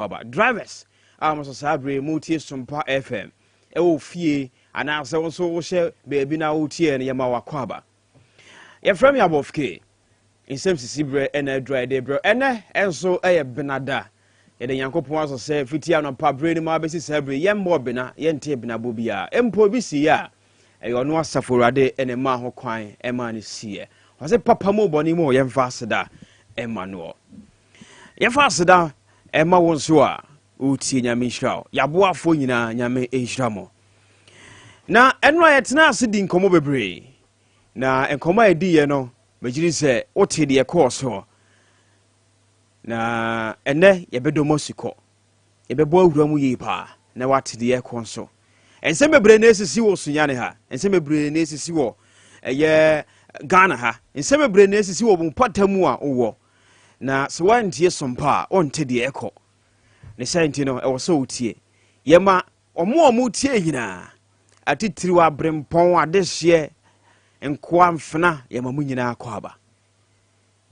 Aba drivers a mo nso saa bere motie Sompa FM ɛwɔ fie anaasɛ wo nso wohyɛ baabi na wotie no, yɛma wakɔ aba. Yɛfrɛ me Abɔfke. Nsɛm sisi berɛ ɛna aduru a yɛde berɛ. Ɛnɛ ɛnso ɛyɛ Benada. Yɛde Nyankopɔn asɔ sɛ fiti anɔpa berɛ no mu abɛsi saa bere, yɛmmɔ bena, yɛnte benabɔ biara mpo bi si yɛ a ɛyɛ ɔno Asafo Awurade ɛna ɛmaa ho kwan ɛmaa no siiɛ. Ɔsɛ papa mu, bɔne mu, yɛmfa aseda ɛma noɔ. Yɛmfa aseda ɛma wo nso a wotie. Nyame nhyira wo. Yɛaboafoɔ nyinaa, Nyame nhyira mo. Na ɛno a yɛtena ase di nkɔmmɔ bebree, na nkɔmmɔ a yɛdiiɛ no, megyere sɛ wote deɛ ɛkɔɔ soɔ. Na ɛnɛ yɛbɛdɔ mu asikɔ, yɛbɛbɔ awura mu yie paa na wate deɛ ɛkɔ nso. Nsɛm bebree na esisi wɔ Sunyane ha, nsɛm bebree na esisi wɔ ɛyɛ Ghana ha, nsɛm bebree na esisi wɔ mpata mu a wowɔ. Na sɛ woantie Sompa a, wonte deɛ ɛkɔ ne sɛ. Nti no ɛwɔ sɛ wotie. Yɛma ɔmo a ɔmo tie nyinaa, atitiriw aberempɔn, adehyeɛ, nkoa, mfena, yɛma mo nyinaa kɔ aba.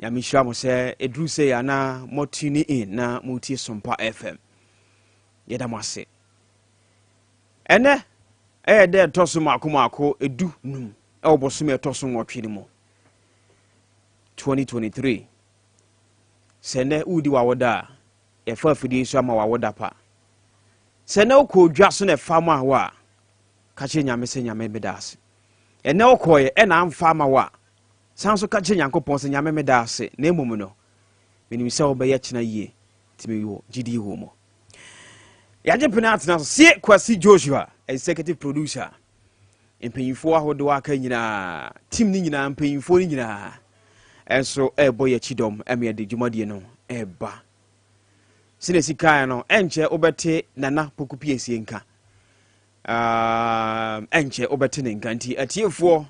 Nyame nhyira mo sɛ ɛduru sɛ anaa mo tune in na motie Sompa FM. Yɛda mo ase. Ɛnɛ ɛyɛ dɛ ɛtɔ so maako maako 15 ɛwɔ bɔsome ɛtɔ so 8 no mu, 2023. Sɛ nnɛ wodi w'awoda a, yɛfa afidie so ama w'awoda pa. Sɛ nnɛ wokɔ odwa so na ɛfa ma wo a, ka kyerɛ Nyame sɛ, "Nyame, meda ase." Ɛnɛ wokɔɔyɛ ɛna amfa ama wo a, san so ka kyerɛ Nyankopɔn sɛ, "Nyame, meda ase, na mmom no menim sɛ wobɛyɛ kyena yie, nti mewɔ gyidie wɔ mu." Yɛagye pene atena so sie. Kwasi Joshua, executive producer, mpanyinfoɔ ahodoɔ aka nyinaa, team no nyinaa, mpanyinfoɔ no nyinaa ɛnso ɛrebɔ yɛ akyi dɔm ɛma yɛde dwumadie no ɛreba. Sɛnea esi kan no, ɛnkyɛ wobɛte Nana Poku Piesie nka. Ɛnkyɛ wobɛte ne nka. Nti atiefoɔ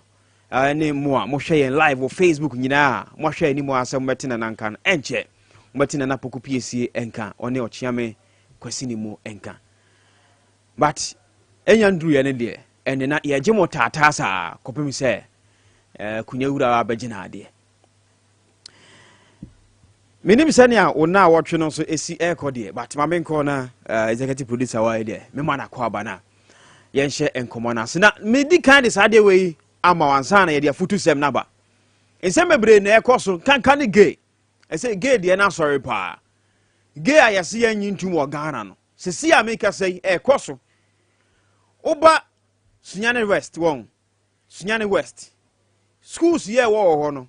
ne mo a mohwɛ yɛn live wɔ Facebook nyinaa, mohwɛ anim a sɛ mobɛte Nana nka no, ɛnkyɛ mobɛte Nana Poku Piesie nka, ɔne Ɔkyeame Kwasi ne mu nka. But ɛnya nduruyɛ no deɛ, ɛne na yɛgye mo taataa saa kɔpem sɛ kunya wura abɛgye no adeɛ. Menim sɛnea wo na wɔtwe no nso ɛsi ɛrekɔ deɛ, but ma menkɔ na executive producer wa deɛ, mema no akɔ aba no a yɛnhyɛ nkɔmmɔ no ase. Na medi kan de saa deɛ wei ama wansa na yɛde afotu sɛm no aba. Nsɛm bebree na ɛkɔ so kanka ne gay. Ɛsɛ gay deɛ no asɔre paa. Gay a yɛse yɛnyi ntom wɔ Ghana no, sɛsi a meka sɛ ɛkɔ so. Woba Sunyane West, wɔn Sunyane West schools yɛ ɛwɔ wɔ hɔ no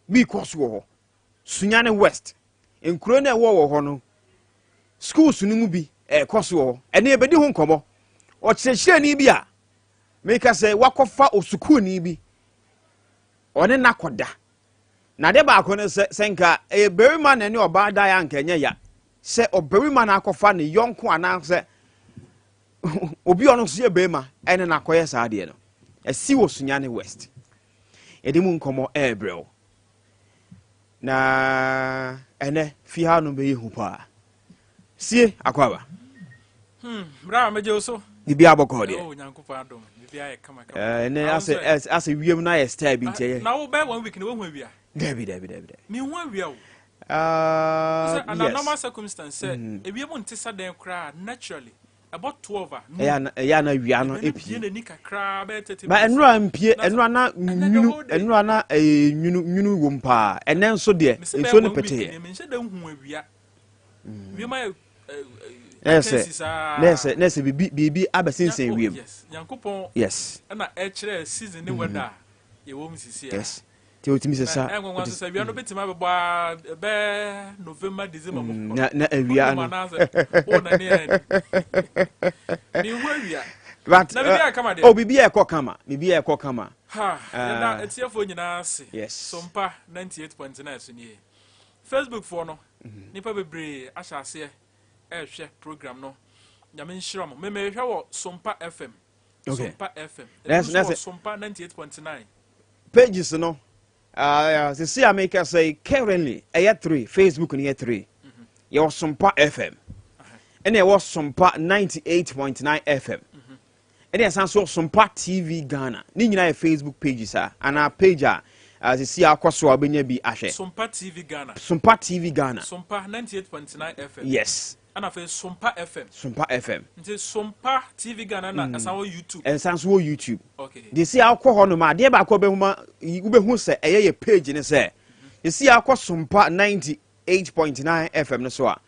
bi kɔ so wɔ hɔ. Sunyane West nkuro no ɛwɔ wɔ hɔ no, schools no mu bi ɛkɔ so wɔ hɔ. Ɛne ɛbɛdi ho nkɔmmɔ. Ɔkyerɛkyerɛni bi a meka sɛ wakɔfa osukuuni bi, ɔne n'akɔda. Na adeɛ baako no sɛ nka ɛyɛ barima na ɛne ɔbaa da yɛ, anka ɛnyɛ ya sɛ ɔbarima na akɔfa ne yɔnko anaasɛ obi a ɔno nso yɛ barima ɛne n'akɔyɛ saa adeɛ no. Ɛsi wɔ Sunyane West. Yɛde mu nkɔmmɔ ɛɛbrɛw na ɛnɛ fie ha no bɛyɛ hu paa. Sie akɔ aba. Bra, megye wo so. Biribi abɔkɔ deɛ? Oh, Nyankopɔn adom, biribi ayɛ kama kama. Ɛnɛ asɛ wiem no ayɛ style bi, nti ɛyɛ. Na wo bɛyɛ one week na wohu awia? Dabi, dabi, dabi, dabi. Mehu awia o. Sɛ under normal circumstance, sɛ ewiem nte sa dɛn koraa, naturally ɛbɔ 12 a ɛyɛ ana wia no epie epie n'ani kakra bɛyɛ 30 ba. minutes. Ɛnura mpie. Ɛnura na Ɛnɛ the nwunu whole day. Ɛnura na ɛyɛ nwunu nwunu wom paa. Ɛnɛ nso deɛ, Mese bɛyɛ nsuo no one week pɛtɛɛ. ni, menhyɛ da nhu awia. Wiem ayɛ Na yɛ sɛ akansi saa. Na yɛ sɛ biribi abɛsensɛn Oh, wiem. Yes, Nyankopɔn ɛna ɛkyerɛ season ne weather a yɛwɔ mu sisi a. Yes, nti otumi sɛ sa. Ɛnwanwa nso sɛ awia no bɛtumi abɛbɔ a ɛbɛɛ November, December mu. Na awia no. Anaasɛ wo na ne yɛ mehu awia. But Na biribi ayɛ kama deɛ? Oh, biribi ayɛ kɔ kama, biribi ayɛ kɔ kama. Ha yɛda atiefoɔ nyinaa ase. Sompa 98.9 so nie. Facebook foɔ no, nipa bebree ahyɛ aseɛ ɛrehwɛ program no. Nyame nhyira mo. Memehwɛ wɔ Sompa FM. Sompa FM. Ebi nso wɔ Sompa 98.9. Pages no, sisi a meka sɛ currently ɛyɛ three. Facebook no yɛ three. Yɛwɔ Sompa FM, ɛna ɛwɔ Sompa 98.9 FM, ɛna yɛsan so wɔ Sompa TV Ghana. Ne nyinaa yɛ Facebook pages a anaa page a sisi a akɔ so a wobɛnya bi ahwɛ. Sompa TV Ghana. Sompa TV Ghana. Sompa 98.9 FM. Yes. Ɛna afei Sompa FM. Sompa FM. Nti Sompa TV Ghana na ɛsan wɔ YouTube. Ɛsan so wɔ YouTube. Okay. De si akɔ hɔ nom adeɛ baako a wobɛhu ma wobɛhu sɛ ɛyɛ yɛ page ne sɛ de si akɔ Sompa 98.9 FM no so a,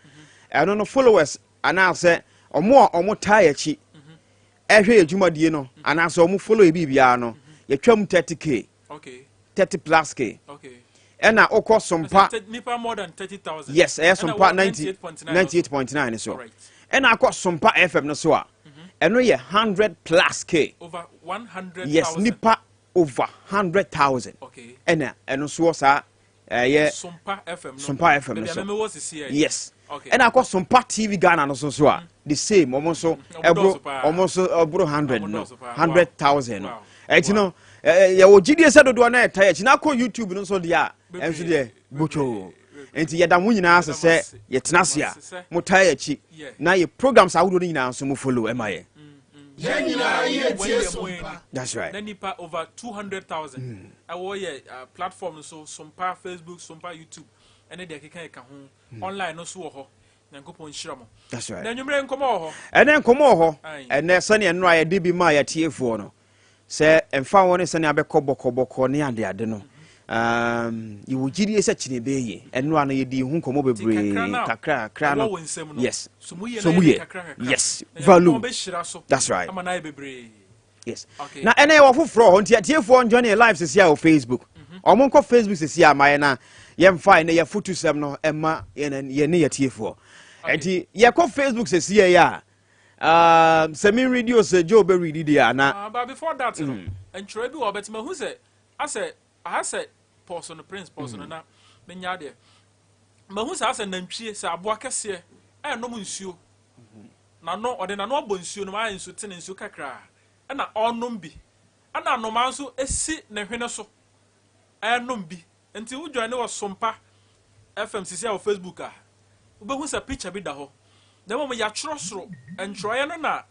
ɛno no followers anaasɛ ɔmo a ɔmo taa yɛ akyi ɛhwɛ yɛ dwumadie no anaasɛ ɔmo follow yɛ biribiara no, yɛtwam 30K. 30 plus k. Ɛna wokɔ Sompa Nipa more than 30,000. Yes, ɛyɛ Ɛna Sompa wɔ 90 98.9. 98.9 no so. Ɛna akɔ Sompa FM no so a, ɛno yɛ 100 plus k. Over 100,000. Yes, nipa over 100,000. Ɛna ɛno nso wɔ saa ɛyɛ Sompa FM no. Sompa FM no Baabi a so. mɛmɛ wɔ sisi yɛ. Yes. Ɛna akɔ Sompa TV Ghana no so so a, the same, ɔmo nso Ɔmo ɛboro dɔɔso paa. ɔmo nso ɛboro 100 Ɔmo no dɔɔso paa. 100,000 no. Ɛnti no yɛwɔ gyidie sɛ dodoɔ na ɛta yɛ akyi na akɔ YouTube no nso deɛ a, ɛnso deɛ botwoo. Nti yɛda mo nyinaa ase Yɛda mo sɛ ase. yɛtena ase Yɛda a mo ase sɛ mo taa yɛ akyi na yɛ programs ahodoɔ no nyinaa nso mo follow ɛma yɛ. Yɛn nyinaa yɛ Wɔn tie yɛ so mo ani. mpa. That's right. Na nipa over 200,000 ɛwɔ yɛ platform no so, Sompa Facebook, Sompa YouTube, ɛne deɛ ɛkeka ɛka ho. Online no so wɔ hɔ. Nyankopɔn nhyira mo. That's right. Na anwummerɛ nkɔmmɔ wɔ hɔ. Ɛnɛ nkɔmmɔ wɔ hɔ. Aye. Ɛnɛ sɛneɛ nnora yɛde bi maa yɛtiefoɔ no sɛ ɛmfa wɔ ne sɛnea bɛkɔ bɔkɔbɔkɔ ne adeade no, yɛwɔ gyidie sɛ kyene bɛyɛ. Ɛnora no yɛdi ho nkɔmmɔ bebree. Kakra no a kakra kakra no ɛwɔ wo nsam no, so mu yie so na mu yɛde yɛ kakra kakra. Na value Nyankopɔn bɛhyira so That's right. ama no ayɛ bebree. Na ɛnɛ yɛwɔ foforɔ hɔ, nti atiefoɔ njoin yɛ live sesi a wɔ Facebook. Ɔmo nkɔ Facebook sesi a ma yɛ na yɛmfa ɛnɛ yɛfotu sɛm no ɛma yɛn ne yɛtiefoɔ. Nti yɛkɔ Facebook sesi yɛ a, sɛ me read o, sɛ Joe bɛ read deɛ ana? But before that no, ntwerɛ bi wɔ hɔ, but mahu sɛ asɛ aha sɛ pɔs no, Prince pɔs no, na menya adeɛ. Mahu sɛ asɛ nantwie sɛ aboa kɛseɛ ɛnom nsuo, n'ano ɔde n'ano abɔ nsuo no mu, ayɛ nsuo tene, nsuo kakraa ɛna ɔrenom bi, ɛna anomaa nso esi ne hwene so ɛrenom bi. Nti wo join ne wɔ Sompa FM sisi a wɔ Facebook a, wobɛhu sɛ picture bi da hɔ, na mmom yɛatwerɛ soro ntwerɛeɛ no na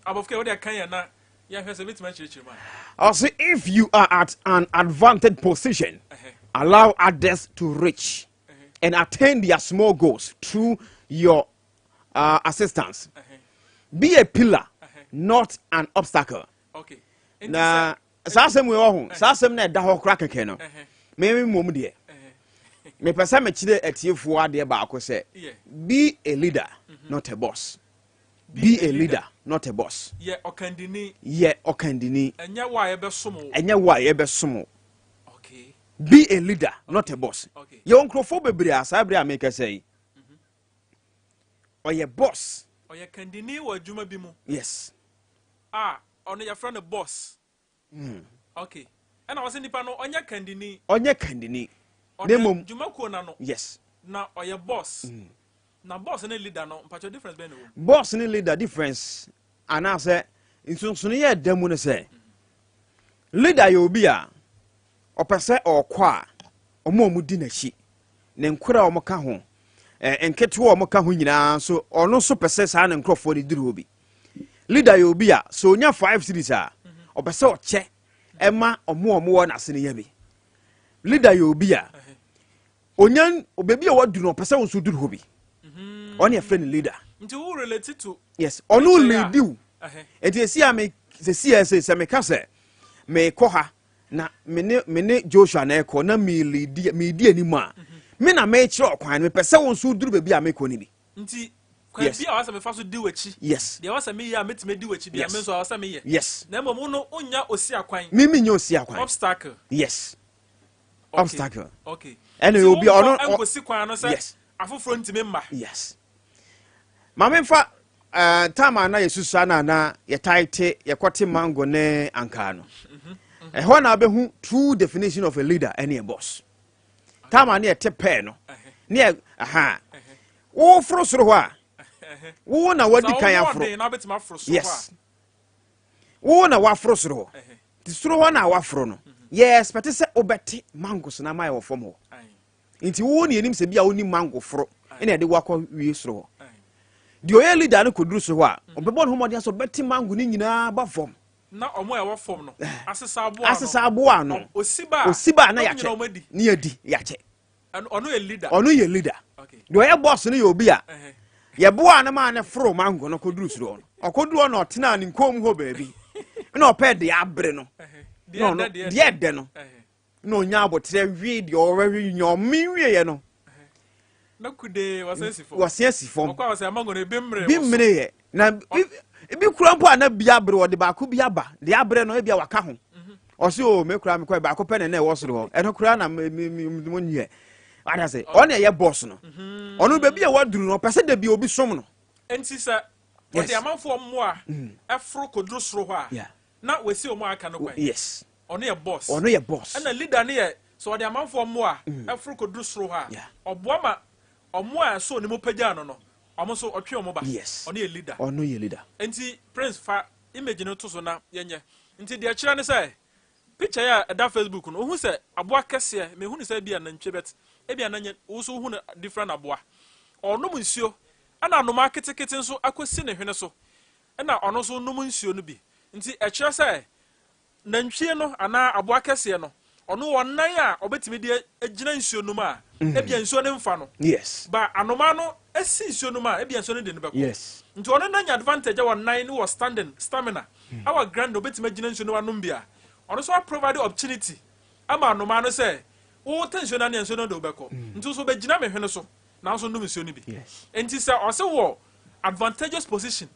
abɔfo kɛ wode aka yɛn na yɛhwɛ sɛ bɛtumi akyerɛkyerɛ mu a. Ɔse, if you are at an advantage position, allow others to reach and attain their small goals through your assistance. Be a pillar, not an obstacle. Nti Na saa asɛm wei wɔ ho, saa asɛm na ɛda hɔ kora kɛkɛ no, meme mmom deɛ mepɛ sɛ mekyerɛ atiefoɔ adeɛ baako sɛ be a leader, not a boss. Be a leader, not a boss. Yɛ ɔkandini. Yɛ ɔkandini. Ɛnyɛ wo a yɛbɛsom wo. Ɛnyɛ wo a yɛbɛsom wo. Be a leader, not a boss. Yɛwɔ nkurɔfoɔ bebree a saa bere a meka sɛ yi, ɔyɛ boss. Ɔyɛ kandini wɔ adwuma bi mu a ɔno yɛfrɛ no boss. Okay, ɛna wɔsɛ nipa no ɔnyɛ kandini. Ɔnyɛ kandini na Ɔda mmom dwumakuo na no na ɔyɛ boss. Na boss ne leader no, mpatwɛ, difference bɛn na ɛwɔ mu? Boss ne leader difference anaasɛ nsonsono yɛ ɛda mu no sɛ, leader yɛ obi a ɔpɛ sɛ ɔkɔ a, ɔmo a ɔmo di n'akyi ne nkora a ɔmo ka ho, nketewa a ɔmo ka ho nyinaa nso, ɔno nso pɛ sɛ saa ne nkurɔfoɔ no duru hɔ bi. Leader yɛ obi a sɛ onya 5 cedis a, ɔpɛ sɛ ɔkyɛ ɛma ɔmo a ɔmo wɔ n'ase no nya bi. Leader yɛ obi a onya beebi a waduru no, ɔpɛ sɛ nso duru hɔ bi. Ɔne yɛfrɛ no leader. Nti wo relate to Yes, ɔno picture yi a lead wo. Nti esi a me sesi a sɛ meka sɛ mekɔ ha na me ne Joshua na ɛkɔ na me lead, me di anim a, me na mekyerɛ ɔkwan no, mepɛ sɛ wo nso duru baabi a mekɔ no bi. Nti kwan bi a wɔsɛ mefa so di w'akyi, deɛ wɔsɛ meyɛ a mɛtumi di w'akyi bi a, me nso a wɔsɛ meyɛ, na mmom wo no wonya osi akwan. Me nyɛ osi akwan. Obstacle. Yes, obstacle. Ɛna Nti obi a ɔno wonkɔ nkosi kwan no sɛ afoforɔ ntumi mma. Yes, maame, nfa time a na yɛsusua no ana yɛtae te yɛkɔte mango ne ankaa no, ɛhɔ na wobɛhu true definition of a leader ɛne a boss. Time a ne yɛte pɛɛ no ne yɛ aha, woforo soro hɔ a, wo na wadi Sɛ kan wo aforo. ɔden na wobɛtumi aforo soro hɔ. Yes, wo na waforo soro hɔ. Nti soro hɔ na waforo no, yɛ expect sɛ wobɛte mango so na ama yɛ wɔ fam hɔ. Nti wo ne yɛnim sɛ bi a woni mango foro ɛna yɛde wakɔ wie soro hɔ. Deɛ ɔyɛ leader no kɔduru soro hɔ a, ɔbɛbɔ ne ho mmɔden sɛ ɔbɛte mango no nyinaa ba fam. Na ɔmo a ɛwɔ fam no asesa aboa no. Asesa aboa no. Osi ba a, osi ba a na ɔmo yɛakyɛ nyinaa ɔmo adi. Ne yɛdi yɛakyɛ. Ɔno yɛ leader. Ɔno yɛ leader. Deɛ ɔyɛ boss no yɛ obi a Yɛboa no maa ne foro mango no kɔduru soro hɔ no, ɔkɔduru hɔ na ɔtenaa ne nkɔn mu hɔ baabi na ɔpɛ deɛ abere no, na ɔno deɛ ɛdɛ no, na ɔnya aboterɛ wee deɛ ɔwɛwe nya ɔme wieɛ no, na kudee wɔsɛ si fam. Wɔse asi fam. Ɔkɔ a wɔsɛ amango no ebi mmere bi wɔ so. Mmereyɛ na ebi kura mpo a na bi abere, wɔde baako bi aba deɛ abere no ebi a waka ho. Ɔse o, me kura mekɔ baako pɛ na ɛna ɛwɔ soro hɔ, ɛno kura na me me me mo nyɛ wada sɛ ɔne ɛyɛ boss no. Ɔno baabi a waduru no, ɔpɛ sɛ dabi obi som no. Nti sɛ wɔde amanfoɔ mmoa ɛforo kɔduru soro hɔ a, na wɔasi wɔn a aka no kwan. Ɔno yɛ boss. Ɔno yɛ boss. Ɛna leader no yɛ sɛ ɔde amanfoɔ mmoa ɛforo kɔduru soro hɔ a, ɔboa ma ɔmo a ɛsɔ ne mu pagya no, ɔmo nso ɔtwe ɔmo ba. Ɔno yɛ leader. Ɔno yɛ leader. Nti Prince, fa image no to so na yɛnyɛ. Nti deɛ kyerɛ ne sɛ picture yi a ɛda Facebook no, wohu sɛ aboa kɛseɛ, mehu no sɛ ebi a nantwie, but ebi a nanyɛ, wo nso wohu no different aboa. Ɔnom nsuo, ɛna anomaa ketekete nso akɔsi ne hwene so, ɛna ɔno nso nom nsuo no bi. Nti ɛkyerɛ sɛ nantwie no anaa aboa kɛseɛ no, ɔno wɔ nan a ɔbɛtumi de agyina nsuo no mu a ebia nsuo no mfa no. Ba anomaa no esi nsuo no mu a, ebia nsuo no de no bɛkɔ. Nti ɔno no anya advantage a wɔ nan ne wɔ standing stamina ɛwɔ ground na obɛtumi agyina nsuo no anom bi a, ɔno nso aprovide opportunity ama anomaa no sɛ wotɛ nsuo no ano a, nsuo no de wobɛkɔ. Nti nso wobɛgyina me hwene so na nso nom nsuo no bi. Nti sɛ ɔse wɔ advantageous position,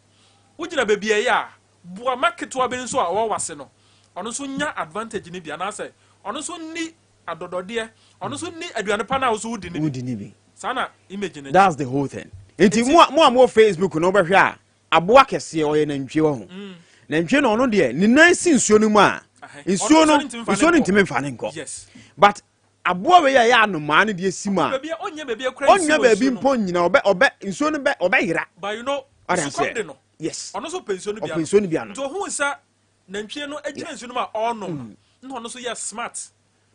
wogyina baabi a ɛyɛ a, boa ma ketewa bi nso a ɔwɔ wase no, ɔno nso nya advantage no bi, anaasɛ ɔno nso nni adɔdɔdeɛ, ɔno nso nni aduane pa no a wo nso wodi no bi. Wodi ne bi. Saa na image no. That's the whole thing. Nti mo a mo wɔ Facebook no, wobɛhwɛ a, aboa kɛseɛ ɔyɛ nantwie wɔ ho. Nantwie no, ɔno deɛ ne nan si nsuo no mu a, nsuo no Ɔno nsuo no ntumi mfa nsuo no ne nkɔ. ntumi mfa ne nkɔ. But aboa wei a ɛyɛ anomaa no deɛ si mu a, baabi a ɔnyɛ baabi akura nsi ɔnya wɔ baabi nsuo no. Mpo nyina ɔbɛ nsuo no bɛ ɔbɛyera. But you know, Ɔde sukɔm aseɛ. de no. Ɔno nso pɛ nsuo no bi Ɔpɛ anom. nsuo no bi anom. Nti ohun sɛ nantwie no gyina nsuo no mu a ɔrenom no, na ɔno nso yɛ smart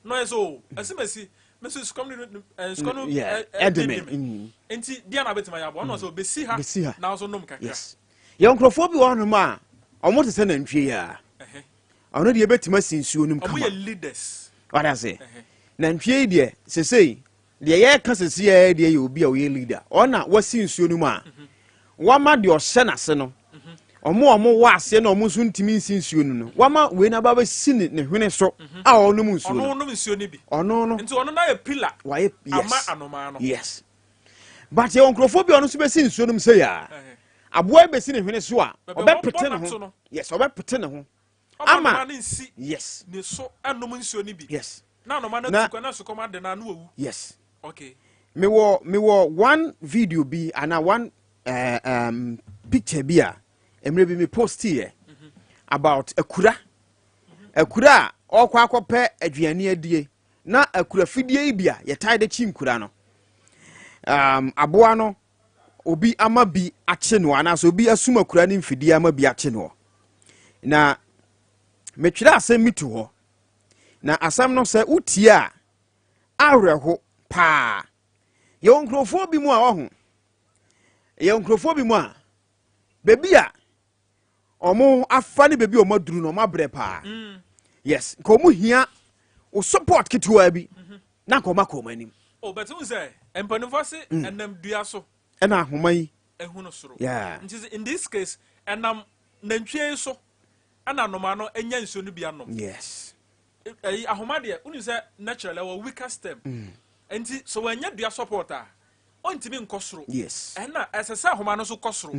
na ɔyɛ sɛ o asimasi me nso sukɔm de no sukɔm no ɛde me. Me nti deɛ na abɛtumi ayɛ aboa ɔno sɛ obɛsi ha Bɛsi ha. na nso nom kakra. Yes, yɛ nkurɔfoɔ bi wɔ hɔnom a ɔmo te sɛ nantwie yi a, ɔno deɛ ebɛtumi asi nsuo no mu ɔmo kama. Yɛ leaders. Wade ase, nantwie yi deɛ, sesei deɛ yɛreka sesi yɛ deɛ yɛ obi a ɔyɛ leader. Ɔna wasi nsuo no mu a, wama deɛ ɔhyɛ n'ase no, ɔmo a ɔmo wɔ aseɛ na ɔmo nso ntumi nsi nsuo no no, wama wei n'aba bɛsi ne hwene so a ɔnom nsuo ɔno no. nom nsuo no bi. Ɔno no Nti ɔno na yɛ pillar wayɛ ama anomaa no. Yes, but yɛwɔ nkurɔfoɔ bi a ɔno nso bɛsi nsuo no mu sɛ yɛ a, aboa yi bɛsi ne hwene so a, Baabi a ɔbɛpete wɔbɔ ne n'ato ho no. Yes, ɔbɛpete ne ho ɔma ama anomaa no nsi ne so ɛnom nsuo no bi na anoma no atu kwan na sukɔm ade no a na wawu. Mewɔ one video bi ana one picture bi a mmerɛ bi me postiiɛ about akura a ɔkɔ akɔpɛ aduane adie, na akura fidie yi bi a yɛtae de kyi nkura no, aboa no obi ama bi akye no anaasɛ obi asum akura ne mfidie ama bi akye no. Na metwerɛ asɛm bi to hɔ, na asɛm no sɛ wotie a, awerɛho paa. Yɛwɔ nkurɔfoɔ bi mu a ɔho yɛwɔ nkurɔfoɔ bi mu a baabi a ɔmo afa ne baabi a ɔmo aduru no, ɔmo abrɛ paa. Yes, nka ɔmo hia o support ketewa bi na nka ɔmo akɔ ɔmo anim. O bɛtɛ hu sɛ mpanimfoɔ se ɛnam dua so ɛna ahoma yi ehu no soro. Nti sɛ in this case ɛnam nantwie yi so ɛna anomaa no anya nsuo no bi anom. Ɛyi ahoma deɛ, wonim sɛ naturally ɛwɔ weaker stem, nti sɛ wɔanya dua support a, ɔntumi nkɔ soro. Ɛna ɛsɛ sɛ ahoma no nso kɔ soro,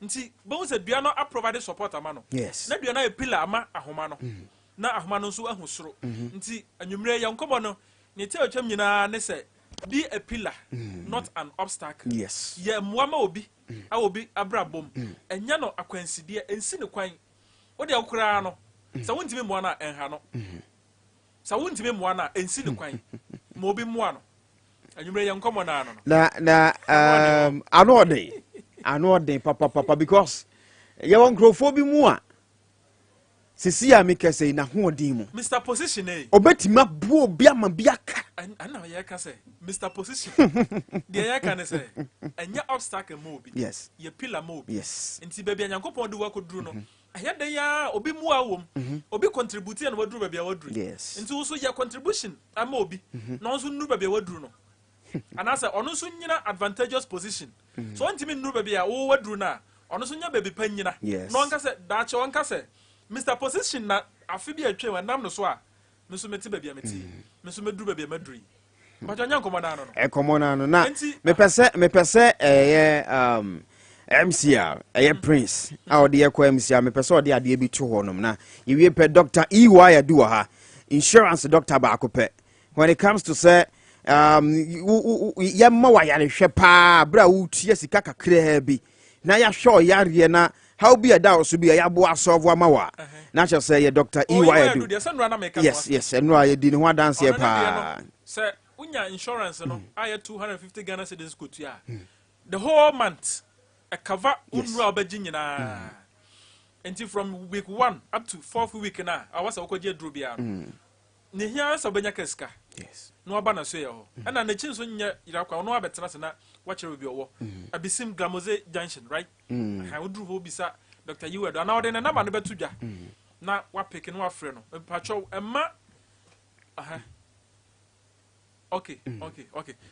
nti bɛhu sɛ dua no aprovide support ama no na dua no ayɛ pillar ama ahoma no na ahoma no nso ahu soro. Nti anwummerɛ yɛn nkɔmmɔ no ne ti a otwam nyinaa ne sɛ be a pillar, not an obstacle. Yɛ mmoa ma obi a obi abrabɔ mu, ɛnyɛ no akwansideɛ, ɛnsi ne kwan. Wode koraa no sɛ wontumi mmoa no a, ɛnha no. Sɛ wontumi mmoa no a, ɛnsi ne kwan ma obi mmoa no. Anwummerɛ yɛn nkɔmmɔ no ano no. Na ano ɔden papapapa because yɛwɔ nkurɔfoɔ bi mu a sisi a mekasa yi, n'ahoɔden mu Mr Position eh. ɔbɛtumi aboa obi ama bi aka. Ɛna yɛka sɛ Mr Position deɛ, yɛka ne sɛ ɛnyɛ obstacle ma obi, yɛ pillar ma obi. Nti baabi a Nyankopɔn de wakɔduru no, ɛyɛ den a obi mua wɔ mu, obi contribute na waduru baabi a waduru. Nti wo so yɛ contribution ama obi na ɔnso nnuru baabi a waduru no. Anaasɛ ɔno nso nyina advantageous position. So ɔntumi nnuru baabi a wowɔ aduru no a, ɔno nso nya baabi pa nyina. Na ɔnka sɛ daakye ɔnka sɛ Mr Position na afe bi a atwam ɛnam no so a me nso mete baabi a mete yi, me nso mɛduru baabi a maduru yi. Mpakyɛ, ɔnyɛ nkɔmmɔ no ano no. Ɛkɔmmɔ no ano na Enti, mepɛ sɛ ɛyɛ MC a ɛyɛ Prince a ɔde yɛkɔ MC a, mepɛ sɛ ɔde adeɛ bi to hɔ nom na yɛwie pɛ. Dr. EY Adu wɔ ha, insurance doctor baako pɛ when it comes to sɛ yɛma wayarehwɛ paa berɛ a wotua sika kakraa bi na yɛahwɛ ɔyareɛ na how bi a ɛda wo so bi a yɛaboa asɔfo ama wo a, na kyerɛ sɛ yɛ Dr. Oh, EY EY Adu. Adu deɛ, sɛ nnora na meka no Yes. asɛm. Yes, ɛno a yɛdi ne ho adanseɛ Ɔno ne deɛ no, paa. sɛ wonya insurance no a yɛ 250 Ghana cedis kotua a, the whole month ɛcover wo nnura a wobɛgye nyinaa. Nti from week one up to fourth week no a awɔ sɛ wokɔgye aduro biara no, ne hia sɛ wobɛnya ka sika na waba na so yɛ hɔ. Ɛna n'akyi nso nyɛ yera kwa, ɔno abɛtena se na wakyerɛ baabi ɔwɔ, Abisim Glamoze Junction, right? Aha, woduru hɔ, wobisa Dr. EY Adu anaa ɔde ne number no bɛto dwa na wapeke na wafrɛ no. Mpatwɛw, ɛma aha. Okay,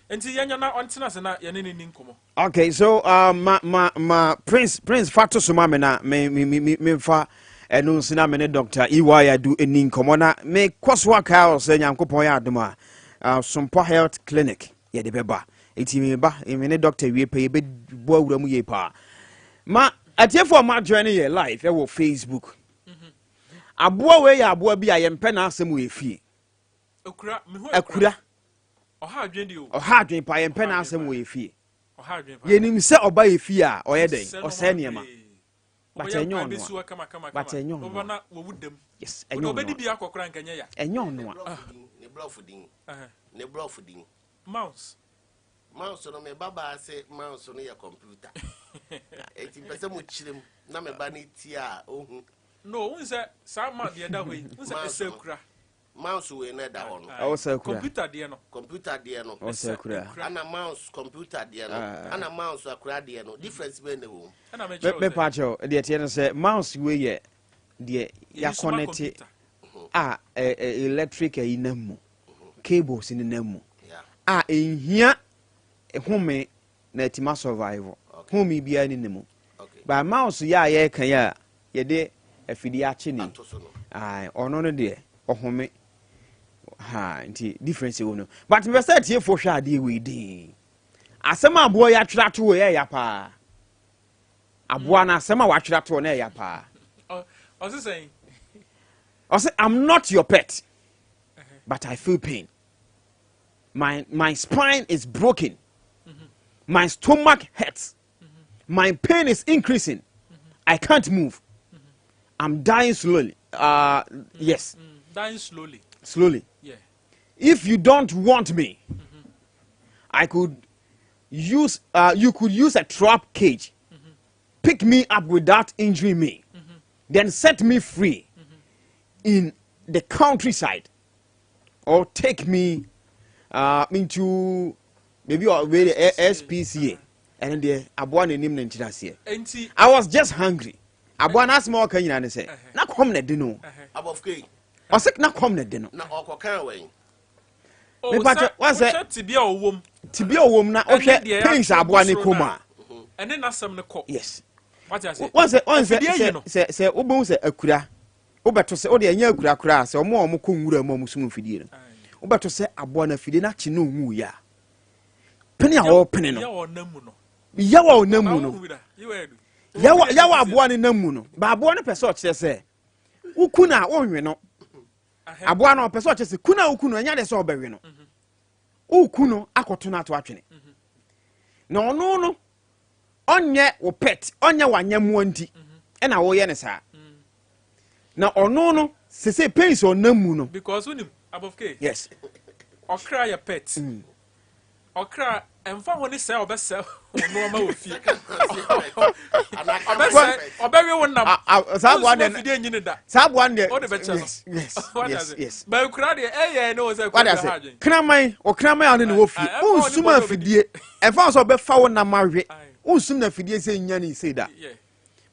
nti yɛnya na ɔntena ase na yɛne ne ni nkɔmmɔ. Okay, so ma Prince fa to so ma me na me memfa ɛno nso na me ne Dr. EY Adu ani nkɔmmɔ na mekɔ so akae wo sɛ Nyankopɔn yɛ adom a, Sompa Health Clinic yɛde bɛba. Ɛnti meba me ne doctor wie pɛ, yɛbɛbɔ awura mu yie paa. Ma atiefoɔ a ma join yɛ live ɛwɔ Facebook, aboa wei yɛ aboa bi a yɛmpɛ n'asɛm wɔ efie. Akura, mehu. Akura. Ɔha adwen de o. Ɔha adwen paa, yɛmpɛ Ɔha adwen n'asɛm paa. wɔ efie. Ɔha adwen paa. Yɛnim sɛ ɔba yɛ fie a, ɔyɛ dɛn? Ɔsɛe Ɔsɛe nneɛma nneɛma. bebree. But Ɔbɛyɛ ɛnyɛ kwan ɔno bɛsi a. hɔ kama kama But kama. ɛnyɛ ɔno Ɔbɛba a. na wɔwu dam. Yes, Wode ɛnyɛ ɔbɛdi ɔno a. bi akɔ koraa, nkɛnyɛ ya. Ɛnyɛ ɔno a. Ne borɔfo din. Ne borɔfo din. Mouse. Mouse no, me ba baa sɛ mouse no yɛ computer, eti mpɛ sɛ mo kyerɛ mu na me ba ne tie a ohu. No, wohu sɛ saa ma deɛ da hɔ yi, wohu sɛ Mouse ɛsɛ no. kura. Mouse wei na ɛda hɔ no. Ɛwɔ sɛ kura. Computer deɛ no. Computer deɛ no. Ɔwɔ sɛ kura. Kura. Ana mouse computer deɛ no, ana mouse akora deɛ no, difference bɛn na ɛwɔ mu? Ɛna mekyerɛ wo Me sɛ pa kyɛw, deɛ teɛ no sɛ mouse wei yɛ deɛ yɛyi soma yɛaconnecte computer. a electric ayi nam mu, cables ne nam mu a ɛnhia home na atumi survive. Home biara ne ne mu. But mouse yɛ a yɛreka yi a yɛde afidie akye ne Ato so no. Aye, ɔno no deɛ ɔhome ha, nti difference wɔ no. But mepɛ sɛ atiefoɔ hwɛ adeɛ wei din, asɛm a aboa yi atwerɛ ato wɔ yɛ ɛya paa. Aboa no, asɛm a watwerɛ ato wɔ no ɛya paa. Ɔse sɛn? Ɔsɛ, "I'm not your pet, but I feel pain. My spine is broken, my stomach hurts, my pain is increasing, I can't move, I'm dying slowly." Yes. Dying slowly. Slowly. "If you don't want me, I could use you could use a trap cage, pick me up without injuring me, then set me free in the countryside or take me into maybe or where the SPCA." Ɛno deɛ, aboa n'anim ne nkyerɛ aseɛ. Enti "I was just hungry." Aboa n'asɛm a ɔka nyinaa ne sɛ na kɔm na di no. Abɔfo. Ɔsɛ na kɔm na di no. Na ɔkɔkan wɛn? Oh, Mepa sɛ kyɛ, wohwɛ tebea a ɔwɔ mu. Tibia ɔwɔ mu na Ɛne wohwɛ deɛ pains yɛatwerɛ aboa gu ne soro kɔn mu no a, ɛne n'asɛm no kɔ. Wate ase? Wɔn sɛ Afidie yi sɛ no. sɛ wobɛhu sɛ akura wobɛto sɛ wode ɛnyɛ akura koraa sɛ ɔmo a ɔmo kɔ nwura mu a ɔmo sum mfidie no, wobɛto sɛ aboa no afidie no akye no onwu yɛ a, pene a ɔɔpene no. Yɛ ɔnam mu no. Yawa a ɔnam mu no. Wohu bi da? Yi wɔ ɛdu. Yawa aboa no nam mu no ba, aboa no pɛ sɛ ɔkyerɛ sɛ woku no a wonwe no. Aboa no ɔpɛ sɛ ɔkyerɛ sɛ ku no a woku no, ɛnyɛ de sɛ ɔbɛwe no. Woku no akɔto no ato atwene na ɔno no ɔnyɛ wo pet, ɔnyɛ w'anyɛmmoa, nti ɛna woyɛ no saa na ɔno no sese pains ɔnam mu no. Because wonim, abɔfke. Yes. Ɔkra yɛ pet. Ɔkra ɛmfa ho ne sɛ ɔbɛsɛ wo nneɛma wɔ fie, ɔbɛsɛ, ɔbɛwe wo nam. Saa aboa Wonsoma deɛ fidie nyi ne da. Saa aboa no deɛ Wode bɛkyɛ no. Yes. Wate Yes. ase? Yes. Ba ekura deɛ, ɛyɛ ne wo sɛ Wade ekura ase ha adwen. Kraman, ɔkraman a ɔne ne wɔ fie, Aye, ɛmfa wo ne wonsum bɔne. afidie, ɛmfa wo sɛ ɔbɛfa wo nam awe. Aye. Wonsum na afidie sɛ nya ne sei da.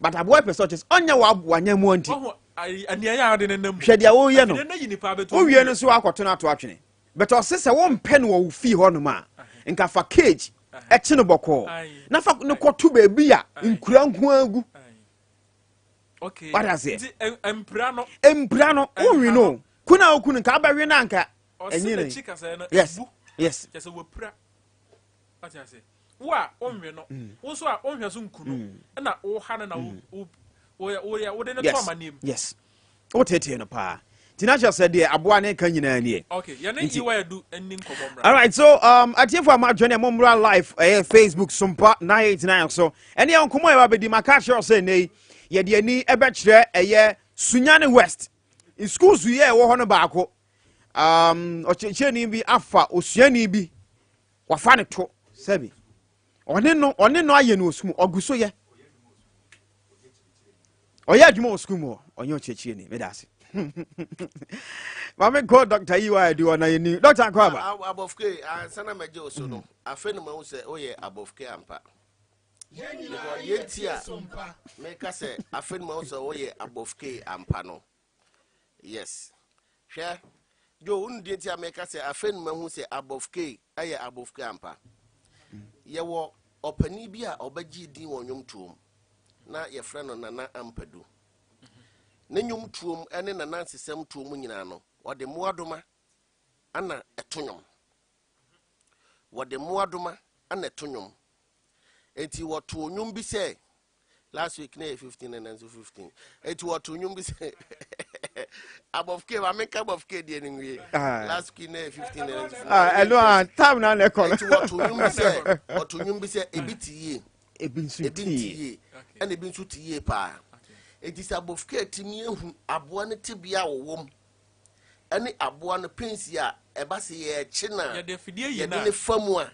But aboa pɛ sɛ ɔkyɛ sɛ ɔnyɛ wanyɛmmoa nti. Wahu aniɛyɛ a ɔde ne nam mu. Hwɛ deɛ woyɛ no. Afidie no yi nipa abɛto. Wowie no so akɔto no ato atwene, but ɔse sɛ wompɛ no wɔ wo fie hɔnom a. Nka fa cage ɛkye no bɔkɔɔ na fa no kɔto baabi a nkura nko ara gu. Wate aseɛ? Nti mpira no. Mpira no, wonwe no. Kun a woku no, nka abɛwe no anka Ɔse ɛnyɛ n'akyi kasɛɛ no Yes. ebu. Yes. Kyɛ sɛ wapira. Wate ase? Wo a wonwe no, wo nso a wonhwɛ so nku no, ɛna woha no na wo wo wo wode no to amanneɛ mu. Yes. Wotetee no paa. Nti na kyerɛ sɛ deɛ aboa ne ka nyinaa nie. Okay, yɛne Nti- Yiwa Edu nni nkɔmmɔ mmra. All right, so atiefo a moadwene mo mmra live ɛyɛ Facebook Sompa 989 so. Ɛne yɛn nkɔmmɔ a yɛba bɛdi maka akyerɛ wo sɛ nnɛ yi yɛde ani ɛbɛkyerɛ ɛyɛ Sunyani West. Schools yi a ɛwɔ hɔ no baako. Ɔkyerɛkyerɛni bi afa osuani bi wafa ne to sɛbi ɔne no ayɛ no wɔ sukuu mu, ɔgu so yɛ ɔyɛ adwuma wɔ sukuu mu hɔ, ɔnyɛ ɔkyerɛkyerɛni. Meda ase, maame kɔ Dr. Yiwa Adi ɔna yɛni Dr. akɔ aba. Abɔfke, ansa na mɛgye wo so no, afei no mahu sɛ woyɛ abɔfke ampa. Because deɛ nti a meka sɛ afei no mahu sɛ woyɛ abɔfke ampa no, yes, hwɛ jo, wonu deɛ nti a meka sɛ afei no mahu sɛ abɔfke ɛyɛ abɔfke ampa. Yɛwɔ ɔpanin bi a ɔbɛgye din wɔ nnwomtoom na yɛfrɛ no Nana Ampadu. Ne nnwomtoom ne Nana nsesɛm toom nyinaa no, ɔde mmoadoma ana ɛto nnwom. Wɔde mmoadoma ana ɛto nnwom. Enti wɔtoo nnwom bi sɛ last week na yɛ 15 na nso 15. Enti wɔtoo nnwom bi sɛ abɔfke ma menka abɔfke deɛ no nwie. Last week na yɛ 15 na nso 15. Ah, ɛno a time na na ɛkɔ no. Enti wɔtoo nnwom bi sɛ ebi te yie, ebi nso ebi tie nte yie, ɛna ebi nso te yie paa. Enti sɛ abɔfke atumi ehu aboa no tebea a wɔwɔ mu ɛne aboa no pensi a ɛba sɛ yɛrekye no a, Yɛde afidie yi yɛde na. ne fa mu a,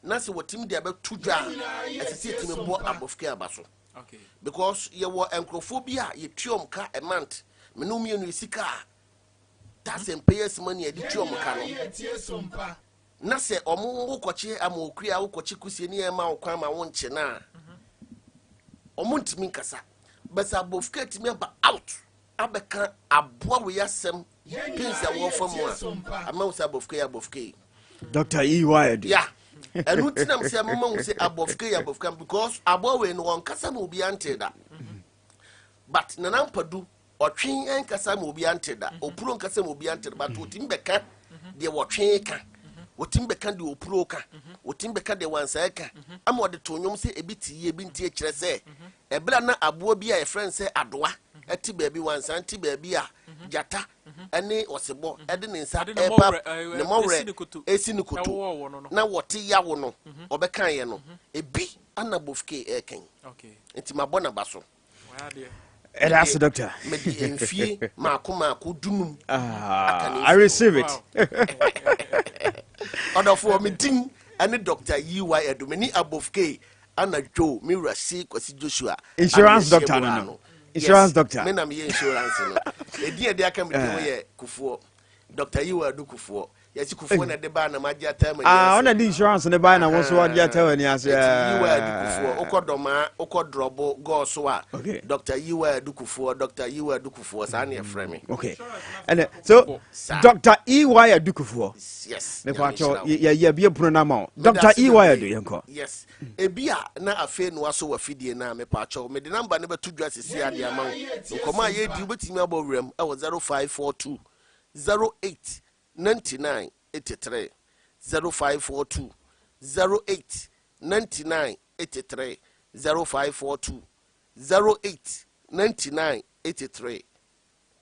na sɛ wɔtumi de abɛto dwa a, ɛsɛ sɛ yɛtumi bɔ abɔfke aba so. Because yɛwɔ nkurɔfoɔ bi a yɛtua ɔm ka a month, mene wo mmienu yɛ sika a tax and payers money a yɛde tua ɔm ka no, na sɛ ɔmo wokɔkye ama okua, wokɔkye kusie ne yɛma wo kwan ma wo nkye no a, ɔmo ntumi nkasa. Bɛsɛ abɔfke atumi aba out abɛka aboa wei asɛm pins a wɔfa mu a, ama wo sɛ abɔfke yɛ abɔfke. Dr. Yiwa Adi. Ya, ɛno nti nam sɛ moma hu sɛ abɔfke yɛ abɔfke, because aboa wei no wɔnkasa ma obi ante da. But Nana Mpadu ɔtwe nkasa ma obi ante da, opuro nkasa ma obi ante da, but wɔtumi bɛka deɛ wɔtwe ka, wɔtumi bɛka deɛ opuro ka, wɔtumi bɛka deɛ wansaa ka, ama ɔde to nnwom sɛ ebi te yie, ebi ntie. Kyerɛ sɛ ɛberɛ a na aboa bi a yɛfrɛ no sɛ adoa ɛte baabi, wansan te baabi a gyata ɛne ɔsebɔ ɛde ne nsa Ɛde ne ɛpa mmɔwerɛ, ne mmɔwerɛ esi ne koto. Esi ne koto. Ɛwɔwɔ no. Na wɔte yawo no, ɔbɛka yɛ no ebi ana bofke ɛɛkɛn. Nti mabɔ n'aba so. Wayɛ adeɛ. Ɛda ase, doctor. Mede mfie maako maako 15 aka ne Ah, I mfie. receive it. Ɔdɔfoɔ, me din ɛne Dr. Ey Adu. Me ne abofke ana dwo me wura si Kwasi Joshua Insurance ana doctor yɛhyia mu no ha. no. Insurance Yes, doctor. me na meyɛ insurance no. Ɛdin a ɛde aka me din ho yɛ Kufuɔ, Dr. Ey Adu Kufuɔ. Yɛsi Kufuɔ na ɛde baa na magye ataa m'ani Ah, ase. ɔna di insurance ne baa na wo nso wɔde ata w'ani ase. Eti Yiwa Adu Kufuɔ, wokɔ Dɔmaa, wokɔ Drɔbo gɔɔso a, Dr. Yiwa Adu Kufuɔ, Dr. Yiwa Adu Kufuɔ, saa ne yɛfrɛ me. Okay, ɛnɛ so Saa. Dr. Ey Adu Kufuɔ. Yes. Nyame Mepatwɔ nhyira wo. yɛbie pono no ama wo, Dr. Medase Ey bebree. Adu, yɛnkɔ. Yes, ebi a na afei no aso wɔ afidie no a, mepaakyɛw, mede number no bɛto dwa sisi ade ama wo. Nkɔmmɔ a yɛdi, wobɛtumi abɔ werɛm ɛwɔ 0542 08 99 83, 0542 08 99 83, 0542 08 99 83.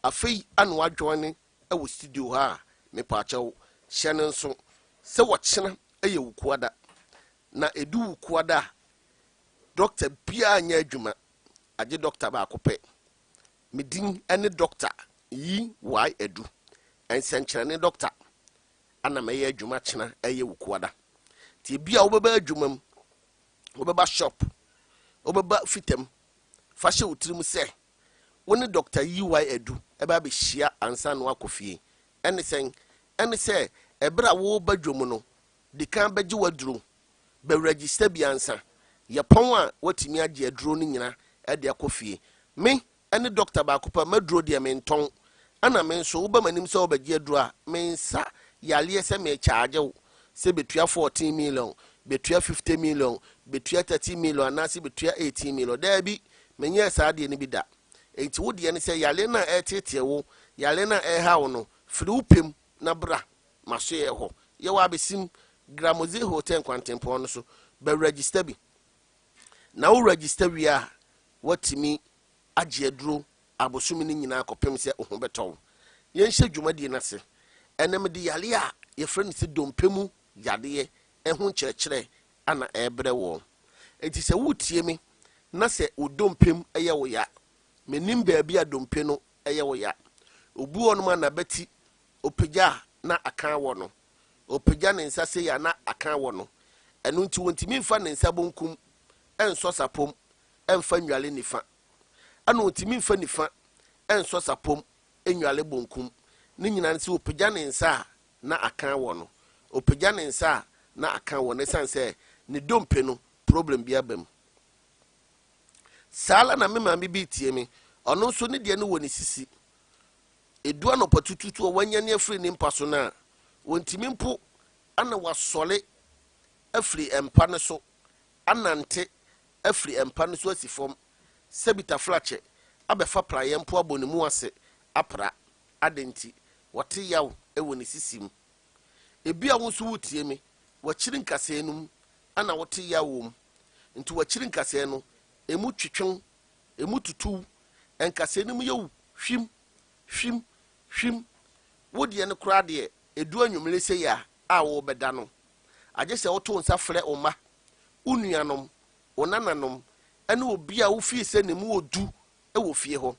Afei ana wadwɔne ɛwɔ studio ha a, mepaakyɛw, hyɛ no nso sɛ wɔkyena ɛyɛ Wukuada, na edu Wukuada a, dɔkta biara nyɛ adwuma agye dɔkta baako pɛ. Me din ne Dɔkta Yi Y Adu, nsɛnkyerɛnne dɔkta, ana mɛyɛ adwuma kyena ɛyɛ Wukuada. Nti ebi a wobɛba adwuma mu, wobɛba shop, wobɛba fitam, fa hyɛ wo tirim sɛ wo ne Dɔkta Yi Y Adu ɛbɛ abɛhyia ansa na wakɔ fie. Ɛne sɛn? Ɛne sɛ ɛberɛ a woba dwom no, di kan bɛgye w'aduro, bɛregister bi ansa yɛpɔn a watumi agye aduro no nyina ɛde akɔ fie. Me ɛne dɔkta baako pɛ, maduro deɛ mentɔn, ɛna me nso woba m'anim sɛ wobɛgye aduro a, mensa yaleɛ sɛ mekyagye wo. sɛ bɛtua 14 million, bɛtua 50 million, bɛtua 30 million anaasɛ bɛtua 18 million. Daabi, menyɛɛ saa adeɛ no bi da. Enti wo deɛ ne sɛ yale no a ɛreteetee wo, yale no a ɛreha wo no, firi wo pɛ mu na bra m'asoɛeɛ hɔ. Yɛwɔ Abesim, Gramoxey Hotel nkwantempɔn no so. Bɛ register bi. Na wo register wie a, woatumi agye aduro abosome no nyinaa kɔpem sɛ wo ho bɛtɔ wo. Yɛnhyɛ dwumadie no ase. Ɛnnɛ mede yareɛ a yɛfrɛ no sɛ dompe mu yadeɛ ho nkyerɛkyerɛ ana ɛrebrɛ woɔ. Enti sɛ woretie me na sɛ wo dompe mu yɛ wo ya, mennim baabi a dompe no yɛ wo ya. Obi wɔ hɔnom a n'abati, ɔpagya a na aka wɔ no. Ɔpagya ne nsa sei a na aka wɔ no. Ɛno nti ɔntumi mfa ne nsa bonkum nsɔ sapɔ mu mfa nnwale nifa. Ɛna ɔntumi mfa nifa nsɔ sapɔ mu nnwale bonkum. Ne nyinaa ne sɛ ɔpagya ne nsa a na aka wɔ no. Ɔpagya ne nsa a na aka wɔ no ɛsiane sɛ ne dompe no problem bi aba mu. Saa ara na me maame bi retie me, ɔno nso ne deɛ no wɔ ne sisi. Ɛdu anɔpa tututu a wanyane afiri ne mpa so no a, ɔntumi mpo ana wasɔre afiri mpa no so anante afiri mpa no so asi fam sɛ bitaflakyɛ abɛfa praeɛ mpo abɔ ne mu ase apra. Adɛn nti? Ɔte yaw wɔ ne sisi mu. Ebia wo nso woretie me, w'akyiri nkasɛɛ no mu na wote yaw wɔ mu. Nti w'akyiri nkasɛɛ no, emu twetwe wo, emu tutu wo, nkasɛɛ no mu yɛ wo hwim, hwim, hwim. Wo deɛ no koraa deɛ, ɛdu anwummere sei a a worebɛda no, agye sɛ woto nsa frɛ wo mma, wo nuanom, wo nananom, ne obi a wofii sɛ ne mu wɔ du wɔ fie hɔ,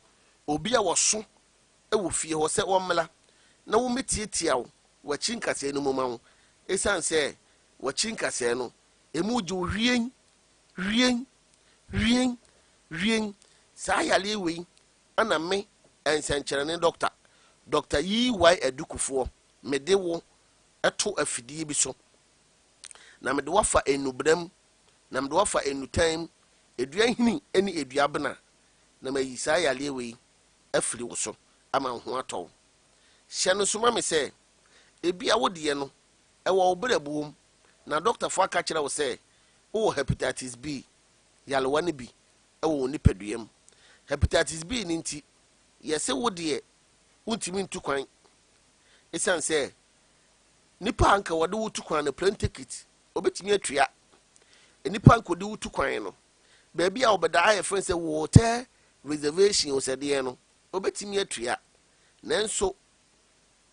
obi a wɔso wɔ fie hɔ sɛ wɔmmra na wommetiatia wo w'akyi nkasɛɛ no mu ma wo, esiane sɛ w'akyi nkasɛɛ no, emu gye wo hwien, hwien, hwien, hwien. Saa yareɛ wei na me, nsɛnkyerɛnne dɔkta, Dɔkta EY Adu Kufuor, mede wo to afidie bi so, na mede wo afa nnubena mu, na mede wo afa nnutan mu, dua nhini ne dua bena, na mayi saa yareɛ wei afiri wo so ama wo ho atɔ wo. Hyɛ no nso ma me sɛ, ebia wo deɛ no, ɛwɔ wo berɛboɔ mu, na dɔktafoɔ aka akyerɛ wo sɛ wowɔ hepatitis B yarewa no bi wɔ wo nipadua mu. Hepatitis B no nti, yɛse wo deɛ wontumi ntu kwan esiane sɛ nipa a anka wɔde wo tu kwan no plane ticket obetumi atua. Nipa a anka ɔde wo tu kwan no, baabi a wɔbɛda a yɛfrɛ no sɛ hotel reservation o sɛ deɛn no, obetumi atua. Nanso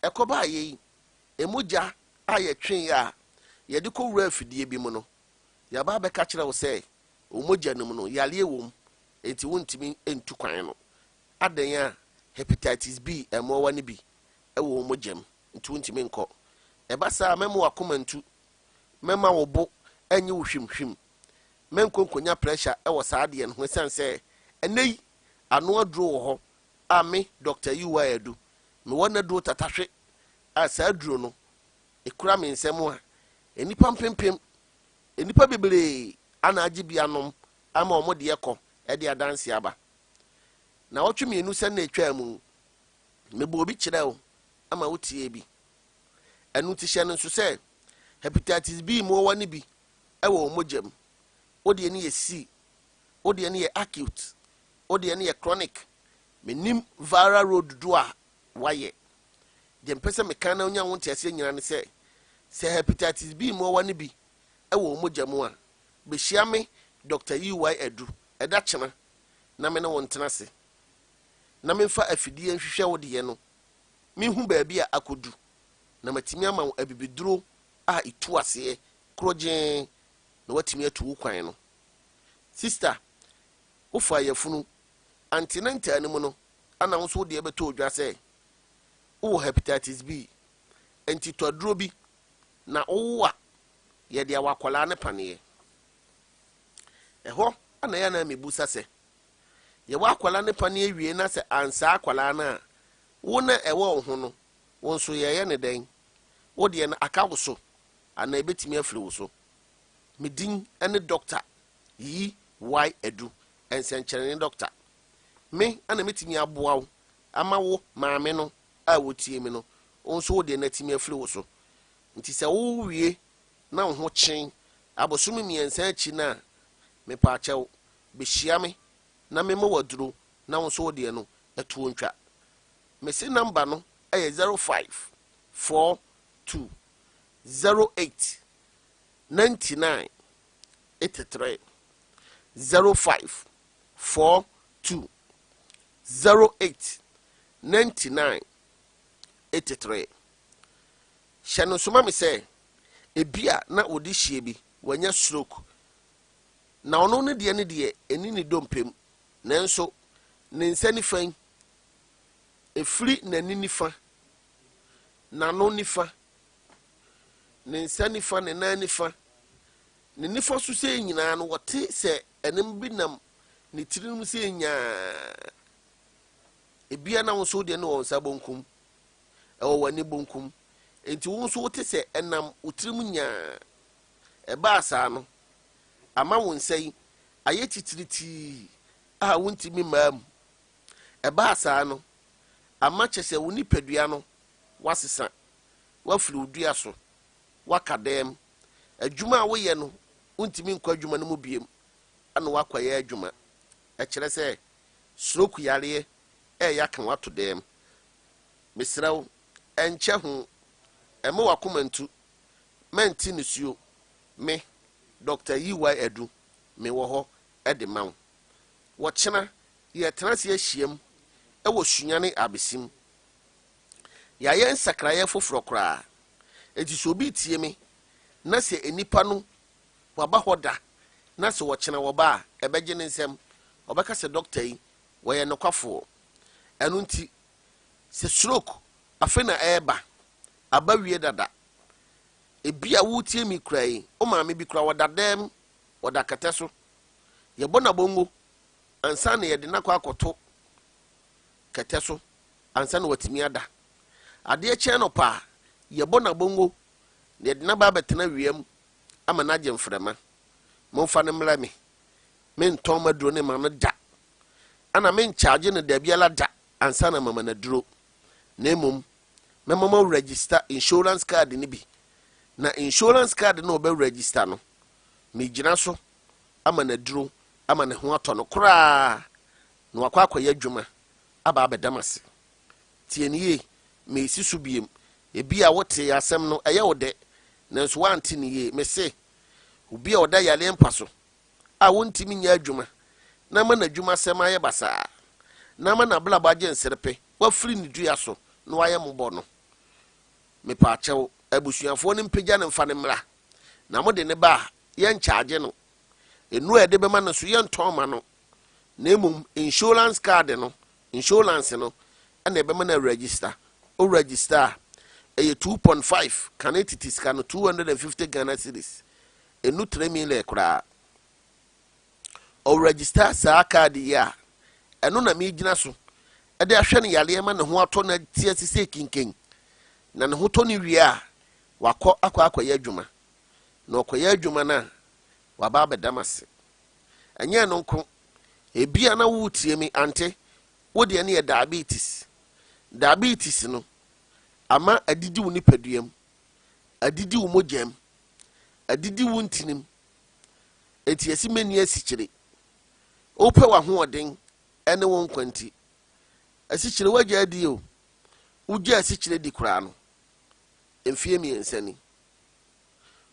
ɛkɔbaa yei, mogya a yɛtweeɛ a yɛde kɔwura afidie bi mu no, yɛaba abɛka kyerɛ wo sɛ wo mogya no mu no, yareɛ wɔ mu, enti wontumi ntu kwan no. Adɛn a hepatitis B mmoawa no bi wɔ wo mogya mu nti wontumi nkɔ? Ɛba saa a, mɛma w'akoma ntu, mɛma wo bo nyɛ wo hwimhwim, mɛnkɔ nkɔnya pressure wɔ saa adeɛ no ho ɛsiane sɛ ɛnnɛ yi ano aduro wɔ hɔ a me Doctor UI Adu mewɔ n'aduro tatahwe a saa aduro no ɛkura me nsam a nnipa mpempem, nnipa bebree ana agye bi anom ama wɔn deɛ kɔ de adanseɛ aba. Nnawɔtwe mmienu sɛ nna ɛtwaa mu, mebɔɔ bi kyerɛɛ wo ama wotiee bi. Ɛno nti hyɛ no nso sɛ hepatitis B mmoawa no bi wɔ wo mogya mu. Wo deɛ no yɛ C, wo deɛ no yɛ acute, wo deɛ no yɛ chronic. Mennim viral load dodoɔ a woayɛ. Deɛ mepɛ sɛ meka na wonya ho nteaseɛ nyinaa ne sɛ, sɛ hepatitis B mmoawa no bi wɔ wo mogya mu a, bɛhyia me Dɔkta UY Adu ɛda kyena na me ne wo ntena ase na memfa afidie nhwehwɛ wo deɛ no menhu baabi a akɔdu na matumi ama wo abibiduro a ɛtu aseɛ korɔgyee na woatumi atu wo kwan no. Sista, wofaa yafunu antenatal no mu no ana wo nso wo deɛ bɛtɔɔ dwa sɛ wowɔ hepatitis B nti tɔ aduro bi na wowo a yɛde awɔ akwadaa no paneɛ. Ɛhɔ na ɛyɛ na mebusa sɛ, yɛwɔ akwadaa no paneɛ wie na sɛ ansaa akwadaa no a, wo na ɛwɔ wo ho no, wo nso yɛyɛ ne dɛn? Wo deɛ no aka wo so anaa ɛbɛtumi afiri wo so? Me din ne Dɔkta Yi Y Adu, nsɛnkyerɛnne dɔkta. Me na mɛtumi aboa wo ama wo maame no a wotie me no, wo nso wo deɛ no atumi afiri wo so. Nti sɛ wowie. na wo ho kyen abosome mmiɛnsa akyi no a, mepaakyɛw, bɛhyia me na mema wo aduro na wo nso wo deɛ no atuo ntwa. Mese number no yɛ 0542 08 99 83, 0542 08 99 83. Hyɛ no nso ma me sɛ ebia na ɔde hyie bi wanya stroke na ɔno ne deɛ ne deɛ ɛni ne dompe mu, nanso ne nsa nifa yi ɛfiri n'ani nifa, n'ano nifa, ne nsa nifa, ne nan nifa, ne nifa so sɛ nyinaa no, wɔte sɛ ɛnem bi nam ne tirim sɛ nyaa. Ebia na wo nso deɛ ne wɔ nsa bonkum, ɛwɔ w'ani bonkum, nti wo nso wote sɛ ɛnam wo tirim nyaa. Ɛbaa saa no ama wo nsa yi ayɛ titiritii a wontumi mmaa mu. Ɛbaa saa no ama kyɛ sɛ wo nipadua no wasesa, wafiri wo dua so, waka dɛm. Adwuma a woyɛ no, wontumi nkɔ adwuma no mu biem ana wakɔyɛ adwuma. Ɛkyerɛ sɛ stroke yareɛ ɛyɛ aka wato dɛm. Mesrɛ wo, ɛnkyɛ ho, ɛma wakoma ntu, mɛnti nisuo. Me Dr. EY Adu, mewɔ hɔ ɛde ma wo. Wɔkyena yɛtena ase ahyiam ɛwɔ Sunyane Abesim. Yɛayɛ nsakraeɛ foforɔ koraa, enti sɛ obi tie me na sɛ nipa no waba hɔ da na sɛ wɔkyena wɔba a, ɛbɛgye ne nsɛm, ɔbɛka sɛ dɔkta yi wɔyɛ nokwafoɔ. Ɛno nti sɛ stroke afei na ɛreba aba wie dada, ebi a wotie mi kura yi, wo maame bi kura, wɔda dɛm, wɔda kɛtɛ so, yɛbɔ n'abongo ansa na yɛde n'akɔ akɔto kɛtɛ so ansa na watumi ada. Adeɛ kyɛn no paa, yɛbɔ n'abongo na yɛde n'aba abɛtena wia ama n'agye mframa. Momfa no mmrɛ me. Mentɔn maduro ne ma no da, ana menkyagye no dabiara da ansa na mama no aduro, na mmom mɛma mo register insurance card no bi, na insurance card no ɔbɛ register no, megyina so ama no aduro ama ne ho atɔ no koraa na wakɔ akɔyɛ adwuma aba abɛdam ase. Tie ne yie, meesi so biem. Ebi a wote asɛm no ɛyɛ wo dɛ, nanso woante ne yie. Mese obi a ɔda yareɛ mpa so a wontumi nyɛ adwuma na ma n'adwuma sɛm ayɛ basaa na ma n'abrabɔ agye nserepe, wafiri ne dua so na wayɛ mmobɔ no, mepaakyɛw, abusuafoɔ no mpagya ne mfa ne mmra, na mode ne ba a, yɛnkyagye no nnuro a yɛde bɛma no so, yɛntɔn ma no, na mmom insurance card no, insurance no ɛna ɛbɛma no register. O register a, ɛyɛ 2.5 kane tete sika no, 250 Ghana cedis, ɛnu 3 million koraa. Ɔregister saa card yi a, ɛno na megyina so ɛde ahwɛ no yareɛ ma ne ho atɔ no, ati asese kinken, na ne ho tɔ no wie a, wakɔ akɔyɛ adwuma, na ɔkɔyɛ adwuma no a, waba abɛdam ase. Ɛnyɛ no nko, ebia na wotie mi ante, wo deɛ no yɛ diabetes. Diabetes no ama adidi wo nipadua mu, adidi wo mogya mu, adidi wo ntinim, eti yɛsi mɛni asikyire. Wopɛ w'ahoɔden ɛne wo nkwa nti, asikyire wagya adi o. Wogya asikyire di koraa no mfie 3 ni,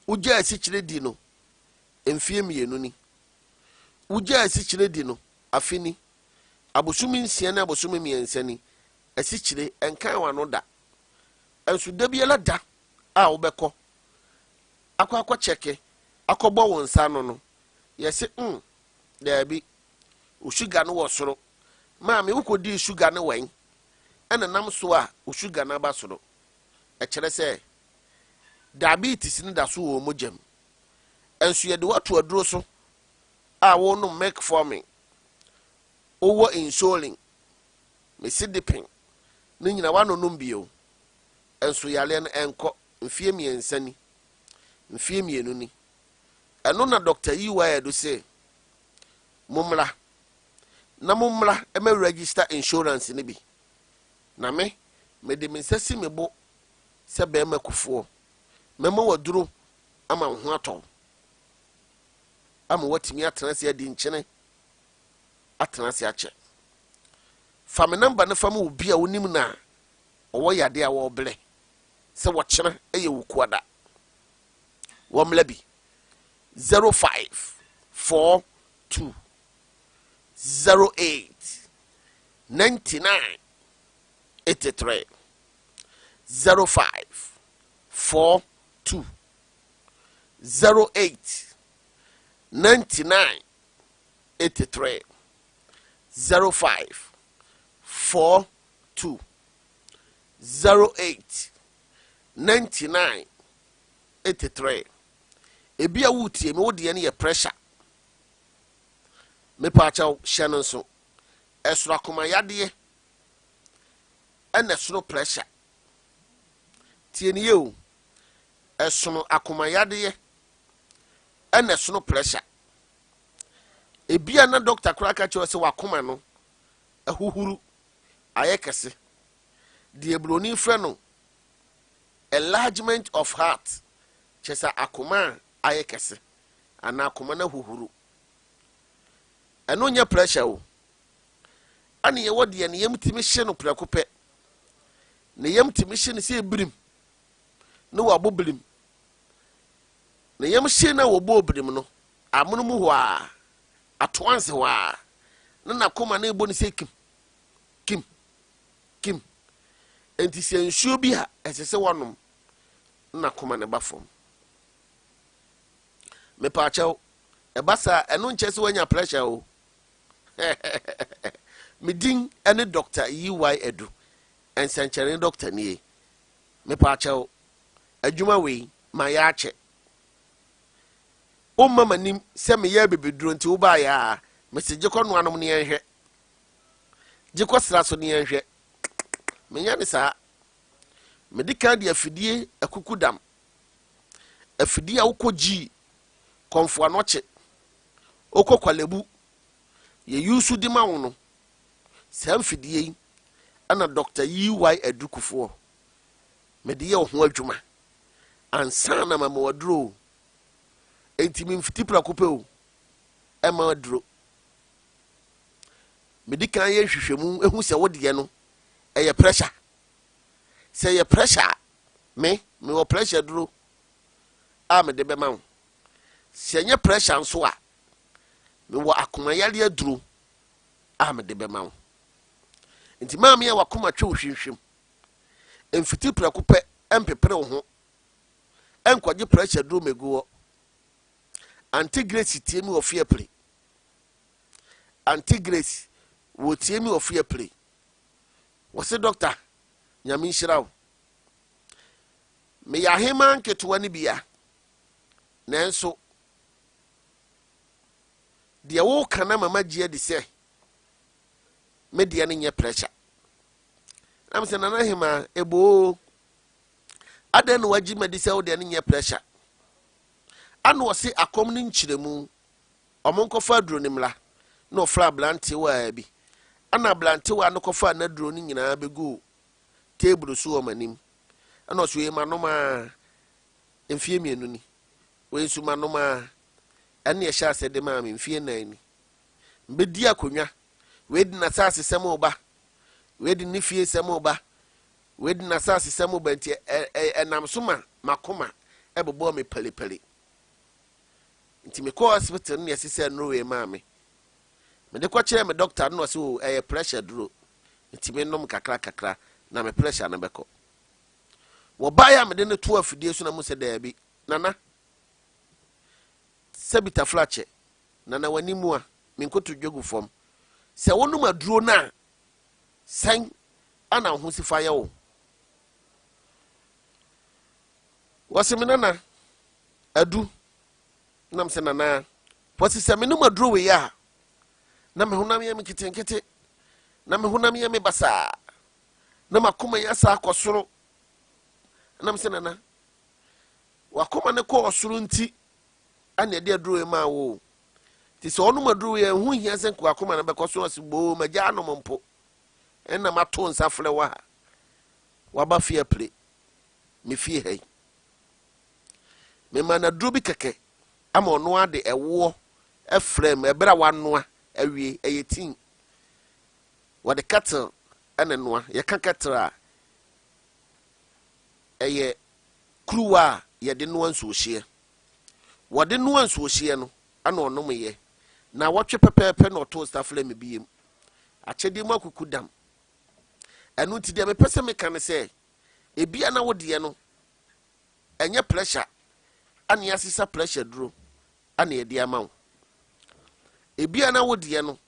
wogya asikyire di no mfie 2 ni, wogya asikyire di no afe ni, abosome 6 ne abosome 3 ni, asikyire nkan w'ano da. Nso da biara da a wobɛkɔ akɔ kyɛke akɔbɔ wo nsa no, yɛsɛ daabi, wo sugar no wɔ soro. Maame, wokɔdii sugar no wɛn ɛna nam so a wo sugar no aba soro? Ɛkyerɛ sɛ diabetes no da so wɔ mogya mu, ɛnso yɛde wato aduro so a wɔnom metformin, wowɔ insulin, mesidipin ne nyina woanonom bio, ɛnso yareɛ no ɛnkɔ. Mfie 3 ni, mfie 2 ni. Ɛno na Dr. EY Adu sɛ mommra na mommra ɛmɛ register insurance no bi, na me mede me nsa si me bo sɛ bɛrima kufoɔ mɛma waduro. Ama wo ho atɔ wo. Ama woatumi atena ase adi nkyene atena ase akyɛ. Fa me namba no fa ma obi a wonim no a ɔwɔ yadeɛ a wɔrebrɛ sɛ wɔkyena yɛ wo kuada. Wɔmmla bi. 0542 08 99 83 0542 08 99 83 0542 08 99 83. Ebi a wotie me, wo deɛ no yɛ pressure. Mepaakyɛw, hyɛ no nso, ɛsoro akoma yadeɛ ɛna ɛsono pressure. Tie ne yie o, ɛsono akoma yadeɛ ɛna ɛsono pressure. Ebi a na doctor koraa ka kyerɛ sɛ wakoma no ahuhuru ayɛ kɛse, deɛ buroni frɛ no enlargement of heart, kyɛ sɛ akoma a ayɛ kɛse anaa akoma no ahuhuru. Ɛno nyɛ pressure o. Ɛne yɛwɔ deɛ ne yam tumi hye no prɛko pɛ, ne yam tumi hye no sɛ ebirim ne wabɔ birim. Ne yam hye na wɔbɔ birim no amono mu hɔ a atoanse hɔ a na n'akoma no ebɔ ne sɛ kim kim kim. Nti sɛ nsuo bi a ɛsɛ sɛ wɔnom na n'akoma no ba fam. Mepaakyɛw, ɛba saa, ɛno nkyɛ sɛ woanya pressure o. Me din ne Dr. EY Adu, nsɛnkyerɛnne doctor nie. Mepaakyɛw, adwuma wei ma yɛ akyɛ. Womma m'anim sɛ meyɛ abibiduro nti wobaayɛ a mese gye kɔ noanom ne yɛnhwɛ, gye kɔ sra so ne yɛnhwɛ. Menyɛ ne saa. Mede kan de afidie akuku dam, afidie a wokɔ gyii kɔmfo anɔkye, wokɔ kwalebu yɛyi di ma wo no. Saa mfidie yi ɛna Dr. EY Adukufoɔ mede yɛ wo ho adwuma ansa na mama waduro o. Enti memfiti prɛko pɛ o ɛma aduro. Mede kan yɛ nhwehwɛmu ehu sɛ wodeɛ no ɛyɛ pressure. Sɛ ɛyɛ pressure a, me mewɔ pressure duro a mede bɛma wo. Sɛ ɛnyɛ pressure nso a, mewɔ akomayare aduro a mede bɛma wo. Nti maame a wakoma twe wo hwimhwim, mfiti prɛko pɛ ɛmpepere wo ho ɛnkɔgye pressure duro megu hɔ. Auntie Grace tie mi wɔ fie pere. Auntie Grace wɔ tie mi wɔ fie pere. Wɔsi, "Doctor, Nyame nhyira wo. Meyɛ ahema nketewa no bia, nanso deɛ woka na mama gye adi sɛ me deɛ no nyɛ pressure." Na mesɛ, "Nana hema eboo, adɛn na wagye ma di sɛ wo deɛ no nyɛ pressure?" Ana ɔse akɔm no nkyerɛmu ɔmo nkɔfa aduro no mmra. Na ɔfrɛ aberantewa bi, ana aberantewa no kɔfa n'aduro no nyinaa bɛgu table so wɔ m'anim. Ɛna ɔso, "Wei manom a mfie 2 ni, wei nso manom a ɛne ɛhyɛ asɛ de maa me mfie 4 ni. Mbɛdi akonnwa wei de n'asase sɛm ɔba, wei de ne fie sɛm ɔba, wei de n'asase sɛm ɔba, nti ɛnam so ma makoma ɛbobɔ me palepale. Nti mekɔ hospital no, ne ɛsɛ sɛ nnuro wei maa me, mede kɔkyerɛ me doctor no, na ɔsɛ o ɛyɛ pressure duro, nti menom kakra kakra na me pressure no bɛkɔ." Wɔbaeɛ a mede no to afidie so na mu sɛ, "Daabi, nana, sɛbi taflakyɛ, nana, w'anim a menkoto dwagu fam sɛ wonom aduro no a, sɛn ana wo ho si fa yɛ wo?" Wɔse me, "Nana Adu," nam sɛ, "Nana," wɔse, "sɛ menom aduro wei a, na me honam yɛ me nketenkete, na me honam yɛ me basaa, na makoma yi asa akɔ soro." Nam sɛ, "Nana, wakoma no kɔɔ soro nti ana ɛde aduro yi maa wo. Nti sɛ ɔnom aduro yi, ɛho hia sɛ nka wakoma no bɛkɔ so." Ɔse, "Boo, magya anom mpo, ɛna mato nsa frɛ wɔ ha, waba fie apire me fie ha yi." Memaa no aduro bi kɛkɛ ama ɔno ara de ɛwoɔ frɛ mu ɛberɛ a wanoa awie. Ɛyɛ tea. Wɔde kettle na ɛnoa. Yɛka kettle a, ɛyɛ kuruwa a yɛde noa nsuohyeɛ. Wɔde noa nsuohyeɛ no na ɔnomyɛ. Naawɔtwe pɛpɛɛpɛ na ɔtoo staflɛ me biem. Akyɛdeɛ mu akuku dam. Ɛno nti deɛ mepɛ sɛ meka ne sɛ, ebia na wo deɛ no ɛnyɛ pressure ana yɛasesa pressure duro ana yɛde ama wo. Ebia na wo deɛ no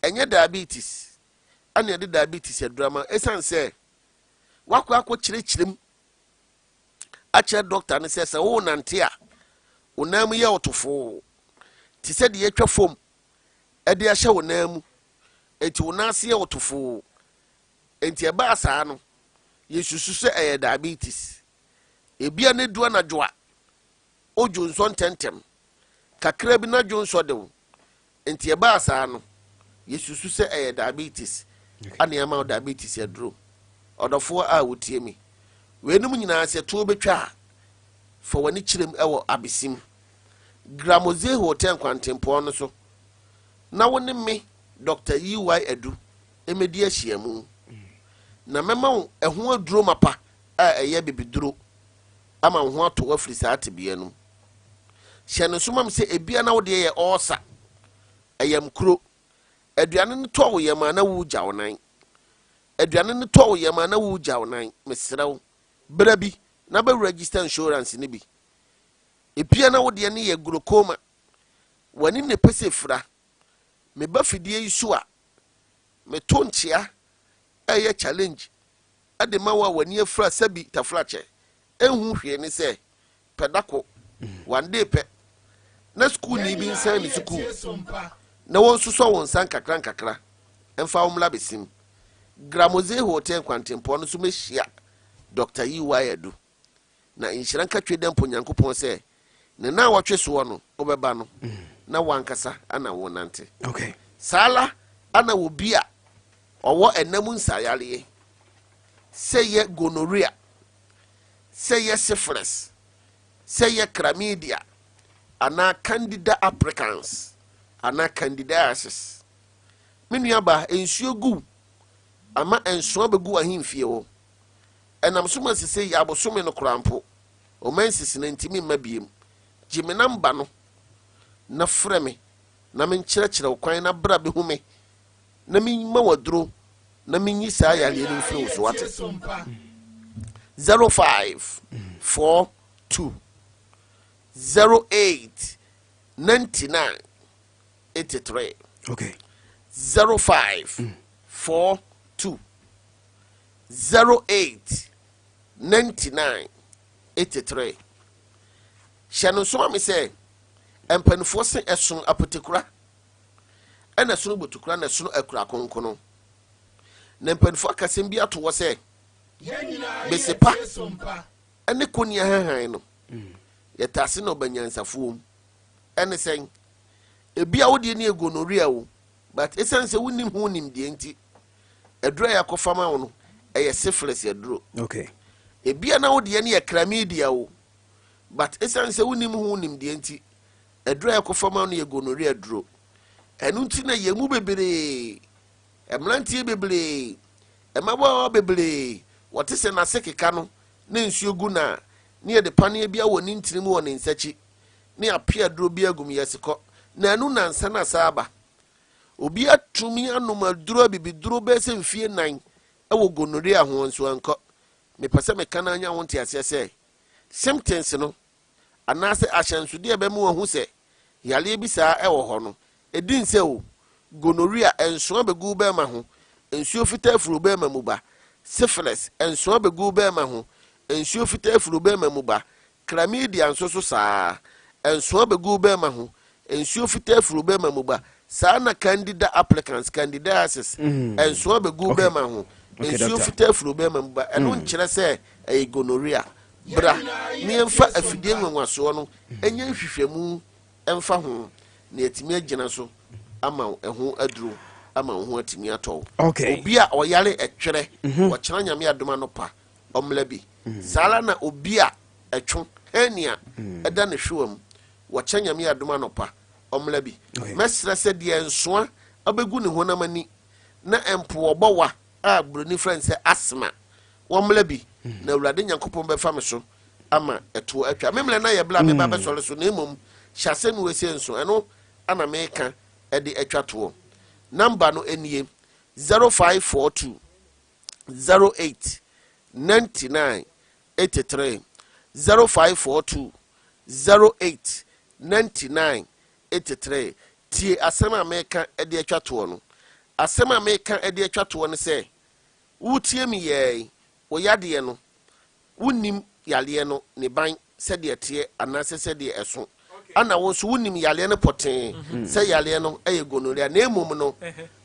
ɛnyɛ diabetes ana yɛde diabetes aduro ama wo. Ɛsiane sɛ wakɔ akɔkyerɛkyerɛ mu akyerɛ dɔkta no sɛ sɛ worenante a wo nan mu yɛ wo tofoo te sɛ deɛ atwa fam de ahyɛ wo nan mu, enti wo nan ase yɛ wo tofoo. Enti ɛbaa saa no, yɛsusu sɛ ɛyɛ diabetes. Ebia na edu anadwo a, odwo nsɔ ntɛmntɛm. Kakra bi na dwonsɔ de wo. Enti ɛbaa saa no, yɛsusu sɛ ɛyɛ diabetes a na yɛama wo diabetes aduro. Ɔdɔfoɔ a wotie me, weinom nyinaa sɛ toɔ bɛtwa a, fa w'ani kyerɛ mu wɔ Abesim, Gramoze Hotel nkwantempɔn no so na wo ne me, Dɔkta EY Adu, mmɛdi ahyiamu. Na mɛma wo ɛho aduro mapa a ɛyɛ abibiduro ama wo ho atɔ wo afiri saa tebea no mu. Hyɛ no nso ma me sɛ ebia na wo deɛ yɛ ɔɔsa, ɛyam kuro. Aduane no tɔ wo yam a na woregya wo nan. Aduane no tɔ wo yam a na woregya wo nan. Mesrɛ wo, bra bi na bɛ register insurance no bi. Ebia na wo deɛ no yɛ glaucoma. W'ani na ɛpɛ sɛ ɛfira. Meba fidie yi so a, meto nkyea ɛyɛ challenge de ma wo a w'ani afira sɛbi tafrakyɛ ɛnhu hwee ne sɛ pɛ da ko, one day pɛ, na sukuuni bi nsan ne sukuu na wɔnsosɔ wo nsa nkakra nkakra mfa wo mmra bɛsim Gramoze Hotel nkwantempɔn no so mɛhyia Dɔkta EY Adu. Na nhyira nka Twedampɔ Nyankopɔn sɛ ne naawɔtwe soɔ no wobɛba no na wankasa ana wonante. Saa ara ana obi a ɔwɔ ɛna mu nsayareɛ sɛ yɛ gonorrhea, sɛ yɛ syphilis, sɛ yɛ chlamydia anaa candida apricans anaa candidiasis. Me nuabaa, nsuo gu ama nsoa bɛgu w'ahemfie hɔ. Ɛnam so ma sesei abosome no koraa mpo, ɔma nsisi no ntumi mma biem. Gye me namba no na frɛ me na menkyerɛkyerɛ wo kwan na bra bɛhu me na memma waduro na menyi saa yareɛ no mfiri wo so wate. 05 42 08 99 83. 05 42 08 99 83. Hyɛ no nso ma me sɛ mpanimfoɔ se ɛsono apotekura ɛna ɛsono botukura na ɛsono akura konkono. Na mpanimfoɔ akasɛm bi ato hɔ sɛ besepa ɛne kɔni ahahan no yɛtaase na ɔba nyansafoɔ mu. Ɛne sɛn ebi a wodeɛ ne gonorrhea o, but ɛsiane sɛ wonim ho nimdeɛ nti aduro a yɛakɔfa ma wo no ɛyɛ syphilis aduro. Ebi a na wodeɛ ne yɛ chlamydia o, but ɛsiane sɛ wonim ho nimdeɛ nti aduro a yɛakɔfa ma wo no yɛ gonorrhea aduro. Ɛno nti na yɛn mu bebree, mmeranteɛ bebree, mmabaawa bebree, wɔte sɛ n'ase keka no ne nsuo gu na ne yɛde paneɛ bi awɔ ne ntini mu wɔ ne nsakyi ne apea aduro bi agum yɛsi kɔ na ɛno nansa na saa aba. Obi atumi anom aduro abibiduro bɛyɛ sɛ mfie 4 ɛwɔ gonorrhea ho nso ankɔ. Mepɛ sɛ meka no anya wo nteaseɛ sɛ symptoms no anaasɛ ahyɛnsodeɛ a ɛbɛma wahu sɛ yareɛ bi saa ɛwɔ hɔ no ɛdi nsɛ o. Gonorrhea, nsoa bɛgu bɛrima ho, nsuo fitaa firi bɛrima mu ba. Syphilis, nsoa bɛgu bɛrima ho, nsuo fitaa firi bɛrima mu ba. Chlamydia nso so saa, nsoa bɛgu bɛrima ho, nsuo fitaa firi bɛrima mu ba. Saa na candida applicants, candidiasis, nsoa bɛgu bɛrima ho, nsuo fitaa firi bɛrima mu ba. Ɛno nkyerɛ sɛ ɛyɛ gonorrhea. Bra ne yɛmfa afidie nwanwasoɔ no ɛnyɛ nhwehwɛmu ɛmfa ho na yɛtumi agyina so ama wo ɛho aduro ama wo ho atumi atɔ wo. Obi a ɔyare ɛtwerɛ, wɔkyerɛ Nyame adom anɔpa ɔmmla bi. Saa ara na obi a ɛtwo Hernia ɛda ne hwewa mu. Wɔkyɛ Nyame adom anɔpa ɔmmra bi. Mɛsrɛ sɛ deɛ nsoa abɛgu ne honam ani na mpo ɔbɔ wa a buroni frɛ no sɛ asthma, wɔmmra bi, na Awurade Nyankopɔn bɛfa me so ama ɛtoɔ atwa. Me mmerɛ no ayɛ berɛ a meba bɛsɔre so, na mmom hyɛ asɛm wei sei nso, ɛno ana meka de atwa toɔ. Number no nie, 0542 08 99 83, 0542 08 99 83. Tie asɛm a meka de atwa toɔ no. Asɛm a meka de atwa toɔ no sɛ, wotie me yɛi, wo yadeɛ no, wonnim yareɛ no ne ban sɛdeɛ teɛ anaasɛ sɛdeɛ ɛso, ana wo nso wonim yareɛ no pɔtee sɛ yareɛ no ɛyɛ gonorrhea, na mmom no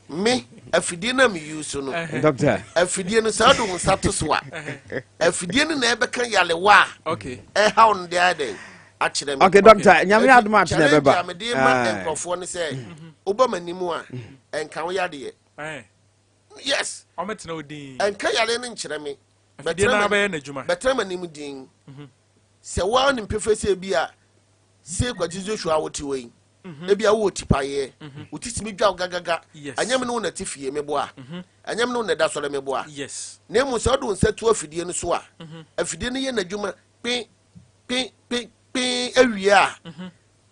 me afidie no a meyi so no, Doctor. Afidie no, sɛ wode wo nsa to so a, afidie no na ɛbɛka yarewa a ɛhaw no de ayɛ dɛn akyerɛ me. Okay, doctor, Nyame Enti, adom ate na challenge ɛbɛba. A mede ma nkurɔfoɔ no sɛ woba m'anim a, ɛnka wo yadeɛ. Yes. Ɔmɛtena wo din. Ɛnka yareɛ no nkyerɛ me. Afidie no bɛyɛ n'adwuma. Bɛtena m'anim din sɛ woa ne mpɛfɛ sɛ bi a sei Kwagye Joshua a wote hɔ yi, ebi a wowɔ tipaeɛ, wo titimi dwa wo gagaga. Ɛnyɛ me ne wo na te fie meboa, ɛnyɛ me ne wo na ɛda sɔre meboa. Na mmom sɛ wode wo nsa tu afidie no so a, afidie no yɛ n'adwuma kpe kpe kpe kpe awie a,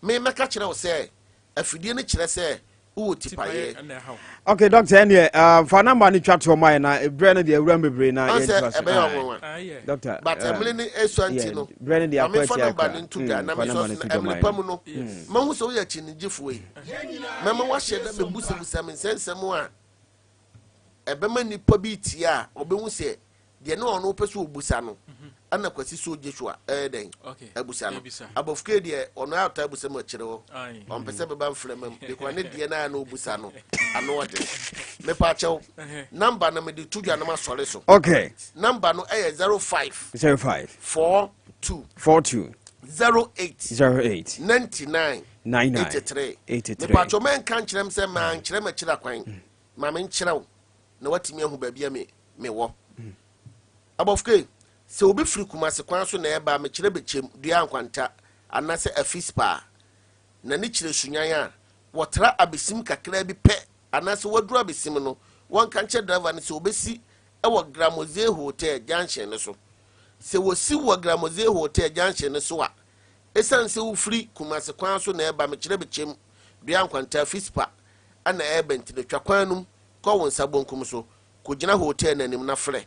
me mɛka kyerɛ wo sɛ afidie no kyerɛ sɛ wowɔ tipaeɛ. Ɛna ɛhaw. Okay, doctor, ɛneɛ fa number no twa toɔ ma yɛ, na berɛ no deɛ awura m bebree na Ɔn sɛ yɛntoa so. ɛbɛyɛ ɔnwanwa. Ayɛ. Doctor, but mmere no esua nti no, berɛ no deɛ ma akɔ memfa atia number kora. no nto dwa na Fa number mesɔ no so to na dwa ma mmere pa yɛn. mu no, mahu sɛ woyɛ akyinnyegyefoɔ yi, mɛma woahyɛ da bɛbusabusa me nsɛnsɛm a ɛbɛma nnipa bi tie a ɔbɛhu sɛ deɛ ne ɔno pɛ sɛ ɔbusa no ɛna Kwasi so Joshua ɛyɛ dɛn abusa no. Ebisa. Abɔfuke deɛ, ɔno ayɛ abusa mu akyerɛ hɔ. Ɔmpɛ sɛ bɛba mframa mu because ne deɛ no a na ɔbusa no ano ɔden. Mepa kyɛw, number no mede to dwa no masɔre so. Number no ɛyɛ 05 05 42 42 08 08 99 99 83. 83. Mepatwɔ, mɛnka nkyerɛ m sɛ mankyerɛ makyerɛ kwan ma menkyerɛ wo na watumi ahu baabi a me mewɔ. Abɔfoke, sɛ obi firi Kumase kwan so na ɛba, mekyerɛ Bɛkyɛm Dua Nkwanta anaasɛ Afispa a na ne kyerɛ Sunyan a wɔtra Abesim kakraa bi pɛ anaasɛ waduru Abesim no, wɔnka nkyerɛ driver no sɛ obɛsi ɛwɔ Gramoze Hotel junction no so. Sɛ wɔsi wɔ Gramoze Hotel junction no so a, ɛsiane sɛ wofiri Kumase kwan so na ɛba, mekyerɛ Bɛkyɛm Dua Nkwanta Afispa ɛna ɛɛba nti no, twa kwan no mu kɔ wo nsa bonkum so, kɔgyina hotel no anim na frɛ.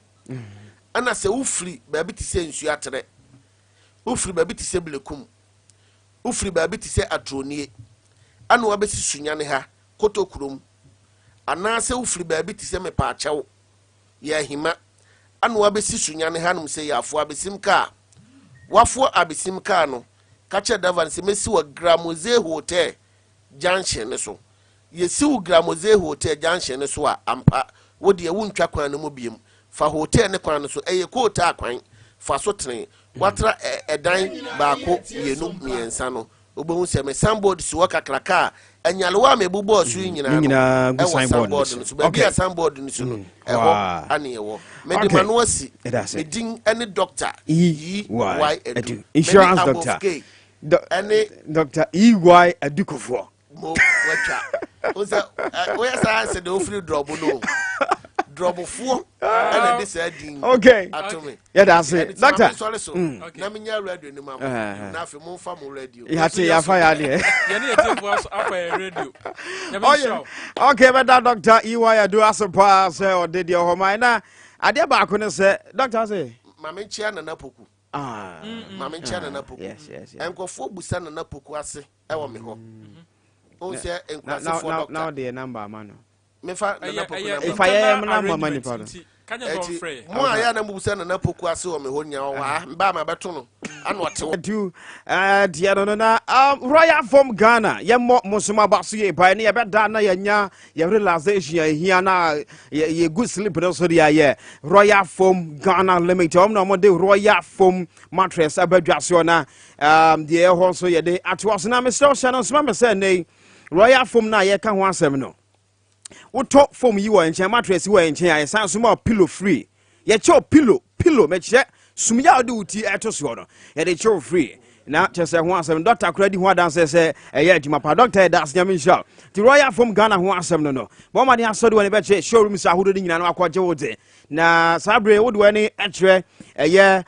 Ɛna sɛ wofiri baabi te sɛ Nsuo Aterɛ, wofiri baabi te sɛ Blekum, wofiri baabi te sɛ Atronie ɛna wabɛsi Sunyane ha Koto kurom, anaasɛ wofiri baabi te sɛ Mepaakyɛw yɛ Ahima ɛna wabɛsi Sunyane hanom sɛ yɛafoɔ Abesim kaa, wafoɔ Abesim kaa no, ka kyerɛ driver no sɛ mɛsi wɔ Gramoze Hotel junction no so. Yɛsi wo Gramoze Hotel junction no so a, ampa wo deɛ wontwa kwan no mu biem. Fa hotel ne kwan no so, ɛyɛ kootaa kwan, fa so tene watra ɛdan baako, mmienu, mmiɛnsa no, wobɛhu sɛ me signboard si hɔ kakraka a anyalewa a mebobɔɔ so yi Ne nyinaa no nyinaa gu ɛwɔ signboard no signboard so. no so. Baabi a signboard no so no, ɛhɔ ane ɛwɔ. Mede ma no asi. Ɛda ase. Me din ne Doctor E E Y Y Adu. Adu. Insurance Mene doctor. Abofke ɛne Doctor E Y Adukofoɔ. Mo watwa wo sɛ woyɛ saa sɛ deɛ wofiri drɔbo no o, drɔbofoɔ ɛna de saa din ato me. Yɛda ase, Ɛno nti ma doctor. mensɔre so na menya radio no ma mo, na afei momfa mo radio. Yɛate, yɛafa yɛ adeɛ. Yɛne yɛtiefoɔ aso afa yɛ radio. Nyame nhyira wo. Okay, bɛda Doctor E Y Adu ase paa sɛ ɔde deɛ ɔhɔ ma na adeɛ baako ne sɛ doctor sɛ Ma menkyea Nana Poku. Ma menkyea Nana Poku. Nkurɔfoɔ busa Nana Poku ase ɛwɔ me hɔ. Wohu sɛ nkurasefoɔ na doctor ɔde yɛ number ama no. Mefa Nana Poku ɛyɛ number. If I am internal na mama arrangement nipa no. nti, ka kyerɛ sɛ Ɛti ɔmfrɛ yɛ. mo a yɛ a na mobusa Nana Poku ase wɔ me hɔ nyinaa, ɔwɔ ha mbaa ma bɛto no ana ɔte hɔ. Du deɛ no na Royal Foam Ghana, yɛmmɔ mo nso aba so yɛ pae ne yɛbɛda na yɛnya yɛ relaxation a ɛhia na yɛ good sleep no so deɛ, yɛ Royal Foam Ghana Limited, ɔm na ɔmode Royal Foam mattress abadwa soɔ na deɛ ɛhɔ nso yɛde atoa so. Na mesrɛ wo, hyɛ no nsoma me sɛ nnɛ yi Royal Foam no a yɛka ho asɛm no, wotɔ foam yi wɔ nkyɛn, mattress yi wɔ nkyɛn a, yɛsan so ma wo pillow free. Yɛkyɛ wo pillow, pillow mɛkyerɛ. Sumyɛ a wode wo ti ɛto soɔ no, yɛde kyerɛw free. Na kyerɛ sɛ ho asɛm dɔkta koraa di ho adanseɛ sɛ ɛyɛ adwuma pa. Dɔkta, yɛda ase, Nyame nhyira wo. Nti Royal Foam Ghana ho asɛm no, bɔ mmɔden asɔ de w'ani bɛkyerɛ showrooms ahodoɔ no nyinaa na wakɔgye wo de. Na saa bere wode w'ani kyerɛ ɛyɛ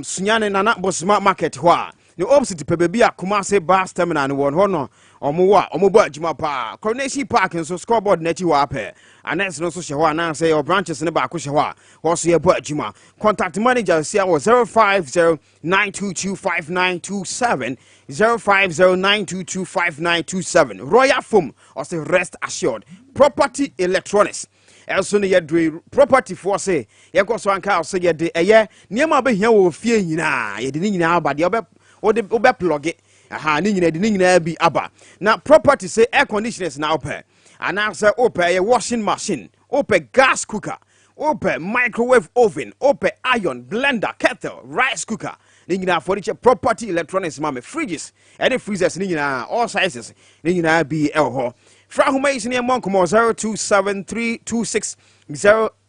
Sunyane Nana Bosoma Market hɔ a, ne opposite pɛ, baabi a Kumase bus terminal no wɔ no hɔ no, ɔmo wɔ a ɔmo bɔ adwuma paa. Coronation Park nso, scoreboard n'akyi hɔ apɛ, annex no nso hyɛ hɔ, anaasɛ yɛwɔ branches no baako hyɛ hɔ a, hɔ so yɛbɔ adwuma. Contact manager sia wɔ 050 9225927, 0509225927. Royal Foam ɔsɛ rest assured. Property Electronics ɛnso no, yɛdure property foɔ se yɛkɔ so anka ɔsɛ yɛde ɛyɛ nneɛma a wobɛhia wɔ fie nyinaa, yɛde ne nyinaa aba. Deɛ wobɛ wode wobɛ plug aha ne nyinaa, de ne nyinaa bi aba. Na property sɛ air conditioners na wopɛ, anaasɛ wopɛ ɛyɛ washing machine, wopɛ gas cooker, wopɛ microwave oven, wopɛ iron, blender, kettle, rice cooker, ne nyinaa afɔde Property Electronics ma me. Fridges ɛne freezers ne nyinaa, all sizes ne nyinaa bi ɛwɔ hɔ. Fra ahoma yi so ne ɛmmɔ nkɔmmɔ,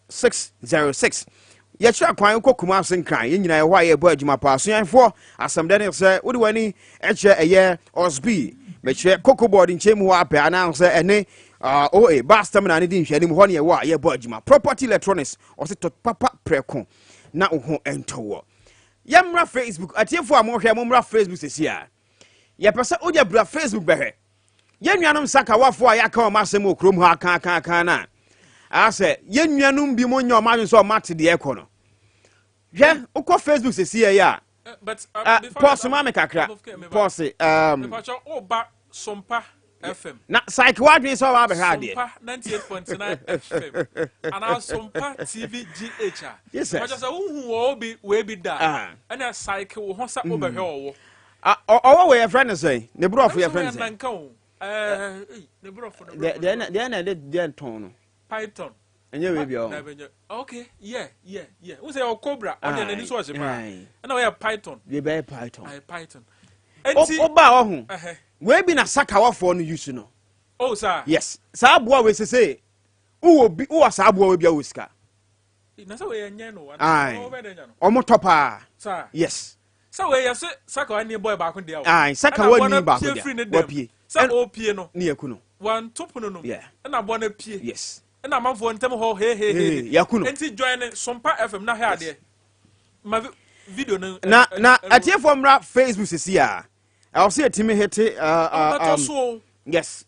0273260606. Yɛkyerɛ kwan kɔ Kumase, Nkran, yɛn nyinaa ɛhɔ a yɛbɔ adwuma paa. Suanfoɔ asɛm dɛ ne sɛ wode w'ani ɛkyerɛ ɛyɛ Osby, mekyerɛ Cocoa Board nkyɛn mu hɔ apɛ, anaasɛ ɛne oa bus terminal ne di nhwɛanim hɔ ne yɛwɔ a yɛbɔ adwuma. Property Electronics ɔsɛ tɔ papa prɛko na wo ho ɛntɔ wɔ. Yɛmmra Facebook. Atiefoɔ a mohwɛ, mommra Facebook sɛsi a yɛpɛ sɛ wode bra Facebook bɛhwɛ yɛn nuanom sakawafoɔ a yɛaka wɔn asɛm wɔ kurom ha akaakaaka no a, asɛ yɛn nuanom bi mo nyɛ ɔmo adwene sɛ ɔmo ate deɛ ɛkɔ no. Hwɛ, wokɔ Facebook sɛsi yɛ a But pause ma me kakra, pause. Mepakyɛ woba Sompa FM. Na psyche wadwene sɛ ɔba abɛhwɛ adeɛ. Sompa 98.9 FM anaa Sompa TV GH a. Jesus. Mepakyɛ sɛ wohu wɔ bi wei bi da Ah. ɛna psyche wo ho sɛ wobɛhwɛ ɔwɔ. Ah, ɔwɔ wɔ, yɛfrɛ no sɛn? Ne borɔfo yɛfrɛ no sɛn? Nanka o. Ɛɛ, ne borɔfo no. Deɛ na ɛde deɛ ntɔn no. Python. Ɛnyɛ wei bia Na ɔ ɛbɛnyɛ. Okay, yeah. Wo sɛ yɛ cobra, ɔde n'ani so ɔhye paa. Aye. Ɛna ɔyɛ python. Deɛ bɛyɛ python. Ayɛ python. Enti ɔbaa ɔho wei bi na sakawafoɔ no use no. Oh, sir. Yes, saa aboa wei sese wowɔ bi, wowɔ saa aboa wei bi a, wɔ sika. Na sɛ wɔyɛ nyɛ no. Aye. Ɔbɛ dɛ nya no. Ɔmo tɔ paa. Sir. Yes. Sɛ wɔyɛ sɛ sakawa ni boy baako deɛ o. Aye, sakawa ni baako deɛ. deɛ. Firi ne dɛm. Wapie. Sɛ ɔpie no. Ne yɛku no. Wanto pono no. Ɛna aboa no pie. Ɛna amanfoɔ ntɛm hɔ he he he. Hey, yɛku no. Enti join ne Sompa FM na hwɛ adeɛ. Ma video no. Na atiefoɔ mmra Facebook sisi a ɛwɔ sɛ yɛtumi hete Ɔbɛtɔ so o. Yes,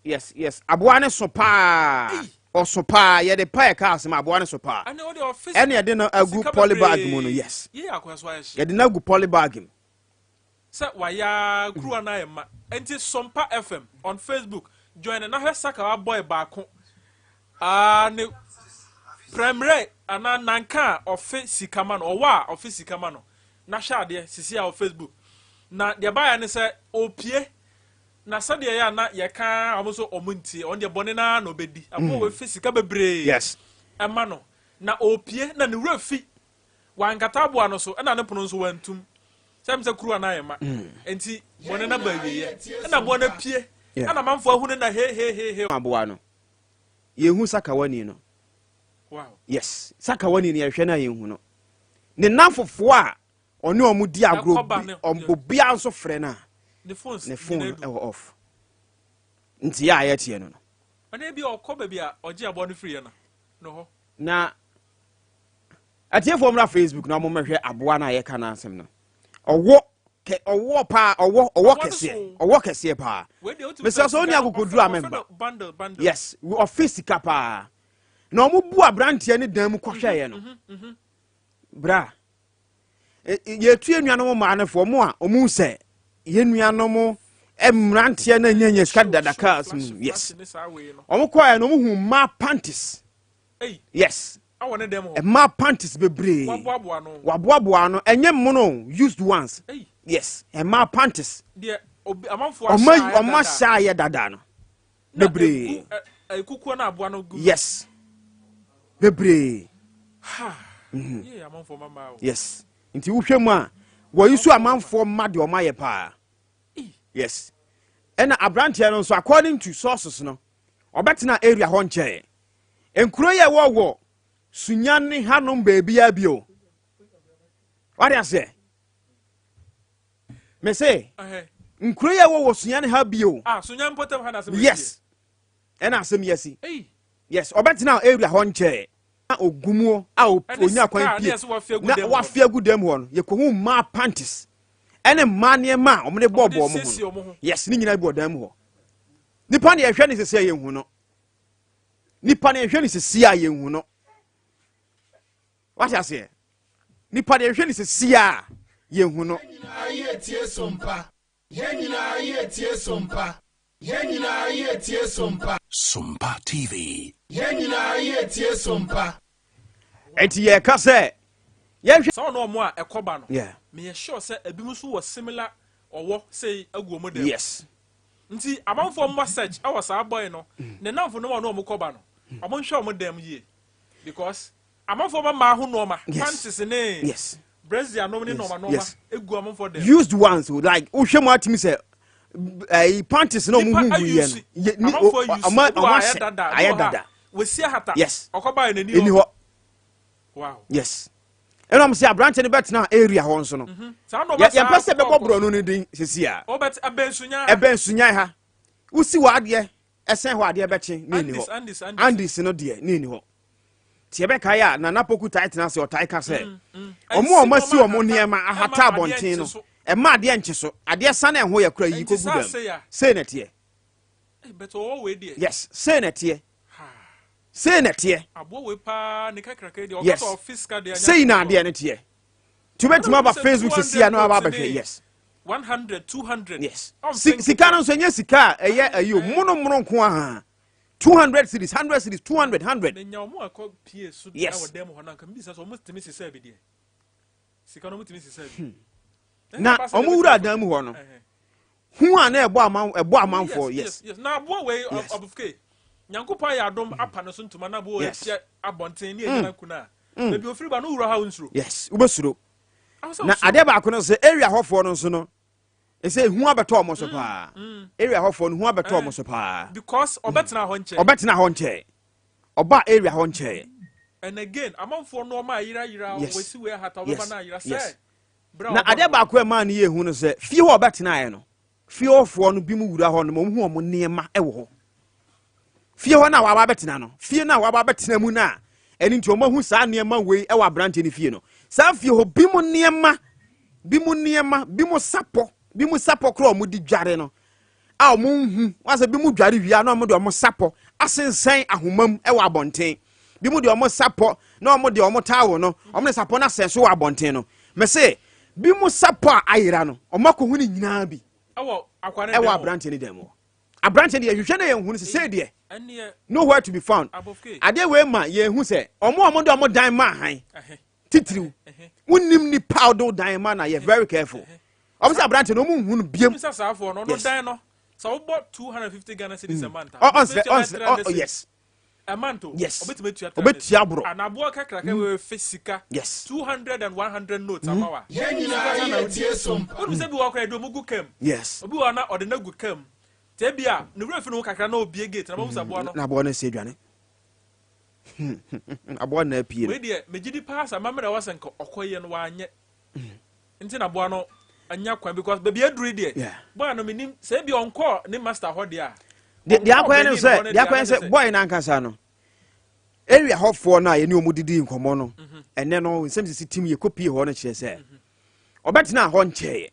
aboa ne so paa, ɔso paa. Yɛde pa yɛ kaa asɛm, aboa ne so paa. Ɛne ɔde ɔfisi. Ɛne yɛde no agu sika polybag bebree. mu no, yes. Yie akɔ so ayɛ hye. Yɛde no agu polybag mu. Sɛ wayɛ kuruwa no ayɛ ma. Enti Sompa FM on Facebook, join na hwɛ sakawa boy baako. Aa, ne prɛmrɛ anaa nanka a ɔfe sika ma no, ɔwɔ a ɔfe sika ma no, na hwɛ adeɛ sisi a wɔ Facebook. Na deɛ baayɛ ne sɛ opie na sɛdeɛ yɛ a na yɛka ɔmo nso ɔmo ntie, ɔno deɛ bɔne naa na ɔbɛdi aboɔ wɔfe sika bebree ɛma no. Na opie na ne wura fi wankata aboa no so, ɛna ne pono nso wantum sɛ kuruwa no ayɛ ma. Nti bɔne no ba awieɛ, ɛna aboa no apue. Ɛna amanfoɔ ahu no na hehehehe. Aboa no, yɛhu sakawani no. Yes, sakawani no, yɛhwɛ no a, yɛhu no. Ne namfofoɔ a ɔne ɔmo di agorɔ Ɛkɔba bi obiara nso frɛ no a, ne phone ne phone no nyinaa du. ɛwɔ off. Nti yɛ a yɛteɛ no. Ɔne bi a ɔkɔ baabi a ɔgye aboa no firi yɛ no hɔ. Na atiefoɔ mmra Facebook na ɔmo mmɛhwɛ aboa no a yɛka no asɛm no. Ɔwɔ kɛ ɔwɔ paa, ɔwɔ Ɔwɔ no kɛseɛ. so. Ɔwɔ kɛseɛ paa. Wei deɛ wotumi Mesɛ sɛ sɛ wonni sika no, akokoduru a ɔfrɛ memba. no bundle bundle. Yes, ɔfe sika paa na ɔmo bu aberanteɛ ne dan mu kɔhwɛeɛ no. Bra yɛtu yɛn nuanom mmaa no fo, ɔmo a ɔmo sɛ yɛn nuanom mmeranteɛ no anyanya sika dada cars mu. Yes. Flash ne saa wei no. Ɔmo kɔɛ no, ɔmo hu mmaa panties. Ei. Yes. Awɔ ne dɛm hɔ. Mmaa panties bebree. Waboaboa no. Waboaboa no, ɛnyɛ mmono, used ones. Ei. Yes, mmaa panties. Deɛ obi amanfoɔ ɔmo ahyɛ ayɛ ɔmo dada. ahyɛ ayɛ dada no Na bebree. egu kukuo na aboa no gu. Yes, bebree. Ha. Yie, amanfoɔ mama o. Yes, nti wohwɛ mu a, wɔyi so amanfoɔ mma deɛ ɔmo ayɛ paa. Ei. Yes, ɛna aberanteɛ no nso, according to sources no, ɔbɛtena area hɔ nkyɛn. Nkuro yɛ ɛwɔ wɔ Sunyani hanom baabiara bio. Wade aseɛ, me se nkuro yi a ɛwɔ wɔ Sunyani ha bio. Ah, Sunyani mpɔtam ha na asɛm. Yes, ɛna asɛm yi asi. Yes, ɔbɛtena area hɔ nkyɛɛ na ogumuo a onya kwan pie na wafe agu dɛm hɔ no, yɛkɔhu mmaa panties ɛne mmaa nneɛma a wɔde bɔɔbɔ wɔn ho. Yes, ne nyinaa bi wɔ dan mu hɔ. Nipa ne yɛhwɛ ne sisi a yɛnhu no, nipa ne yɛhwɛ ne sisi a yɛnhu no. Wate aseɛ? Nipa deɛ, yɛhwɛ ne sisi a yɛnhu no. Yɛn nyinaa yɛ tie Sompa. Yɛn nyinaa yɛ tie Sompa. Yɛn nyinaa yɛ tie Sompa. Sompa TV. Yɛn nyinaa yɛ tie Sompa. Enti yɛka sɛ yɛhwɛ Saa ɔno ɔmo a ɛkɔba no, meyɛ sure sɛ ebi nso wɔ similar ɔwɔ sei agu ɔmo dɛm. Nti amanfoɔ mmɔ search ɛwɔ saa boy no ne namfo nom a ɔne ɔmo kɔba no, ɔmo nhwɛ ɔmo dɛm yie because amanfoɔ ma mmaa ho nneɛma, panties ne brassiere nom ne nneɛma nneɛma egu amanfoɔ dɛm. Used ones o, like wohwɛ mu atumi sɛ ɛyi panties na ɔmo Nipa huhu yɛ ayusi no yɛ ni amanfoɔ ayusi ɔmo ebi wɔ ɔmo hɔ a ayɛ ahyɛ dada, ebi ayɛ wɔ hɔ a dada. wɔsi ahata, ɔkɔba yɛ n'ani ɛni hɔ. hɔ. Yes, ɛna ɔmo sɛ aberante no bɛtena area hɔ nso no, Saa nneɛma saa yɛmpɛ sɛ bɛbɔ kɔkɔ. borɔno no din sisi a. Ɔbɛt ɛbɛn Sunya ha. Ɛbɛn Sunya ha. Wosi wɔ adeɛ ɛsɛn hɔ, adeɛ bɛkye ne ɛni Andis hɔ. Andis Andis. Andis no deɛ, ne ɛni hɔ. Tí ɛbɛka yɛ a, Nana Poku tae tena ase, ɔtae ka sɛ ɔmo a ɔmo asi ɔmo nneɛma ahata abɔnten no, ɛma adeɛ nkye so, adeɛ sane ɛho yɛ kora yi Nti kɔgu saa dɛm. sei a. Sei na ɛteɛ. Bɛtɛ ɔwɔ wei deɛ. Yes, sei na ɛteɛ, sei na ɛteɛ. Aboa wei paa ne kakraka yi deɛ, ɔka sɛ ɔfi sika deɛ. Sei na adeɛ no teɛ. Tí wobɛtumi aba Facebook sisi a na waba abɛhwɛ, yes. 100, 200. Yes, sika no nso ɛnyɛ sika a ɛyɛ ɛyi o, monomono nko a, 200 cedis, 100 cedis, 200, 100. Menya ɔmo akɔ pie so ɛwɔ dɛm hɔ na nka mbisa sɛ ɔmo tumi sisa bi deɛ, sika no ɔmo tumi sisa bi. Na ɔmo wura dan mu hɔ no, hu a na ɛbɔ aman, ɛbɔ amanfoɔ, yes. Yes, na aboa wei, ɔbɛfike Nyankopɔn ayɛ adom apa ne so ntoma na aboa wei hyɛ abɔnten ne ɛnyina kuna a baabi ofiri ba no, wura ha, nsuro. Yes, wobɛsuro. Na adeɛ baako no sɛ area hɔfoɔ no nso no, ɛsɛ ehu abɛtɔ ɔmo so paa. Area hɔfoɔ no, hu abɛtɔ ɔmo so paa. Because ɔbɛtena hɔ nkyɛn. Ɔbɛtena hɔ nkyɛn, ɔba area hɔ nkyɛn. And again, amanfoɔ nneɛma ayerayera, wɔsi wei ahata, ɔbɛba na ayera sɛ. Na adeɛ baako a ɛmaa no yɛ ehu no sɛ fie hɔ a ɔbɛtenaeɛ no, fie hɔfoɔ no bi mu wura hɔ no ma ɔmo hu ɔmo nneɛma wɔ hɔ. Fie hɔ no a waba abɛtena no, fie no a waba abɛtena mu no a, ɛno nti ɔmo ahu saa nneɛma wei wɔ aberanteɛ no fie no. Saa fie hɔ bi mu nneɛma, bi mu nneɛma, bi mu sapɔ, bi mu sapɔ koraa a ɔmo de dware no a ɔmo nhu wasɛ, bi mu dware wie a na ɔmo de ɔmo sapɔ asensɛn ahoma mu wɔ abɔnten, bi mu de ɔmo sapɔ na ɔmo de ɔmo towel no, ɔmo de sapɔ no asɛn so wɔ abɔnten no. Mɛsɛ bi mu sapɔ a ayera no, ɔmo akɔhu ne nyinaa bi ɛwɔ akwa ne ɛwɔ dɛm hɔ. Aberanteɛ no dan mu hɔ. Aberanteɛ deɛ, yɛhwehwɛ no, yɛnhu no sesei deɛ. Ɛneɛ. Nowhere to be found. Abɔfke. Adeɛ wei ma yɛnhu sɛ ɔmo a ɔmo de ɔmo dan ma ahan titiriw, wonim nipa a ɔde wo dan ma na yɛ very careful. Ɔmo sɛ aberanteɛ no, ɔmo nhu no biem. Sɛ saafoɔ no, ɔno dan no sɛ wobɔ 250 Ghana cedis a month a, ɔnsrɛ ɔbɛtumi atua ɔnsrɛ 300 ɔ yes. A month o. Ɔbɛtumi atua Ɔbɛtua borɔ. Anaboa kakraka wei fɛ sika 200 and 100 notes ama wa. Yɛn nyinaa yɛ tie Sompa. Wonim sɛ bi wɔ koraa, yɛde ɔmo gu kam. Obi wɔ hɔ na ɔde no agu kam te bi a ne wura fi ne ho kakra na obie gate na mahu sɛ aboa no Na aboa no asi adwane, aboa no na apue no. Wei deɛ, megye di paa sɛ amammerɛ a ɛwɔ sɛ nka ɔkɔyɛ no wanyɛ nti na aboa no anya kwan, because baabi aduru yi deɛ, boy no, menim sɛ ebi ɔnkɔɔ ne master hɔ deɛ a deɛ ɔnkɔɔ akɔyɛ no Benin sɛ hɔ no deɛ deɛ akɔyɛ a, sɛ na kyerɛ sɛ boy no ankasa no, area hɔfoɔ no a yɛne ɔmu didi nkɔmmɔ no ɛnɛ no, nsɛm sisi tim yɛkɔpie hɔ no kyerɛ sɛ ɔbɛtena hɔ nkyɛeɛ.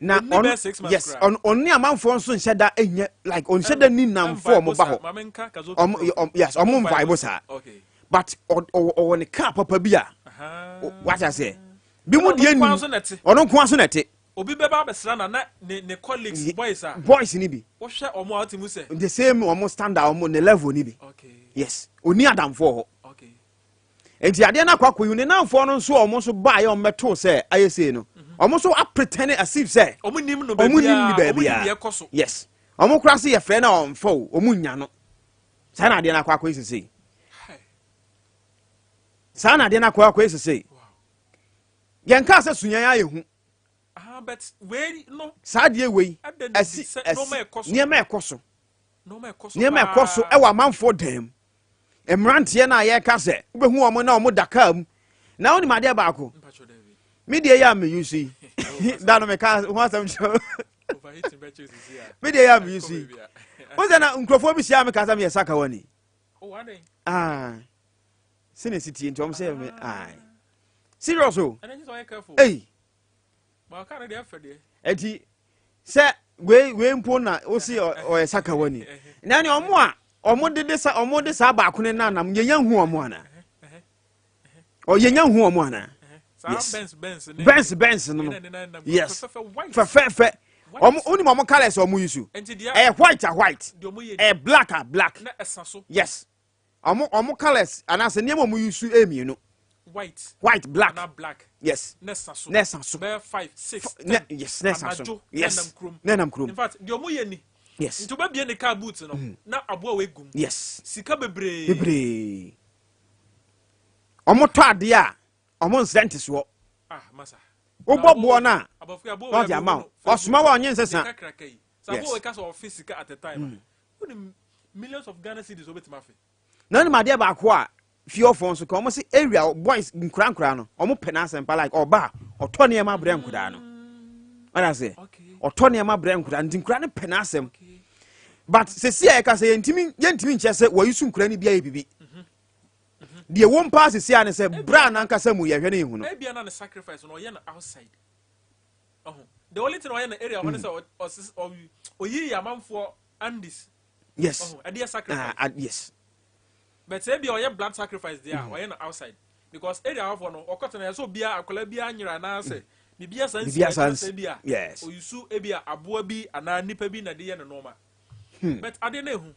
Na Ɔnni ɔno bɛyɛ 6 months koraa. Ɔno ne amanfoɔ nso nhyɛ da nyɛ like ɔnhyɛ da ni namfoɔ ɔmo ba hɔ. Maame nka Kazoki ɔmo Pro. yes, ɔmo nvibe saa, but ɔwɔ ne car papa bi a wate aseɛ bi mu Ɛna deɛ ɔno nko ara nim nso na ɛte. Ɔno nko ara so na ɛte. Obi bɛba abɛsra na ne colleagues boys a boys ni bi wohwɛ ɔmo a, wote mu sɛ the same ɔmo standard, ɔmo ne level ni bi. Yes, oni adamfoɔ hɔ. Nti adeɛ no akɔ akɔyi ne namfoɔ no nso a ɔmo nso baayɛ, ɔmo bɛtoo sɛ ayɛ sei no, ɔmo nso apretend as if sɛ ɔmo nim no ɔmo nim ni baabiara, ɔmo nim baabiara. deɛ ɛkɔ so. Yes, ɔmo kora se yɛfrɛ no a ɔmfa o, ɔmo nya no. Saa na adeɛ no akɔ akɔyi sesei. Saa na adeɛ no akɔ akɔyi sesei. Yɛnkaa sɛ Sunyani ayɛ hu. Ah, but wei no Saa adeɛ wei ɛda ne asi di sɛ asi nneɛma ɛkɔ so. Nneɛma ɛkɔ so. Nneɛma ɛkɔ so Nneɛma ɛkɔ so paa. ɛwɔ amanfoɔ dan mu. Mmeranteɛ no a yɛreka sɛ wobɛhu wɔn na wɔn da kaa mu na wonim adeɛ baako. Mpatwɔ, David. Me deɛ yɛ a me use yi da no meka ho asɛm kyerɛ. Me deɛ yɛ a me use yi, wo sɛ na nkurɔfoɔ bi hyia me ka sɛ meyɛ sakawa ni. Ah, sɛ na ɛsi tie nti ɔm sɛ me ah. Serious o. Ei, ɛnti sɛ wei wei mpo na wosi ɔyɛ sakawa ni na ne ɔmo a ɔmo dede sa, ɔmo de saa baako ne nanam, yɛnya hu ɔmo ana? Ɔyɛnya hu ɔmo ana? Yes, Benz Benz no, yes, fɛfɛɛfɛ. Ɔmo onim ɔmo colours a ɔmo yi so, ɛyɛ white a white, ɛyɛ black a black. Yes, ɔmo colours anaasɛ nneɛma ɔmo yi so ɛyɛ mmienu. White. White, black. Na black. Yes. Na ɛsa so. Na ɛsa so. Bɛyɛ five, six, 10. Yes, na ɛsa so, yes, na ɛnam kurom. In fact, deɛ ɔmo yɛ ni, nti wobɛbie ne car boot no na aboa wei gum. Sika bebree. Bebree. Ɔmo tɔ adeɛ a, ɔmo nsrɛ ntesoɔ. Ah, masa. Wobɔ boɔ no a, na ɔde ama wo. Ɔsoma wo a, ɔnye nsesa. Kakraka yi sɛ aboa wei ka sɛ ɔfe sika at a time a, wonim millions of Ghana cedis wobɛtumi afe. Na onim adeɛ baako a fiefoɔ nso ka, ɔmo se area boys nkura nkura no, ɔmo pɛ n'asɛm pa, like ɔba a, ɔtɔ nneɛma brɛ nkuraa no. Ɔda sɛ ɔtɔ nneɛma brɛ nkuraa no nti nkura no pɛ n'asɛm. But sɛsi a yɛka sɛ yɛntumi nkyɛ sɛ wɔyi so nkura no bi ayɛ bibi deɛ wɔn paa sɛsi a ne sɛ bra n'ankasa mu yɛhwɛ ne yɛhu no. Ebia na ne sacrifice no ɔyɛ no outside ɔho. The only thing ɔyɛ no area hɔ ne sɛ ɔyi amanfoɔ andis. Ɔho ɛde yɛ sacrifice. Ah, yes. But sɛ ebia ɔyɛ blood sacrifice deɛ a, ɔyɛ no outside because area hɔfoɔ no ɔkɔtena yɛ sɛ obiara akwadaa biara nyera anaasɛ biribi asa nsi. Biribi asa ɛkyerɛ nsi. Sɛ ebia oyusu ebia aboa bi anaa nipa bi na de yɛ ne nneɛma, but adeɛ no ehu.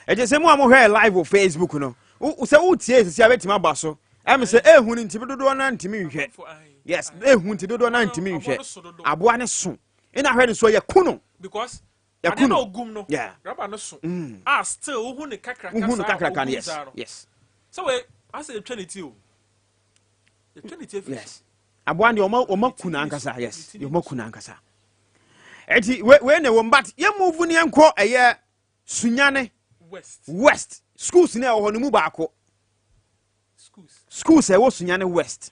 Ɛkyɛ sɛ mu a mohwɛ live wɔ Facebook no, sɛ wotie sisi a, bɛtumi aba so ɛme sɛ ɛhu no ntimi dodoɔ no ntimi nhwɛ. Amanfoɔ, ayi, Yes, ɛhu nti dodoɔ no ntimi Aboa nhwɛ. no so dodo. Aboa ne so ɛna ahwɛ no so yɛku no. Because yɛku adeɛ no. na ogum no, rubber no so a, still wohu ne kakraka. Wohu no saa kakraka no. Ogum saa no sɛ wei asɛ yɛtwa ne ti o, yɛtwa ne ti afiri so. Yes, aboa deɛ ɔma ku no ankasa. Yes, ɔma ku no ankasa. Ɛnti wei na ɛwɔ mu, but yɛn move ne yɛnkɔ ɛyɛ Sunyane West. West schools ne ɛwɔ hɔ no mu baako. Schools. Schools a ɛwɔ Sunyane West,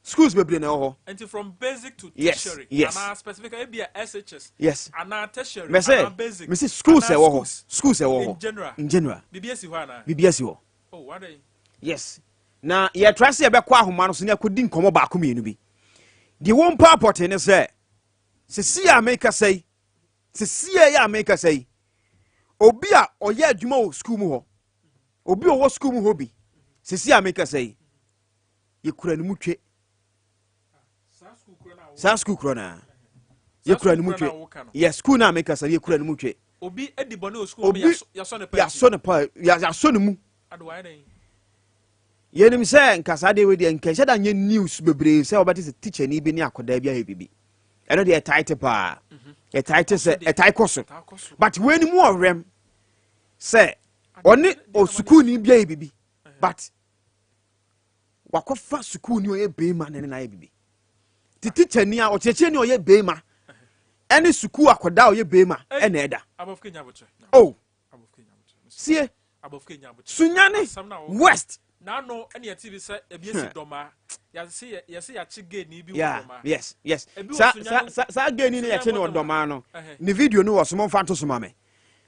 schools bebree na ɛwɔ hɔ. Nti from basic to tertiary anaa specific ebia SHS anaa tertiary mɛsɛ anaa basic mɛsɛ schools anaa ɛwɔ hɔ. Schools. Schools ɛwɔ In hɔ general. In general. Biribi asi hɔ anaa? Biribi asi hɔ. Oh, wadɛn? Yes, na yɛtra sɛ yɛbɛkɔ ahoma no so ne akɔdi nkɔmmɔ baako mmienu bi deɛ wɔn mpa apɔte ne sɛ sisi a mekasa yi, sisi a yɛ a mekasa yi, obi a ɔyɛ adwuma wɔ sukuu mu hɔ, obi a ɔwɔ sukuu mu hɔ bi, sisi a mekasa yi, yɛkura ne mu twe. Saa school kuro no a Saa sukuu korɔ naa yɛkura ne mu school twe. korɔ no a woka no. Yes, sukuu no a mekasa no, yɛkura ne mu twe. Obi adi bɔne wɔ school Obi mu, yɛasɔ ne pa. Yɛasɔ ne pa, yɛasɔ ne mu. Ade wayɛ dɛn? Yɛnim sɛ nkasa deɛ, wei deɛ nka ɛhyɛ da nyɛ news bebree sɛ wɔbɛte sɛ tikyani bi ne akɔdaa bi ayɛ biribi. Ɛno deɛ ɛtae te paa, ɛtae te sɛ ɛtae kɔ so. Ɛtae kɔ so. But wei ni mu ɔwerɛm sɛ ɔne osukuuni bi ayɛ biribi, but wakɔfa sukuuni a ɔyɛ beema ne ne ayɛ biribi te tikyani a ɔkyerɛkyerɛni a ɔyɛ beema ɛne sukuu akɔdaa a ɔyɛ beema ɛna ɛda. Abɔfo nya abotire. Oh. Abɔfo nya abotire. Sie. Abɔfo nya abotire. Sunyane Asɛm na wɔka. West. N'ano ɛne yɛte bi sɛ ebi esi dɔmaa, yɛse yɛakye gay ni bi wɔ dɔmaa. Ebi wɔ Sunyane. Saa gay ni no yɛkye no wɔ Sunyane. Dɔmaa no, ne video no wɔ so, momfa nto so ma me.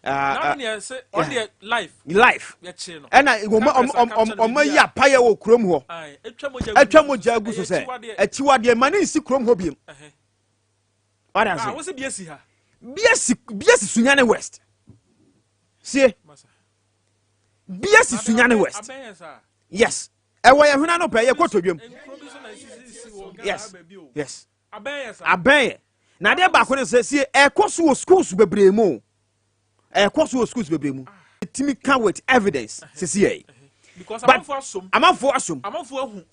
N'ano ne yɛse ɔno deɛ life Life. yɛkye no. Ɛna Cameras a capture no. ɔma yi Biribiara. apayɛ wɔ kurom hɔ. Aye, atwa mogya atwa gu mogya agu so ɛyɛ sɛ akyiwadeɛ. Akyiwadeɛ ma ne nsi kurom hɔ biem. Wada Ah, ase. wosɛ bi esi ha? Biasi Sunyane West sie. Masa. Biasi Sunyane West. Abɛn yɛ saa. Yes, ɛwɔ yɛ hwena no pɛ yɛ kɔtɔ dwam. Nkuro bi so na esisi wɔ Ghana ha baabi o. Abɛn yɛ saa. Abɛn yɛ na adeɛ baako ne sɛ sie ɛkɔ so wɔ schools bebree mu o. Ɛkɔ so wɔ schools bebree mu, timi ka with evidence sisi yɛ. Because But amanfoɔ asom. Amanfoɔ asom. Amanfoɔ ahu.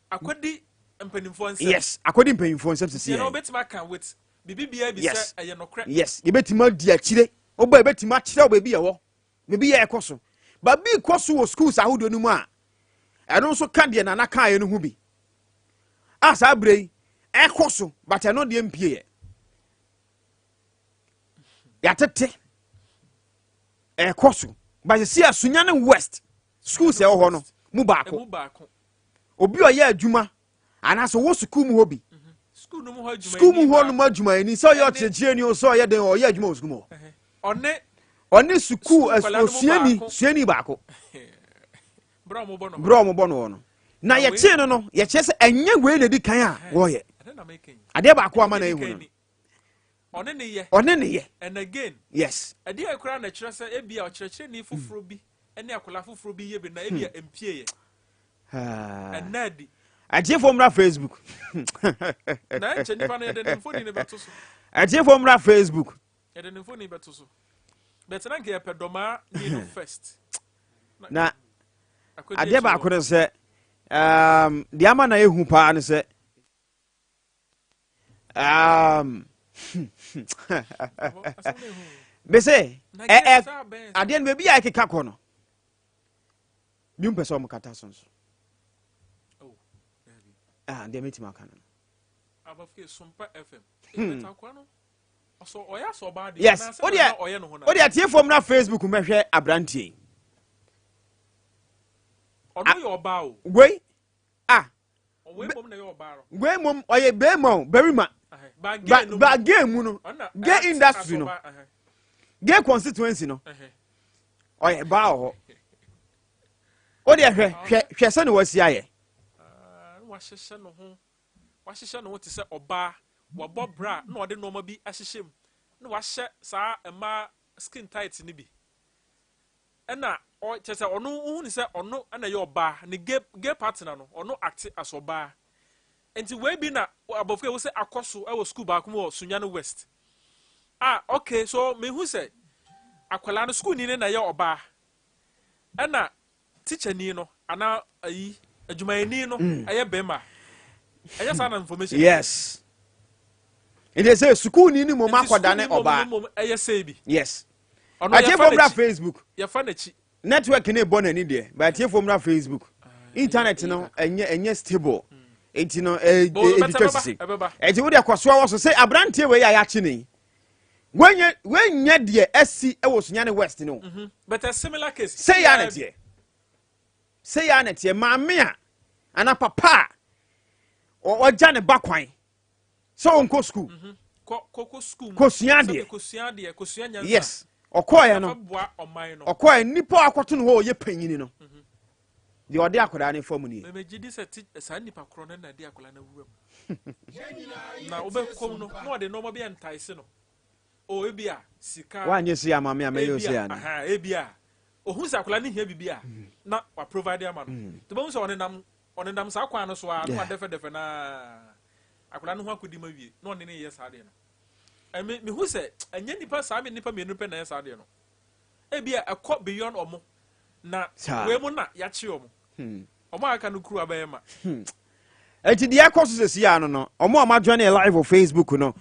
Akɔdi mpanimfoɔ nsɛm. Yes, akɔdi mpanyinfoɔ nsɛm sisi Yɛn na yɛ. wobɛtumi aka with biribi biara bi sɛ ɛyɛ nokorɛ. Yes, yɛbɛtumi adi akyire, woba yɛbɛtumi akyerɛ wo baabi yɛwɔ, baabi yɛ ɛkɔ so, baabi kɔ so wɔ schools ahodoɔ no mu a, ɛno nso ka deɛ Nana kaeɛ no ho bi a saa berɛ yi ɛkɔ so, but ɛno deɛ mpie yɛ yɛatete ɛkɔ so, but sisi a Sunyane West schools ɛwɔ hɔ no mu baako, Emu baako. Obi a ɔyɛ adwuma Anaasɛ ɔwɔ sukuu mu hɔ bi. Sukuu no mu hɔ Sukuu mu adwumayɛni hɔ nom baako. adwumayɛni, sɛ ɔyɛ Ɛne ɔkyerɛkyerɛni o, sɛ ɔyɛ den, ɔyɛ adwuma wɔ sukuu mu hɔ. Ɔne Ɔne sukuu sukuu nkwadaa no mu osuani, baako. Suani baako. Berɛ a wɔbɔ no hɔ. Berɛ a wɔbɔ no hɔ no. Na Na wei yɛkyee no no, yɛkyerɛ sɛ ɛnyɛ wei na ɛdi kan a wɔyɛ. Ɛno na meka yi. Adeɛ baako Ɛnyɛ ama na deɛ ɛdi ehu kan no. ni. Ɔne ne yɛ. Ɔne ne yɛ. And again. Ɛdeɛ koraa na ɛkyerɛ sɛ ebi a ɔkyerɛkyerɛni foforɔ bi ne akwadaa foforɔ bi yɛ bi na ebi a mpie yɛ. Ɛnna adi. Atiefoɔ mmra Facebook. Na ɛnkyɛ nipa no yɛde ne mfoni no bɛto so. Atiefoɔ mmra Facebook. Yɛde ne mfoni bɛto so. Bɛtena nka yɛpɛ dɔmaa ni no first. Na Akɔdi adeɛ akyi baako wɔ. no sɛ deɛ ama na ehu paa no sɛ bese ɛ ɛ adeɛ no baabi a ɛkeka kɔ no bi mpɛ sɛ ɔmo kata so nso. Oh, Ah, deɛ mɛtumi aka no. Yes, wodeɛ wodeɛ atiefoɔ mmra Facebook mmɛhwɛ aberanteɛ yi. Ɔno yɛ ɔbaa o. Wei ah. Wei mmom na ɛyɛ ɔbaa no. Wei mmom ɔyɛ bɛrima o, barima. Ba gay no. Ba gay mu no, gay industry no, gay constituency no, ɔyɛ baa wɔ hɔ. Wodeɛ hwɛ hwɛ hwɛ sɛ ne wasi ayɛ. Wahyehyɛ ne ho, wahyehyɛ ne ho te sɛ ɔbaa, wabɔ bra na ɔde nneɛma bi ahyehyɛ mu, na wahyɛ saa mmaa skin tight no bi. Ɛna ɔ kyerɛ sɛ ɔno wohu ne sɛ ɔno ɛna ɛyɛ ɔbaa, ne gay partner no, ɔno act as ɔbaa. Nti wei bi na abɔfra yi wo sɛ akɔ so ɛwɔ school baako mu wɔ Sunyani West. Ah, okay, so mehu sɛ akwadaa no school ni no na ɛyɛ ɔbaa. Ɛna teacher ni no anaa ayi adwumayɛni no ɛyɛ bɛrima. Ɛyɛ saa na information. Yes. Nti sɛ sukuu ni ni mom Nti akɔda ne sukuu ni mom ɔbaa. no mom ɛyɛ sɛ bi. Yes. Ɔno yɛfa Atiefoɔ mmra n'akyi. Facebook. Yɛfa n'akyi. Network ne bɔ n'ani deɛ, but atiefoɔ mmra Facebook. Internet no ɛnyɛ stable. Nti no Bo, ɛtwitwa ɛbɛba, sisi. ɛbɛba. Nti wo deɛ kɔsoa wɔ so sɛ aberanteɛ wei a yɛakye ne yi. Wɔnyɛ deɛ asi wɔ Sunyani West no. But a similar case. Sɛ yɛ na teɛ. Sɛ yɛ na teɛ maame a ana papa a ɔgya ne ba kwan sɛ ɔnkɔ school. Kɔ school mu. Kosua adeɛ. Sɛbi kosua adeɛ, kosua nyansa. Yes. Ɔkɔɛ no. Nafa boa ɔman no. Ɔkɔɛ nipa a akɔto no hɔ ɔyɛ panyini no. Deɛ ɔde akwadaa ne fam nie. Mɛmɛ gye di sɛ ti saa nipa korɔ no na ɛde akwadaa no awura mu. Na wobɛkɔm no na ɔde nneɛma bi ɛntaese no. O ebi a sika. Wanyɛ si ama me a mɛyɛ Ebi osi a ana. aha ebi a ohun sɛ akwadaa no hia bibi a na wa provide ama no. Te bɛhu sɛ ɔnenam saa kwan no so a na wadɛfɛdɛfɛ naa akwadaa no ho akɔdi ma wie na ɔne ne yɛ saa adeɛ no. Ɛmi mihu sɛ ɛnyɛ nipa saa mi nipa mmienu pɛ na ɛyɛ saa adeɛ no. Ebi a ɛkɔ beyond ɔmo na Saa. wei mu na yakye ɔmo. Ɔmo a aka no kuru abɛyɛ ma. Enti deɛ ɛkɔ so sɛsi a no, ɔmo a moajoin yɛ live wɔ Facebook no,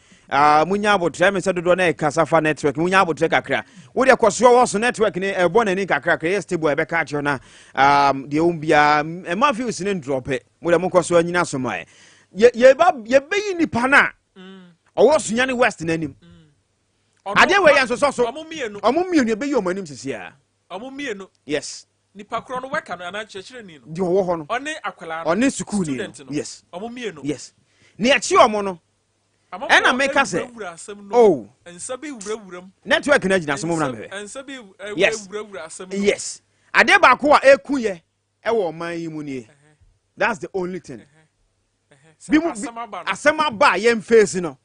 munya abotrɛ me sɛ dodoɔ na ɛkasa fa network, munya abotrɛ kakra. Wodeɛ kɔ soɔ wɔ so network ne ɛbɔ n'ani kakra kakra, ɛyɛ stable a ɛbɛka akyerɛ na deɛ wɔm biara ɛma views ne ndrɔpe. Mo deɛ monkɔ so anyina so ma ɛ. Yɛbɛyi nipa no a ɔwɔ Sunyani West n'anim. Adeɛ wei yɛ nsosɔ so. Ɔmo mmienu. Ɔmo mmienu yɛbɛyi ɔmo anim sisi a. Ɔmo mmienu. Yes. Nipa korɔ no wɛka no anaa kyerɛkyerɛni no. Deɛ ɔwɔ hɔ no. Ɔne akwadaa no. Ɔne sukuuni no. Student no. Yes. Ɔmo mmienu. Yes. Ne akyi ɔmo no. Amanfoɔ Ɛna meka sɛ, ewurawura asɛm no. Oh. Nsa bi wurawura mu. Network no agyina so mo na mehwɛ. Nsa bi ewurawura asɛm no. Yes. Adeɛ baako a eku yɛ ɛwɔ ɔman yi mu nie. That's the only thing. Bi mu Asɛm aba no. Asɛm aba a yɛn face no.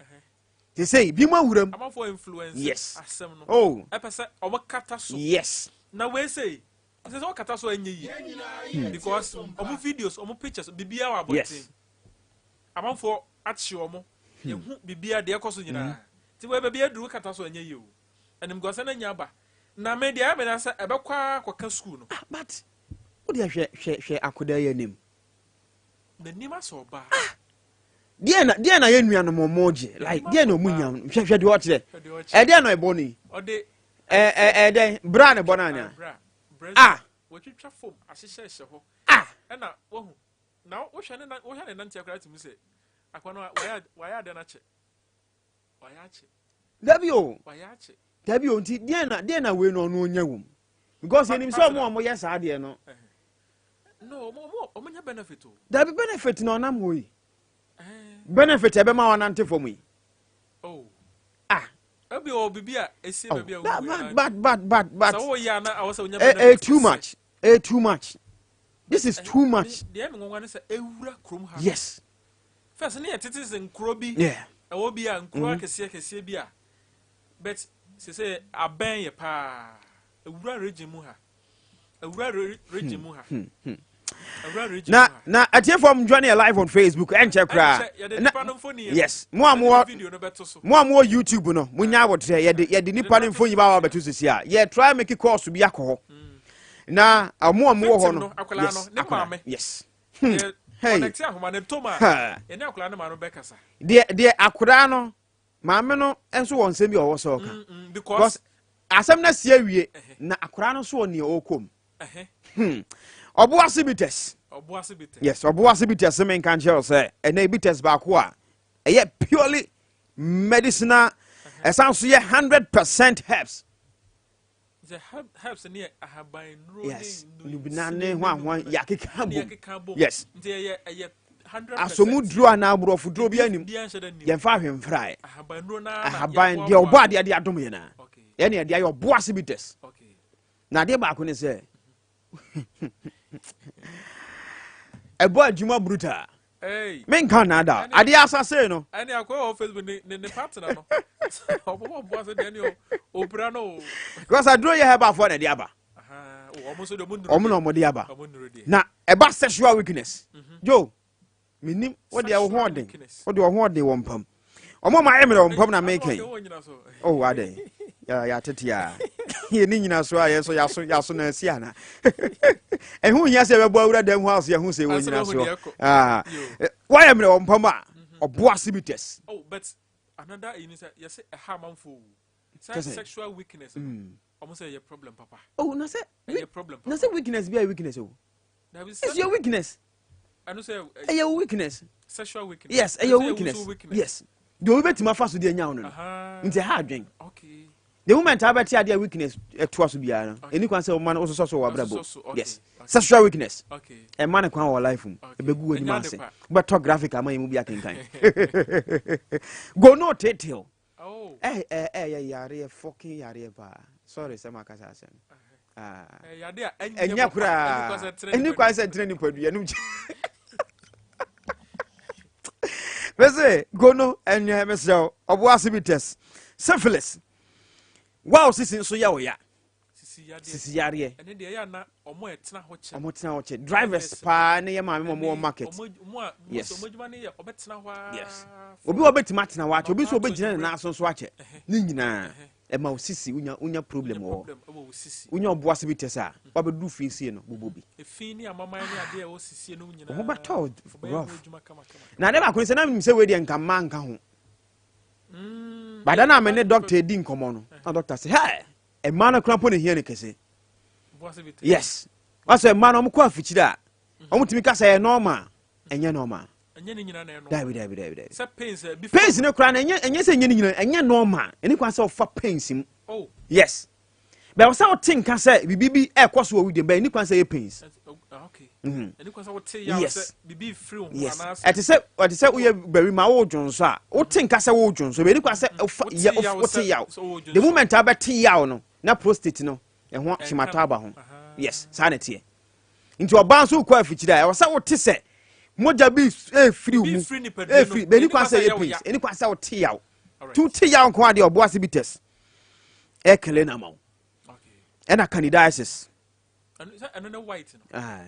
Te sɛ bi mu awura mu. Amanfoɔ influence asɛm no. Oh. Ɛpɛ sɛ ɔmo kata so. Yes. Na wei sɛ sɛ sɛ ɔkata so ɛnyɛ yie. Because ɔmo videos, ɔmo pictures, biribiara wɔ abɔnten. Amanfoɔ akye ɔmo. Ehu biribiara deɛ ɛkɔ so nyinaa. Ti wei baabi aduru kata so ɛnyɛ yie o. Ɛnimguasɛ no nya aba. Na me deɛ ɛyɛ me na sɛ ɛbɛkɔ akɔka school no. Ah, but wo deɛ hwɛ hwɛ hwɛ akoda yi anim. N'anim asɛ ɔbaa. Ah! Deɛ na yɛ nuanom ɔmo gye like deɛ na ɔmo nya hwɛ hwɛ deɛ ɔkyerɛ. Hwɛ deɛ ɔkyerɛ. Ɛdeɛ na ɛbɔ no yi. Ɔde. Ɛ ɛ ɛdɛn bra ne bɔ no anya. Bra. Bra. Ah! Wɔtwitwa fam ahyehyɛ hyɛ hɔ. Ah! Ɛna wahu. Na wohwɛ ne na wohwɛ ne nante akora tumi sɛ akwa no wayɛ ade no akyɛ. Wayɛ akyɛ. Dabi o. Wayɛ akyɛ. Dabi o, nti deɛ na wei no ɔno onya wom. Because yɛnim sɛ ɔmo a ɔmo yɛ saa deɛ no. No, ɔmo nya benefit o. Dabi, benefit na ɔnam hɔ yi. Benefit ɛbɛma wanante fam yi. Oh. Ah. Ebi wɔ bibi a esi Oh, baabi a but wowu but but but but but Sɛ woyɛ a na awɔ sɛ wonya eh, eh, too much. Too much. This is too much. Deɛ mi nwanwa ne sɛ ewura kurom ha. First ne yɛ tete sɛ nkuro bi. Ɛwɔ bi a nkuro akɛseɛ kɛseɛ bi a, but sese abɛn yɛ paa. Ewura region mu ha. Ewura region mu ha. Ewura region Na mu ha. Na atiefoɔ m join yɛ live on Facebook, ɛnkyɛ koraa. Ɛnkyɛ, yɛde Na nipa no mfoni no. Yes, mo a Yɛde mowɔ video no bɛto so. Mo a mowɔ YouTube no, monya abotrɛ, yɛde nipa no mfoni ba bɛto sisi a yɛ try make calls bi akɔ hɔ na mo a mowɔ hɔ Victim no no, akwadaa no, ne akwadaa, maame. Yes. Yɛ Hey. connect ahoma ne ntoma a Ha. yɛne akwadaa no maame no bɛkasa. Deɛ akwadaa no maame no nso wɔ nsɛm bi a ɔwɔ sɛ ɔka. Because because asɛm no asi awie na akwadaa no nso wɔ nea ɔrekɔ mu. Ɔboase Bitters. Ɔboase Bitters. Yes, Ɔboase Bitters, menka nkyerɛ wo sɛ ɛnɛ bitters baako a ɛyɛ purely medicinal, ɛsan so yɛ 100% herbs. Sɛ herbs ne yɛ ahaban nnuro ne nubina ne ho ahoa yɛakeka ne bom. yɛakeka bom. Nti ɛyɛ 100%. Asomu duro anaa aborɔfo duro bi anim. Biara nhyɛ da nim. Yɛmfa ahwemfrae. Ahaban nnuro naa na Ahaban yɛboaboa deɛ ɔbɔ ano. adeɛ de adom yɛn a ɛne ɛde ayɛ Ɔboase Bitters. Na adeɛ baako ne sɛ ɛbɔ adwuma brutal. Hey. Menka nnaada adeɛ asase no. Ɛne akɔyɛ wɔ Facebook ne partner no ɔbɔbɔ boase deɛ ne opira no o. Because aduro yɛ herbalfoɔ na ɛde aba. Aha, o, ɔmo nso de ɔmo nnuro Ɔmo na deɛ. ɔmo de aba. Ɔmo nnuro deɛ. Na ɛba sexual weakness jo, menim wode wo ho Sexual ɔden. weakness. Wode wo ho ɔden wɔ mpam, ɔmo ma ayɛ mmerɛ wɔ mpam na meka yi. Ɛwɔ nyina so. Oh, adɛn, yɛatete a yɛni nyina so a yɛ so yɛaso yɛaso na asi ana ɛho hia sɛ yɛbɛbɔ awura dam hɔ ase yɛho sɛ ɛwɔ Ansa nyina na soɔ. wohu deɛ ɛkɔ. Ah, Yo. woayɛ mmerɛ wɔ mpam a, Ɔboase Bitters. Oh, but another yi ni sɛ yɛsɛ ɛha amanfo o sɛ Kyɛ sɛ- sexual weakness no, ɔmo sɛ ɛyɛ problem papa. Oh, na sɛ Ɛyɛ problem na papa. sɛ weakness bi a weakness o. Dabi, it's sɛ your weakness. Ɛno sɛ Ɛyɛ wo weakness. Sexual weakness. Yes, Ɛno ɛyɛ wo sɛ weakness. wo weakness. Yes, deɛ obi bɛtumi afa so deɛ anya wo no, nti ɛha adwen. The moment a wobɛte adeɛ a weakness ɛtoa so biara no, ɛni kwan sɛ woma no wososɔ so wɔ Wososɔ abrabɔ. so, okay, Yes, sexual weakness, ɛma ne kwan wɔ life mu. Ɛbɛgu w'anim Ɛnyɛ ade ase. pa. Wobɛtɔ graphic ama yɛ mu bi akenkan gono tetew. Oh. Ɛyɛ yareɛ, fucking yareɛ paa. Sorry sɛ makasa asɛm. Ah. Ɛyɛ ade a ɛnyɛ Ɛnyɛ papa. koraa. Ɛni kwan sɛ ɛtena Ɛni nipadua kwan sɛ ɛtena nipadua no mese gono ɛnyɛ. Mesrɛ wo, Ɔboase Bitters, syphilis wa wo sisi nso yɛ wo ya. Sisi yadeɛ. Sisi yareɛ. Ɛne deɛ ɛyɛ ana ɔmo a ɛtena hɔ kyɛ. Ɔmo tena hɔ kyɛ, drivers paa ne yɛ maame ma ɔmo wɔ Ɛne market. ɔmo a ɔmo adwuma ne yɛ ɔbɛtena hɔ ara Obi wɔ bɛtumi atena hɔ akyɛ, obi nso Ɔtɔ obɛgyina ne anwummerɛ. nan so nso akyɛ. Ne nyinaa ɛma wo sisi wonya problem Wonya wɔ hɔ. problem ɛwɔ wo sisi. Wonya Ɔboase Bitters a wabɛduru fie sie no bobɔ bi. Efi ne amaman ne adeɛ a ɛwɔ sisie no nyinaa. Wo ho bɛtɔ wo ɔbɛyɛ ho rough. adwuma kama kama. Na ade baako ne sɛ na menim sɛ wei deɛ nka mma nka ho bada na me ne doctor di nkɔmmɔ no, na doctor sɛ hɛ mmaa no kora mpo ne hia ne kɛse. Boase Bitters. Yes, wasɛ mmaa no ɔmo kɔ afikyire a ɔmo tumi ka sɛ ɛyɛ normal, ɛnyɛ normal. Ɛnyɛ ne nyinaa na ɛyɛ normal. Dabi, dabi, dabi, dabi. Sɛ pains a ebi Pains ne koraa no, ɛnyɛ sɛ ɛnyɛ ne nyinaa ɛnyɛ normal. Ɛne kwan sɛ ɔfa pains mu. Yes, bɛn sɛ wote nka sɛ biribi bi ɛkɔ so wɔ wo deɛ bɛn, ɛne kwan sɛ ɛyɛ pains. Ah, okay. Ɛne kwan sɛ wote yaw sɛ biribi firi wo ho anaasɛ Ɛte sɛ woyɛ barima wodwo nso a wote nka sɛ wodwo nso, bɛni kwan sɛ wofa Wote yɛ yaw wote yaw. sɛ wodwo The nso. moment a wobɛte yaw no na prostate no ɛho Ɛnka kyematɔ aba ho. Yes, saa na ɛteɛ. Nti ɔbaa nso wokɔ afikyire a ɛwɔ sɛ wote sɛ mogya bi efiri wo Bi mu firi nipadua no. efiri bɛni Ɛni kwan kwan sɛ sɛ ɛyɛ ɛyɛ wo pains ya. Ɛni kwan sɛ wote yaw. Tu te yaw nko adeɛ, Ɔboase Bitters ɛkele na ma wo. Ɛna candidiasis. Ɛno sɛ ɛno ne white no. Ah,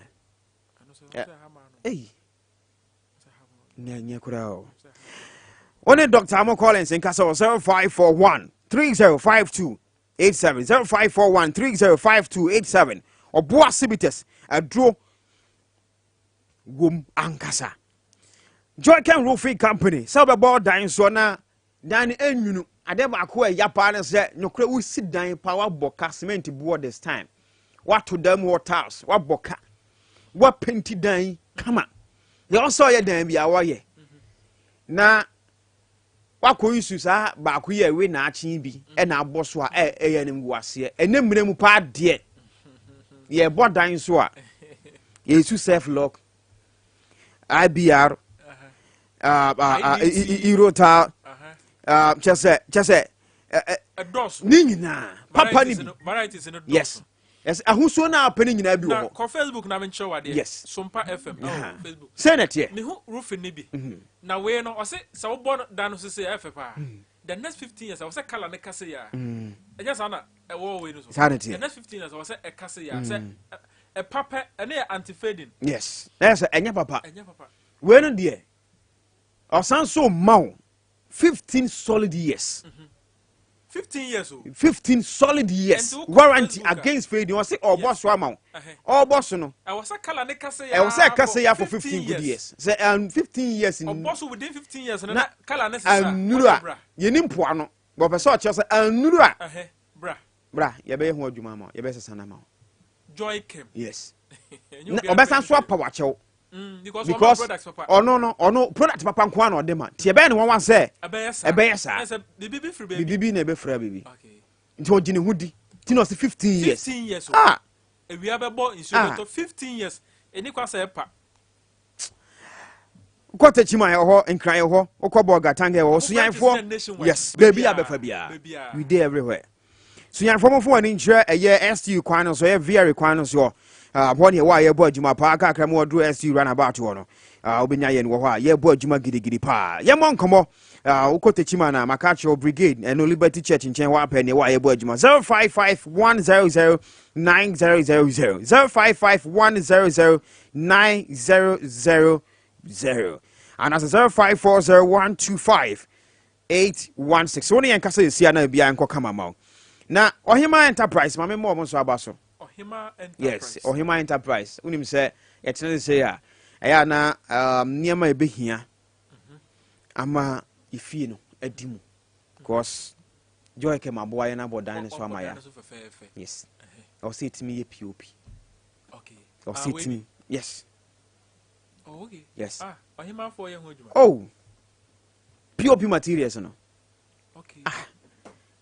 Ɛno sɛ sɛ ha maa no. Ei. Sɛ ha maa no. Nyɛ koraa o. Wo ne Dr. Amo Collins nkasa wɔ 0541 3052 87, 0541 3052 87. Ɔboase Bitters aduro wom ankasa. Joyken Roofing Company, sɛ wobɛbɔ dan soɔ na dan no ɛnwunu, adeɛ baako a ɛya paa ne sɛ nokorɛ wosi dan pa, woabɔ ka, cement boɔ this time, woato dan mu hɔ tiles, woabɔ ka, woapenti dan kama, deɛ ɔsɛ ɔyɛ dan bi a wɔyɛ na wakɔ nsu saa baako yi a ɛwe naakye bi ɛna abɔ so a ɛyɛ no nguaseɛ. Ɛnɛ mmerɛ mu paa deɛ yɛbɔ dan so a yɛsu self lock ibr. Eurotal, kyɛ sɛ ne nyinaa papa ne bi. Yes, ahosuo no a apɛ no nyinaa bi wɔ hɔ. Kɔ Facebook na menkyerɛ wadeɛ. Sompa FM ɛwɔ Facebook. Sɛ na teɛ. Mehu roofing ne bi na wei no, ɔse sɛ wobɔ no da no sese, ɛfɛ paa. The next 15 years, ɛwɔ sɛ colour ne kase yɛ a, ɛnyɛ saa na ɛwɔ wei no so. Saa na teɛ. The next 15 years, ɛwɔ sɛ ɛkase yɛ a, sɛ ɛpa pɛ, ɛne yɛ anti fading. Yes, ɛyɛ sɛ ɛnyɛ papa. Ɛnyɛ papa. Wei no deɛ, ɔsan so ma wo 15 solid years. 15 years o. 15 solid years warranty against fading. Ɔse ɔbɔ so ama wo, ɔbɔ so no. Ɛwɔ sɛ colour ne kase yɛ. Ɛwɔ sɛ kase yɛ for 15 good years, sɛ 15 years. Ɔbɔ so within 15 years na colour ne sisa. Anuru a yɛni mpoano, wɔpɛ sɛ ɔkyerɛ sɛ anuru a, bra. Bra, yɛbɛyɛ ho adwuma ama wo, yɛbɛsesa no ama wo. Joy Kem. Yes, na ɔbɛsan so apa wakyɛw because ɔno no, ɔno product papa nko ara na ɔde ma, nti ɛbɛyɛ ne nwanwa sɛ ɛbɛyɛ saa. Biribi bi na ɛbɛfira biribi, nti ɔgye ne ho di, nti na ɔsɛ 15 years. 15 years. Ah. Ewia bɛbɔ, nsuo bɛtɔ, 15 years ɛni kwa sɛ ɛpa. Wokɔ Techiman yɛ hɔ, Nkran yɛ hɔ, wokɔ Bolgatanga yɛ hɔ, Sunyanifoɔ, yes, baabi a bɛfa biara, we dey everywhere. Sunyanifoɔ, mofo wɔ ani nkyerɛ ɛyɛ STU kwan no so, ɛyɛ VRA kwan no so hɔ ne ɛwɔ a yɛbɔ adwuma paa. Kakra mu wɔduru STU runabout hɔ no, wobɛnya yɛn wɔ hɔ a yɛbɔ adwuma gidigidi paa. Yɛmmɔ nkɔmmɔ. Wokɔ Techiman a, maka kyerɛ Brigade, ɛno Liberty Church nkyɛn hɔ apɛ ne ɛwɔ a yɛbɔ adwuma. 055 100 9000, 055 100 9000, anaasɛ 0540 125 816. Wo ne yɛn kasa yɛsi ana biara nkɔ kama ma wo. Na Ɔhema Enterprise, ma memmɔ ɔmo nso aba so. Yes, Ɔhema Enterprise, wonim sɛ yɛtena ne sɛ a ɛyɛ ana nneɛma a ɛbɛhia ama efie no adi mu, because Joy Kɛm aboa yɛn abɔ dan no so ama ya. Yes, ɛwɔ sɛ ɛtumi yɛ POP, ɛwɔ sɛ ɛtumi, yes. Oh, okay. Yes. Ah, ɔhemafoɔ yɛ ho adwuma. Oh, POP materials no. Ah.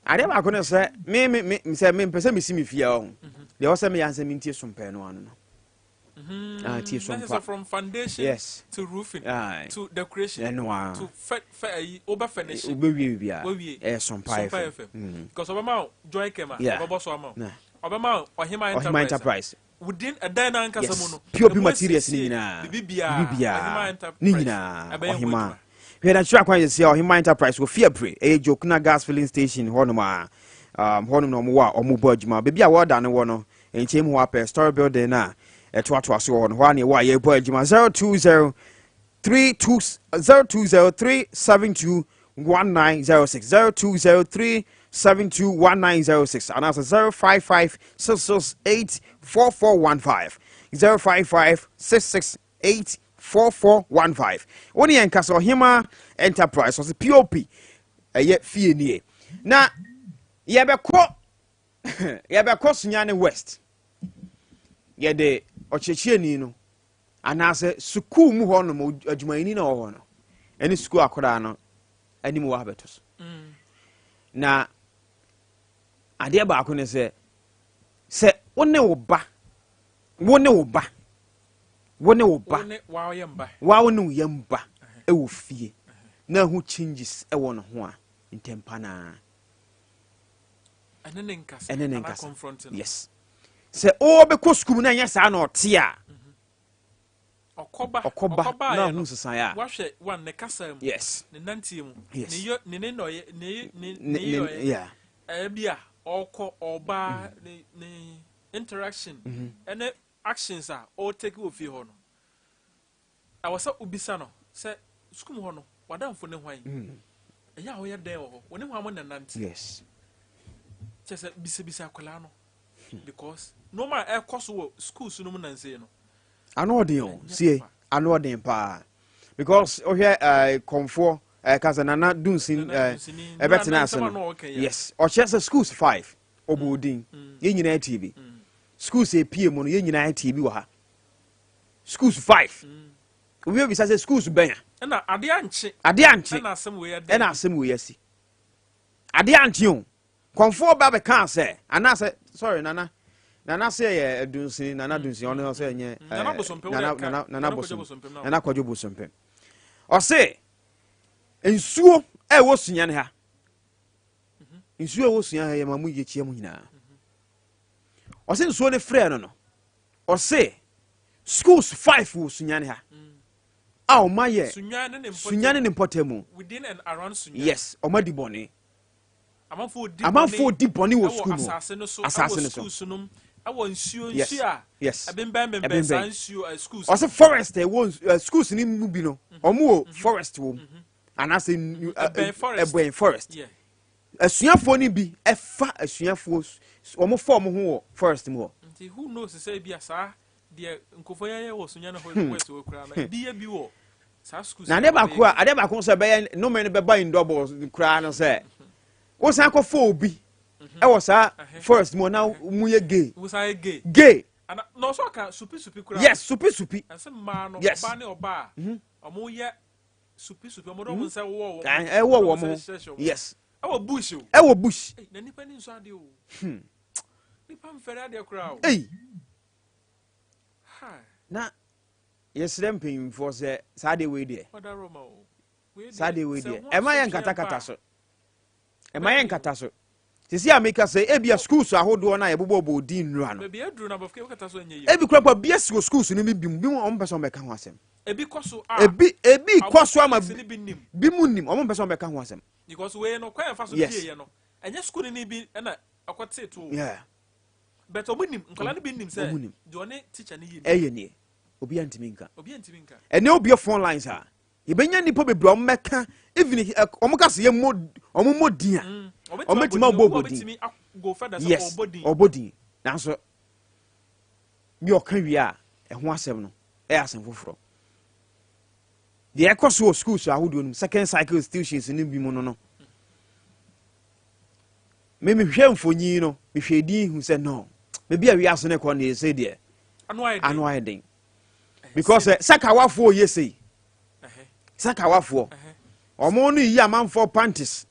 Adeɛ baako no sɛ me sɛ me mpɛ sɛ mesi me fie hɔ deɛ, ɛwɔ sɛ meyɛ ansɛ mentie sompɛɛ no ano no. Ah, tie sompa. From foundation to roofing to decoration ɛno to fɛ fɛ ayi wobɛ furnish. Wobɛwie biribiara. Wawie. Ɛyɛ Sompa FM FM. Because ɔbɛma wo Joy Kem a, ɔbɛbɔ so ama wo, ɔbɛma wo Ɔhema Ɔhema Enterprise. Within ɛdan no ankasa mu no. POP materials ne nyinaa, biribiara ne nyinaa, Ɔhema. Hwɛ na kyerɛ akwan yɛsi a Ɔhema Enterprise wɔ Fiapre, ɛyɛ Jokuna Gas Filling Station hɔnom a hɔnom na ɔmo wɔ a ɔmo bɔ adwuma. Baabi a wɔda no wɔ no nkyɛn mu hɔ apɛ story building na ɛtoatoa so wɔ hɔ no, hɔ a ne ɛwɔ a yɛbɔ adwuma. 020 32 0203 72 1906, 0203 72 1906, anaasɛ 055 668 4415, 055 668 4415. Wo ne yɛn kasa. Ɔhema Enterprise ɔsɛ POP ɛyɛ fie nie. Na yɛbɛkɔ Sunyani West, yɛde ɔkyerɛkyerɛni no anaasɛ sukuu mu hɔ nom adwumayɛni na ɔwɔ hɔ no ɛne sukuu akwadaa no anim wɔ abɛto so. Na adeɛ baako ne sɛ wo ne wo ba, wo ne wo ba, wo ne wo ba, wa wo ne wo yam ba ɛwɔ fie na ɛho changes ɛwɔ ne ho a, ntɛmpa naa ɛne ne nkasa. Ɛne ne nkasa, yes. Sɛ ɔbɛkɔ sukuu mu na ɛnyɛ saa na ɔte a, ɔkɔba. Ɔkɔba na ɔho nsesan a, wahwɛ one ne kasa mu, ne nanteɛ mu, ne yɔ ne nɔyɛ, ne yɔyɛ, ɛyɛ bi a ɔkɔ ɔbaa, ne interaction ɛne actions a ɔretake wɔ fie hɔ no, ɛwɔ sɛ obisa no sɛ sukuu mu hɔ no, wadamfo ne hwan? Ɛyɛ a ɔyɛ dɛn wɔ hɔ? Wɔne hwan mo na nante? Kyɛ sɛ bisabisa akwadaa no, because nneɛma a ɛkɔ so wɔ schools no mu nansi no. Ano ɔden o, sie ano ɔden paa, because wohwɛ kɔnfoɔ kasa Nana Dunsin ɛbɛtena ase no, yes, ɔkyerɛ sɛ schools five ɔbɔ odin, yɛn nyinaa tie bi. Schools epie mu no, yɛn nyinaa tie bi wɔ ha. Schools five, obi ebisa sɛ schools bɛn a. Ɛna adeɛ ankye. Adeɛ ankye. Ɛna asɛm wei ɛdɛ. Ɛna asɛm wei asi, adeɛ ankye o. Kɔnfoɔ ba bɛka sɛ, anaasɛ sorry, Nana sɛ yɛ Dunsin, Nana Dunsin, ɔno sɛ ɛnyɛ Nana Bosompem. Nana Bosom, Nana Kwadwo Bosompem, ɔse Nsuo a ɛwɔ Sunyani ha, nsuo a ɛwɔ Sunyani ha, yɛ ma mu yɛkyia mu nyinaa. Ɔse nsuo no frɛ no, ɔse schools five wɔ Sunyani ha a ɔma yɛ Sunyani ne Sunyani ne mpɔtam mu. Within and around Sunyani. Yes, ɔma di bɔne. Amanfoɔ di Amanfoɔ di bɔne wɔ ɛwɔ school mu. Asase no so. Asase ɛwɔ no so. Schools nom, ɛwɔ nsuo nsuo a ɛbɛnbɛn bɛnbɛn Ɛbɛnbɛn. saa nsuo schools. Ɔsɛ forest a ɛwɔ schools ni mu bi no, ɔmo wɔ forest wɔ mu anaasɛ Ɛbɛn forest. Ɛbɛn forest. Asuafoɔ no bi ɛfa asuafoɔ ɔmo fa ɔmo ho wɔ forest mu hɔ. Nti who knows sɛ ebi a saa deɛ nkɔfo yɛyɛ wɔ Sunyani hɔ west wɔ kura no, ebi yɛ bi wɔ saa schools. Na adeɛ baako a, adeɛ baako nso ɛbɛyɛ nnome no bɛba in double koraa no sɛ wosan kɔfa obi ɛwɔ saa forest mu hɔ na mu yɛ gay. Wosan yɛ gay. Gay. Ana na ɔsɔ ka supi supi kura. Yes, supi supi. Ɛsɛ mmaa no, ɔbaa ne ɔbaa a ɔmo yɛ supi supi, ɔmo de ɔmo nsa wɔ wɔn Ɛwɔ ɔmo wɔn nsa ho. hyehyɛ wɔn. Ɛwɔ bush o. Ɛwɔ bush. Ei, na nipa ni nso adeɛ o. Nipa nfɛre adeɛ koraa o. Ei. Hi. Na yɛsrɛ mpanyimfoɔ sɛ saa deɛ wei deɛ, Ɔda Roma o. Wei saa deɛ wei sɛ deɛ, ho ɛma yɛ asotwe nkatakata ba a, so, ɛma yɛ nkata so. Sisi a meka sɛ ebia schools ahodoɔ no a yɛbobɔ bɔ din nnura no, Baabi aduru na abɔfra wokata so ɛnyɛ yie. Ebi kura pa bia si wɔ schools no bi mu ɔmo pɛ sɛ ɔmo bɛka ho asɛm. Ebi kɔ so a Ebi kɔ so ama police ni bi nim. Bi mu nim, ɔmo mpɛ sɛ ɔmo bɛka ho asɛm. Because wei no, kwan yɛfa so pie yɛ no, ɛnyɛ school ni bi ɛna ɛkɔtee to o. But ɔmo nim, nkwadaa no bi nim sɛ Ɔmo nim. deɛ ɔne teacher no yɛ ni. Ɛyɛ nie, obiara ntumi nka. Obi ntumi nka. Ɛnɛ obia phone lines a, yɛbɛnya nnipa bebree a ɔmo mɛka, even ɔmo ka sɛ yɛmmɔ ɔmo mmɔ din a, ɔmo bɛtumi abɔ Obi bɔ din. bɛtumi go further sɛ ɔbɔ din. Ɔbɔ din, nanso bi ɔka wie a, ɛho asɛm no ɛyɛ asɛm foforɔ. Deɛ ɛkɔ so wɔ schools ahodoɔ no mu, second cycle institutions no bi mu no, me mehwɛ mfonyin no, mehwɛ din hu sɛ no, baabi a wiase no kɔ no yɛ sɛ deɛ ano ayɛ den. Ano ayɛ den because sakawafoɔ yɛ sei. Sakawafoɔ, ɔmo no yi amanfoɔ panties,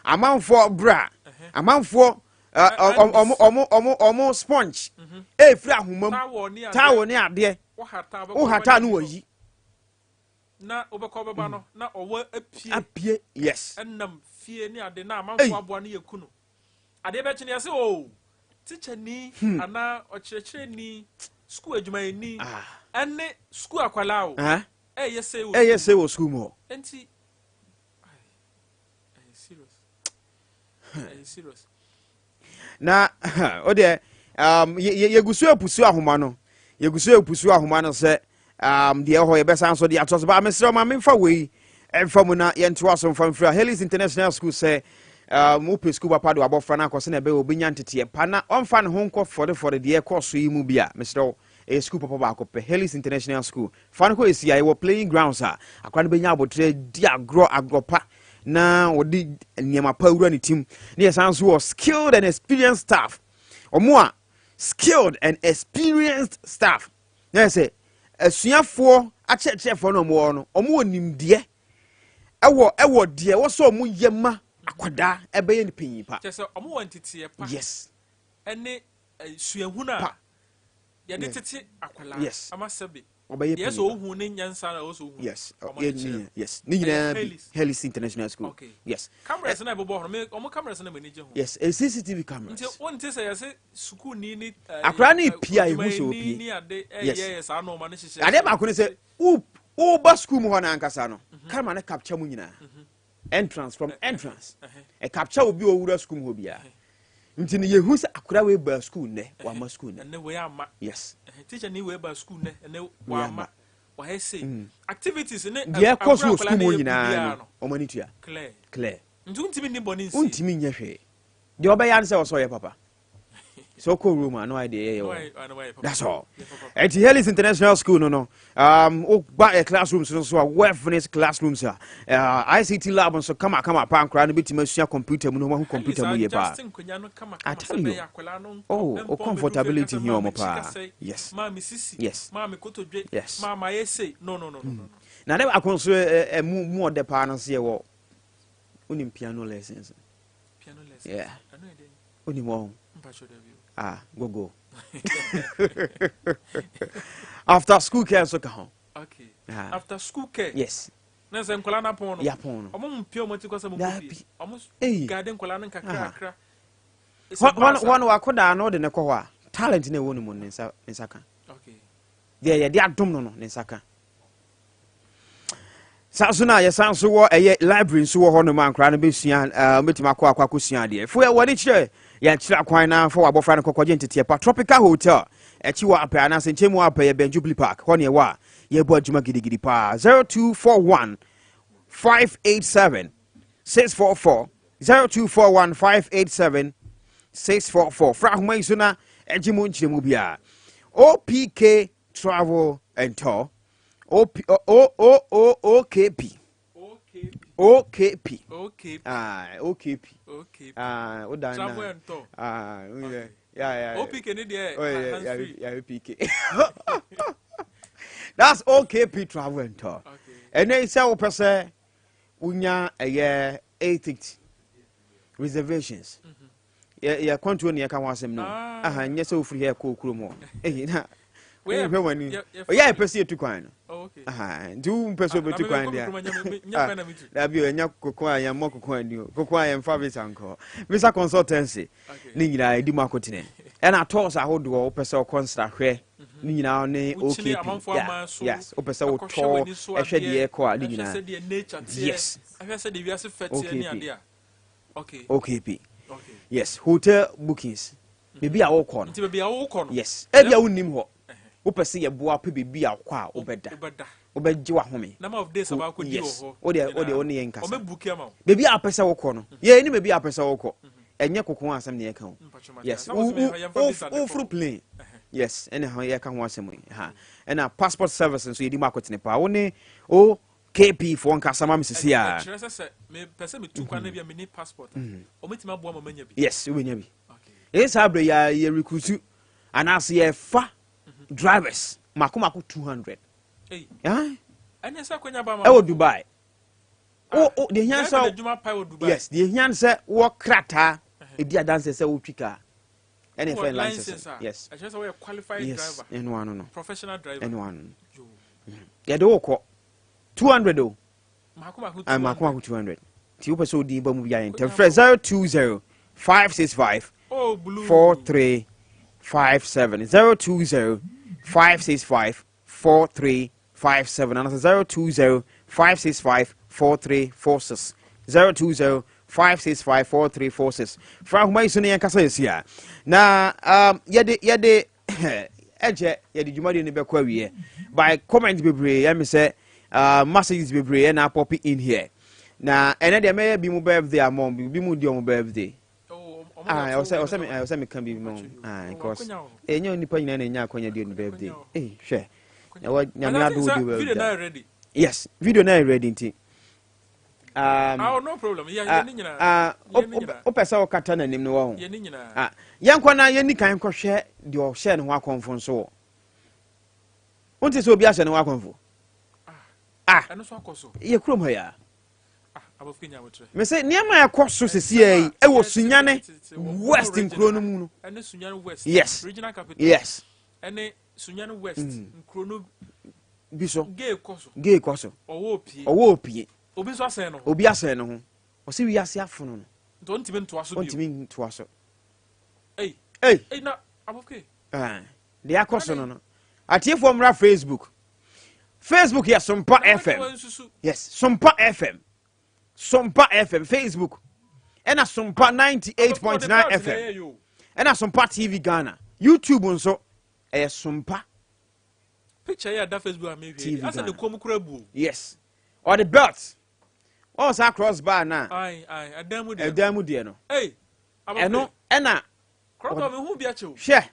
amanfoɔ bra, amanfoɔ ɔmo sponge efiri ahoma mu. Towel ne adeɛ. Towel ne adeɛ. Wohata wohata no, wɔyi. Na wobɛkɔ bɛba no na ɔwɔ apue. Apue, yes. Ɛnam fie ne ade na Ei. amanfoɔ aboa no yɛ ku no adeɛ bɛkye no, yɛsɛ o teacher ni anaa ɔkyerɛkyerɛni, school adwumayɛni ɛne school akwalaa o ɛyɛ sɛ wɔ ɛyɛ school. Sɛ wɔ school mu hɔ. Nti ai, ɛyɛ serious, ɛyɛ serious. Na o deɛ yɛgu so apusu ahoma no, yɛgu so apusu ahoma no sɛ deɛ ɛwɔ hɔ yɛbɛsan so de ato so ba. Mesrɛ ma memfa wei ɛmfa mu na yɛntoa so mfa mfiri a Hales International School sɛ wopɛ school papa de wabɔfra no akɔ sɛ na ɛbɛyɛ obɛnya nteteɛ pa na ɔmfa ne ho nkɔ fɔdefɔde deɛ ɛkɔ so yi mu bi a, mesrɛ wo, ɛyɛ school papa baako pɛ, Hales International School. Fa no kɔ ɛsi a yɛwɔ playing grounds a akora no bɛnya abotrɛ di agorɔ, agorɔ pa, na wɔde nneɛma pa wura ne tim. Ne yɛsan so wɔ skilled and experienced staff, ɔmo a skilled and experienced staff na yɛ sɛ asuafoɔ akyerɛkyerɛfoɔ no, ɔmo wɔ no, ɔmo wɔ nimdeɛ ɛwɔ deɛ ɛwɔ sɛ ɔmo yɛ ma akwadaa ɛbɛyɛ ne panyin pa. Kyerɛ sɛ ɔmo wɔ nteteɛ pa Yes. ɛne suahunu a Pa. yɛde tete akwadaa ama sɛbe Ɔbɛyɛ deɛ sɛ panyin pa. ohu ne nyansa na ɛwɔ sɛ ohu. Yes. Ɔmo de kyerɛ. Yes, ne nyinaa Ɛyɛ bi. Hales. Hales International School. Yes. Cameras na ɛbobɔ hɔ no, ɔmo cameras na m'ani gye ho. Yes, a CCTV cameras. Nti wonte sɛ yɛsɛ sukuuni ne Akwadaa no pie a, yɛhu sɛ odwumayɛni opie. ne ade. Ɛyɛ saa nɔɔma no hyehyɛ. Adeɛ baako ne sɛ woba school mu hɔ no ankasa no, camera no capture mu nyinaa, entrance, from entrance ɛ capture obi a owura school mu hɔ biara. Nti no yɛhu sɛ akwadaa wei ba school nnɛ, wama school nnɛ. Ɛnɛ wei ama. Yes. Teacher ni wei ba school nnɛ, ɛnɛ Wei wama. ama. Wahɛ se activities ne Deɛ ɛkɔ so agorɔ wɔ akwadaa school mu no hɔ yɛ nyinaa biara no, ɔmo ani tua. Clear. Clear. Nti wontumi nni bɔne nsie. Wontumi nyɛ hwee. Deɛ ɔbɛyɛ ano sɛ wɔsɛ ɔyɛ papa sɛ wokɔ room a na wayɛ deɛ ɛyɛ Na wɔ. na wayɛ papa. That's all. Yɛ papa. Ɛnti Hales International School no, woba classrooms no so a, well finished classrooms a ICT lab nso kama kama paa. Nkoraa no bɛtumi asua computer mu no, wɔahu computer mu yie paa. Adjusting nkonnwa no kama I kama tell sɛ you. bɛyɛ akwadaa no Oh, mpɔn o bɛduru fie comfortability kasa, hia "Maame ɔmo kyi paa." kasa yi, maame sisi, maame kotodwe, maame ayɛ sei. No, no, no, no, no. Na ne baako nso mu ɔdɛ paa no nso, yɛwɔ, wonim piano lessons? Piano lessons? Yeah. Ɛno yɛ dɛn? Wonim wɔ ho? Mpakyɛ, dabi o. Ah, gogo after school care nso ka ho. Okay. Ah. After school care? Yes. Na sɛ nkwadaa no apɔn no. Yɛapɔn no. Ɔmo mpia ɔmo ti kɔ sɛ ɔmo nkɔ fie. Daabi. Ɔmo Ei. guide nkwadaa no Aha. nkakrakra. Hɔ hɔ hɔ no wakɔdaa no wode ne kɔ hɔ a, talent na ɛwɔ ne mu no ne nsa ka. Deɛ yɛde adom no, ne nsa ka. Saa so na yɛsan so wɔ ɛyɛ library nso wɔ hɔ nom a nkwadaa no bɛsua, wɔbɛtumi akɔsua adeɛ. Fo wɔde kyerɛ yɛnkyerɛ kwan na fa wabɔfra no kɔkɔgye nteteɛ pa. Tropical Hotel akyi wɔ apɛ anaasɛ nkyɛn mu apɛ yɛ bɛn Jubilee Park hɔ ne ɛwɔ a yɛbɔ adwuma gidigidi paa. 0241 587 644, 0241 587 644. Fra ahoma yi so na ɛgye mu nkyerɛmu biara. OPK Travel and Tour, O P O O O O K P. O K P. Okay. Ah, OKP. Okay. Ah, o dan na. Travel and tour. Ah, yeah. OPK ni deɛ. Oh, yeah, hands yeah, free. Yeah, PK. That's OKP Travel and Tour. Ɛnɛ sɛ wopɛ sɛ wonya ɛyɛ air ticket reservations. Yɛ kwantuo ne yɛka ho asɛm no. Ah. Aha, nyɛ sɛ wofiri ha kɔ kurom hɔ. Eyi na Wei wohwɛ w'ani. yɛ Ɔyɛ a yɛpɛ sɛ yɛtu kwan no. Oh, okay. Aha, nti wompɛ sɛ Ah, na wobɛtu me kwan mekɔ deɛ. me kurom, nyɛ Ah, kwan na metu. dabi o, ɛnyɛ koko a yɛmmɔ koko ani o. Koko a yɛmfa visa nkɔ. Visa consultancy ne nyinaa ɛdi mu akotene. Ɛna tours ahodoɔ, wopɛ sɛ wokɔ nsrahwɛ ne nyinaa ne Wokyini OKP. amanfoɔ aman so, Yes, wopɛ sɛ ɛkɔhwɛ wotɔ w'ani so ɛhwɛ adeɛ, deɛ ɛkɔ a ne ɛhwɛ nyinaa. sɛdeɛ nature teɛ, ɛhwɛ sɛdeɛ wiase fɛ teɛ ne OKP. adeɛ a. Okay. OKP. Okay. Yes, hotel bookings. Baabi a wokɔ no. Nti baabi a wokɔ no. Yes. Ebi a wonnim hɔ. Wopɛ sɛ yɛboa pɛ baabi a wokɔ a wobɛda. Wobɛda. Wobɛgye w'ahome. Number of days a baakɔ di wɔ hɔ. Wodeɛ wo ne yɛn nkasa. Ɔmɛ book ama wo. Baabi a wopɛ sɛ wokɔ no. Yɛn ni baabi a wopɛ sɛ wokɔ. Ɛnyɛ koko ho asɛm ne yɛka o. Mpatwɔ mate. Yes. Sɛ wo sɛ yɛmfa visa de kɔ. Woforo plane. Yes, ɛna ho yɛka ho asɛm yi. Ha. Ɛna passport service nso yɛdi mu akotene paa. Wo ne OKP foɔ nkasa ma me sisi a. Ɛkyerɛ sɛ mepɛ sɛ metu kwan na bi a menni passport a, ɔmɛtumi aboa ma manya bi. Yes, wobɛnya bi. Okay. Ɛyɛ saa berɛ yɛ yɛ recruit anaasɛ yɛfa drivers mako mako 200. Ei, Ah, ɛne sɛ akwanya ba ma ɛwɔ wo. Dubai. O deɛ hia Driver sɛ na adwuma pae wɔ Dubai. Yes, deɛ hia sɛ wɔ krataa ɛdi adanse sɛ wotwi kaa. Ɛne Wɔ ɛfɛ license. license a, ɛkyerɛ sɛ woyɛ qualified driver. Ɛno ano no. Professional driver. Ɛno ano no. Yo. Yɛde wo kɔ 200 o. Mako mako Ah, 200. mako mako 200. Nti wopɛ sɛ wodin ba mu bi ayɛ ntɛm. Frɛ 020 565 Oh, blue. 4357, 020 565 4357 anaasɛ 020 565 4346, 020 565 4346. Fra ahoma yi so ne yɛnkasa yɛsi a na yɛde ɛnkyɛ yɛde dwumadie no bɛkɔ awie by comment bebree. Ɛmi sɛ messages bebree ɛna apop in here na ɛnɛ deɛ mɛyɛ bi mu birthday ama ɔmo, bi mu di ɔmo birthday. Oh, ɔmo Ah, de ɛwɔ sɛ ato ɛwɔ sɛ wo me ɛwɔ sɛ meka bi mu. Ah, Ɔwɔ because akonya wɔ hɔ. ɛnyɛ nipa nyinaa na ɛnya akonya di ɔno birthday. Akonya wɔ hɔ. Eh, hwɛ ɛwɔ Nyame But I ado think di sɛ video birthday. na yɛ ready. Yes, video na yɛ ready nti Ah, oh, no problem. Yeah, ah, yɛ ne nyinaa. ah, Yɛ ne nyinaa. wopɛ sɛ wokata n'anim no wɔ ho. Yɛ ne nyinaa. Ah, yɛnkɔ na yɛni kan kɔhwɛ deɛ ɔhyɛ ne ho akɔmfo nso wɔ wonte sɛ obi ahyɛ ne ho akɔmfo. Ah. Ɛno nso akɔ so. Yɛ kurom ha yi a. Ah, abɔfo kenya abotire. Me sɛ nneɛma a ɛkɔ so sesie yi ɛwɔ Sunyane West nkuro no mu no. Ɛne Sunyane West. Regional capital. Ɛne Sunyane West nkuro no bi so. Gay kɔ so. Gay kɔ so. Ɔwɔ opie. Ɔwɔ opie. Obi nso asɛn no ho. Obi asɛn ne ho, ɔsɛ wiase afono no. Nti ɔntumi ntoa so bio. Ɔntumi ntoa so. Ei. Ei. Ei, na abɔfo ke. Ah, deɛ akɔ so no, atiefoɔ mmra Facebook. Facebook yɛ Sompa Na FM. wɔn nsusu. Yes, Sompa FM, Sompa FM Facebook, ɛna Sompa 98.9 FM, ɛna Sompa TV Ghana. YouTube nso ɛyɛ Sompa Picture yɛ da Facebook a mehwɛ TV yi. Asɛ ne Ghana. kɔn mu kura bu o. Yes, ɔde belt wɔn saa cross bar na Ayi ayi, ɛdan mu deɛ. Ɛdan mu deɛ no. Ei. Abɔfo Ɛno ke. ɛna Krɔtɔ mi hu bi akyɛw. Hwɛ.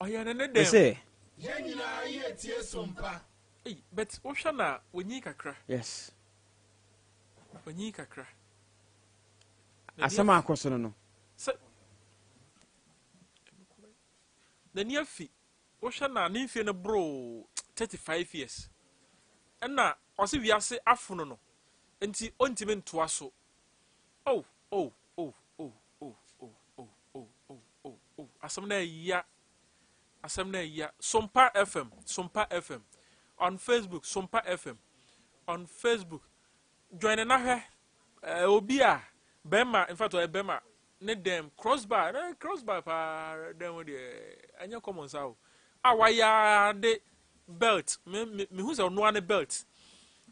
Ɔyɛ ne dɛm. Ɛsɛ Yɛn nyinaa yɛ tie Sompa. Ei, but wohwɛ na onyi kakra. Onyi kakra. Asɛm a akɔ so no. Sɛ n'ani afi, wohwɛ na ne mfie no boro 35 years, ɛna ɔse wiase afono no nti ɔntumi ntoa so. Oh oh oh oh oh oh oh oh oh oh oh, asɛm no ɛya, asɛm no ɛya. Sompa FM, Sompa FM. On Facebook, Sompa FM on Facebook. Join na hwɛ obi a bɛrima, in fact ɔyɛ bɛrima ne dɛm crossbar, crossbar paa dɛm ho deɛ ɛnyɛ common saa o. A wayɛ ade belt, me me mehu sɛ ɔnoa ne belt.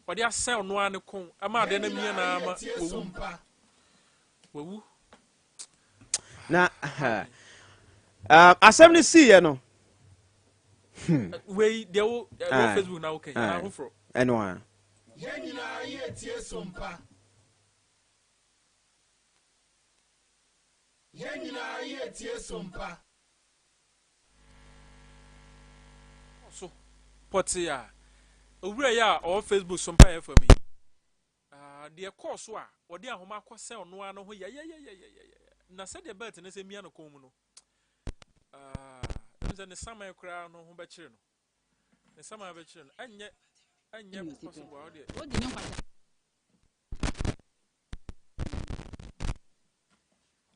Ɔde asɛn ɔnoa ne kɔn ama adeɛ no amia na ama wawu. Wawu. Na asɛm no siiɛ no. Wei deɛ wo wɔ Facebook na wokɛn anaa foforɔ? Ɛno a. Yɛn nyinaa yɛretie Sompa. Yɛn nyinaa yɛretie Sompa. So pɔtee a owura yi a ɔwɔ Facebook Sompa FM yi, deɛ ɛkɔɔ so a ɔde ahoma akɔsɛn ɔno ara no ho yɛyɛyɛyɛyɛyɛ, na sɛdeɛ belt no sɛ mia no kɔn mu no, ɛmu sɛ ne saman koraa no ho bɛkyere no, ne saman bɛkyere no, ɛnyɛ possible a ɔdeɛ.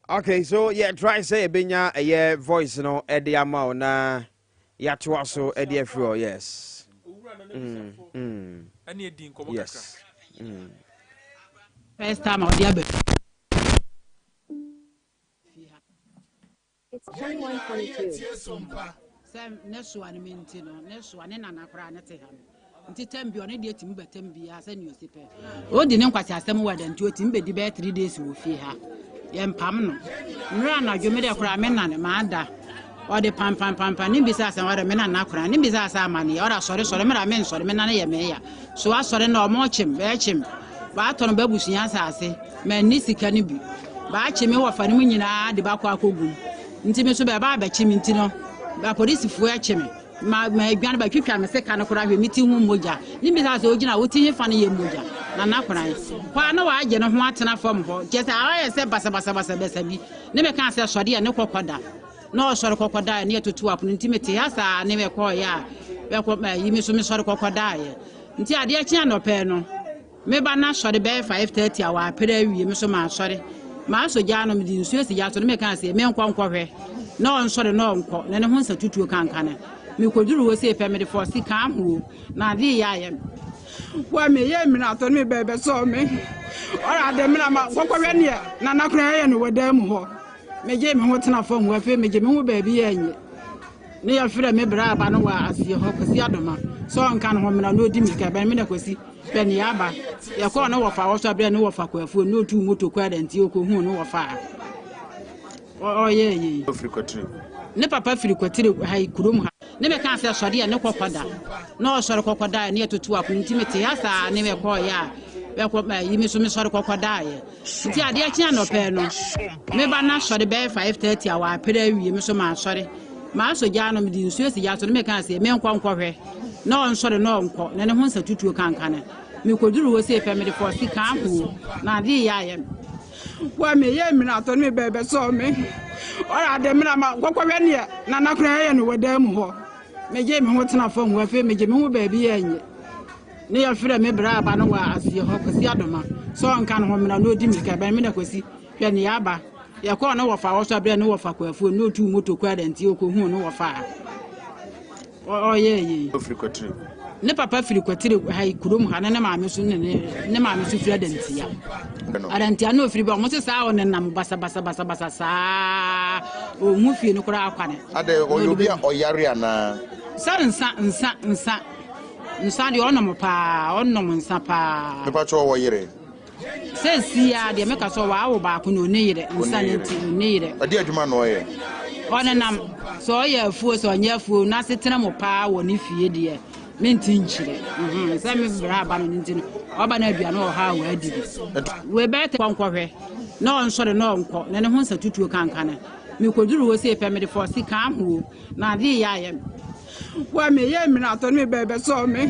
Okay, so yɛ try sɛ yɛbɛnya ɛyɛ voice no ɛde ama wo na yɛatoa so ɛde afiri hɔ, yes. Ɛne edi nkɔmɔ kakra. Yes. First time a ɔde aba It's Yɛn nyinaa 2122. yɛretie Sompa. Sɛ ne soa no me nti no, ne soa ne nana koraa ne te ha no nti tam bi ɔne deɛ tumi bɛtam biara sɛ ne ɔsi pɛ ɔdi ne nkwasi asɛm wɔ da nti ɔtumi bɛdi bɛyɛ 3 days wɔ fie ha. Yɛmpam no. Mmerɛ anadwo me deɛ koraa me nane maada, ɔde pampampampa ne bisa asɛm, ɔde me nana koraa ne bisa asɛ amanneɛ, ɔde asɔre sɔre mmerɛ me nsɔre me nane yɛ meya so asɔre na ɔmo kyem bɛɛkyem baatɔ no bɛabusua asase manni sika no bi baakye me wɔfa no mu nyinaa de bakɔ akɔgum nti me so bɛɛba abɛkye me nti no apolisifoɔ akye me ma ma adwane bɛtwitwa me seka no koraa. Hwɛ me ti ho mogya ne bisa sɛ ogyina wo ti he fa no yɛ mogya nana koran hɔ a na waagye ne ho atena fam hɔ kyɛ sɛ ayɛ sɛ basabasabasabasa bi ne meka sɛ sɔre a ne kɔkɔ da na ɔsɔre kɔkɔ da ne yɛtoto apono nti mete ha saa ne mɛkɔɔyɛ a bɛkɔ ayi me so mesɔre kɔkɔ daeɛ nti adeɛ kye anɔpɛ no meba na sɔre bɛyɛ 5:30 a wɔapere awie. Me so maasɔre maasɔ gya no, mede nsuo asi gya so ne meka sɛ menkɔ nkɔhwɛ na ɔnsɔre na ɔnkɔ na ne ho nsa tutuo kankane. Mekɔduru hɔ sei pɛ, mede fɔse kaa ho na adeɛ yɛ ayɛ me. Wa meyɛ mmiri atɔ ne me bɛɛ bɛsɔɔ me ɔrɔ ade mmira ma kɔkɔhwɛ neɛ nana koraa yɛ no wɔ dan mu hɔ. Megye me ho tena fam hɔ, afei megye me ho baabi yɛ nye ne yɛfrɛ me bra aba no wɔ aseɛ hɔ, Kwasi Adoma, sɛ ɔnka ne ho mmra na ɔdi mirika bɛn me na Kwasi pɛ ne yɛaba. Yɛkɔɔ ne wɔfa hɔ so aberɛ ne wɔfa kwafuo ne ɔtuu moto kɔ adantie ɔkɔhuu ne wɔfa a ɔyɛɛ yei. Ofiri Kwatire. Ne papa firi Kwatire ha yi kurom ha ne meka sɛ sɔre a ne kɔkɔ da na ɔsɔre kɔkɔ daeɛ ne yɛtoto apono nti mete ha saa ne mɛkɔɔyɛ a bɛkɔ ayi me so mesɔre kɔkɔ daeɛ nti adeɛ kye anɔpɛ no meba na sɔre bɛyɛ 5:30 a wɔapere awie. Me so maasɔre maasɔ gya no, mede nsuo asi gya so ne meka sɛ menkɔ nkɔhwɛ na ɔnsɔre na ɔnkɔ na ne ho nsa tutuo kankane. Mekɔduru hɔ sei pɛ, mede fɔse kaa ho na adeɛ yɛ ayɛ me. Wa meyɛ mmiri atɔ ne me bɛɛ bɛsɔɔ me ɔrɔ ade mmira ma kɔkɔhwɛ neɛ nana koraa yɛ no wɔ dan mu hɔ. Megye me ho tena fam hɔ, afei megye me ho baabi yɛ nye ne yɛfrɛ me bra aba no wɔ aseɛ hɔ, Kwasi Adoma, sɛ ɔnka ne ho mmra na ɔdi mirika bɛn me na Kwasi hwɛ ne yɛaba. Yɛkɔɔ ne wɔfa hɔ so aberɛ ne wɔfa kwafuo ne ɔtuu moto kɔ adantie ɔkɔhuu ne wɔfa a ɔyɛɛ yei. Ofiri Kwatire. Ne papa firi Kwatire ha yi kurom ha ne ne maame so ne maame so firi Adantia. No. Adantia na ofiri bɛ ɔmo se saa ɔnenam basabasabasabasa saa ɔnhu fie no koraa kwane. Adɛ ɔyɛ obi a ɔyare anaa? Sɛ nsa nsa nsa nsa deɛ ɔnom paa, ɔnom nsa paa. Mepa kyɛw, ɔwɔ yere? Sɛ si a deɛ meka sɛ wɔawo baako na ɔne yerɛ nsa no nti ɔne yerɛ. Ɔde adwuma na ɔyɛ? Ɔnenam sɛ ɔyɛ afuo sɛ ɔnyɛ afuo n'asetena mu paa wɔ ne fie deɛ mente nkyerɛ sɛ me brɛ aba no no nti no ɔba no aduane wɔ hɔ a wɔadi bi wei bɛyɛ te kɔnkɔhwɛ na ɔnsɔre na ɔnkɔ na ne ho nsa tutuo kankane. Mekɔduru hɔ sei pɛ, mede fɔse kaa ho na adeɛ yɛ ayɛ me. Wa meyɛ mmiri atɔ ne me bɛɛ bɛsɔɔ me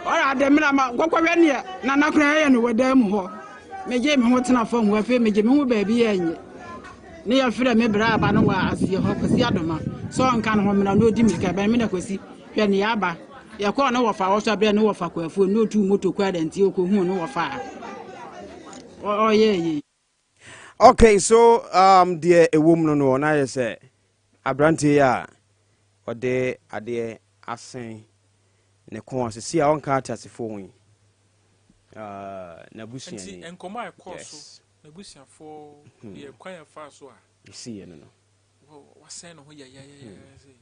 ɔrɔ ade mmira ma kɔkɔhwɛ neɛ nana koraa yɛ no wɔ dan mu hɔ. Megye me ho tena fam hɔ, afei megye me ho baabi yɛ nye ne yɛfrɛ me bra aba no wɔ aseɛ hɔ, Kwasi Adoma, sɛ ɔnka ne ho mmra na ɔdi mirika bɛn me na Kwasi hwɛ ne yɛaba. Yɛkɔɔ ne wɔfa hɔ so aberɛ ne wɔfa kwafuo ne ɔtuu moto kɔ adantie ɔkɔhuu ne wɔfa a ɔyɛɛ yei. Okay, so deɛ ɛwɔ mu no ɔno ayɛ sɛ aberanteɛ yi a ɔde adeɛ asen. Ne kɔn a sisi a ɔnka ateasefoɔ ho yi. N'abusuani. Nti nkɔmɔ a ɛkɔɔ so n'abusuafoɔ deɛ kwan a ɛfaa so a. Ɛsiiɛ no no. Wasɛn ne ho yɛyɛyɛyɛ sei.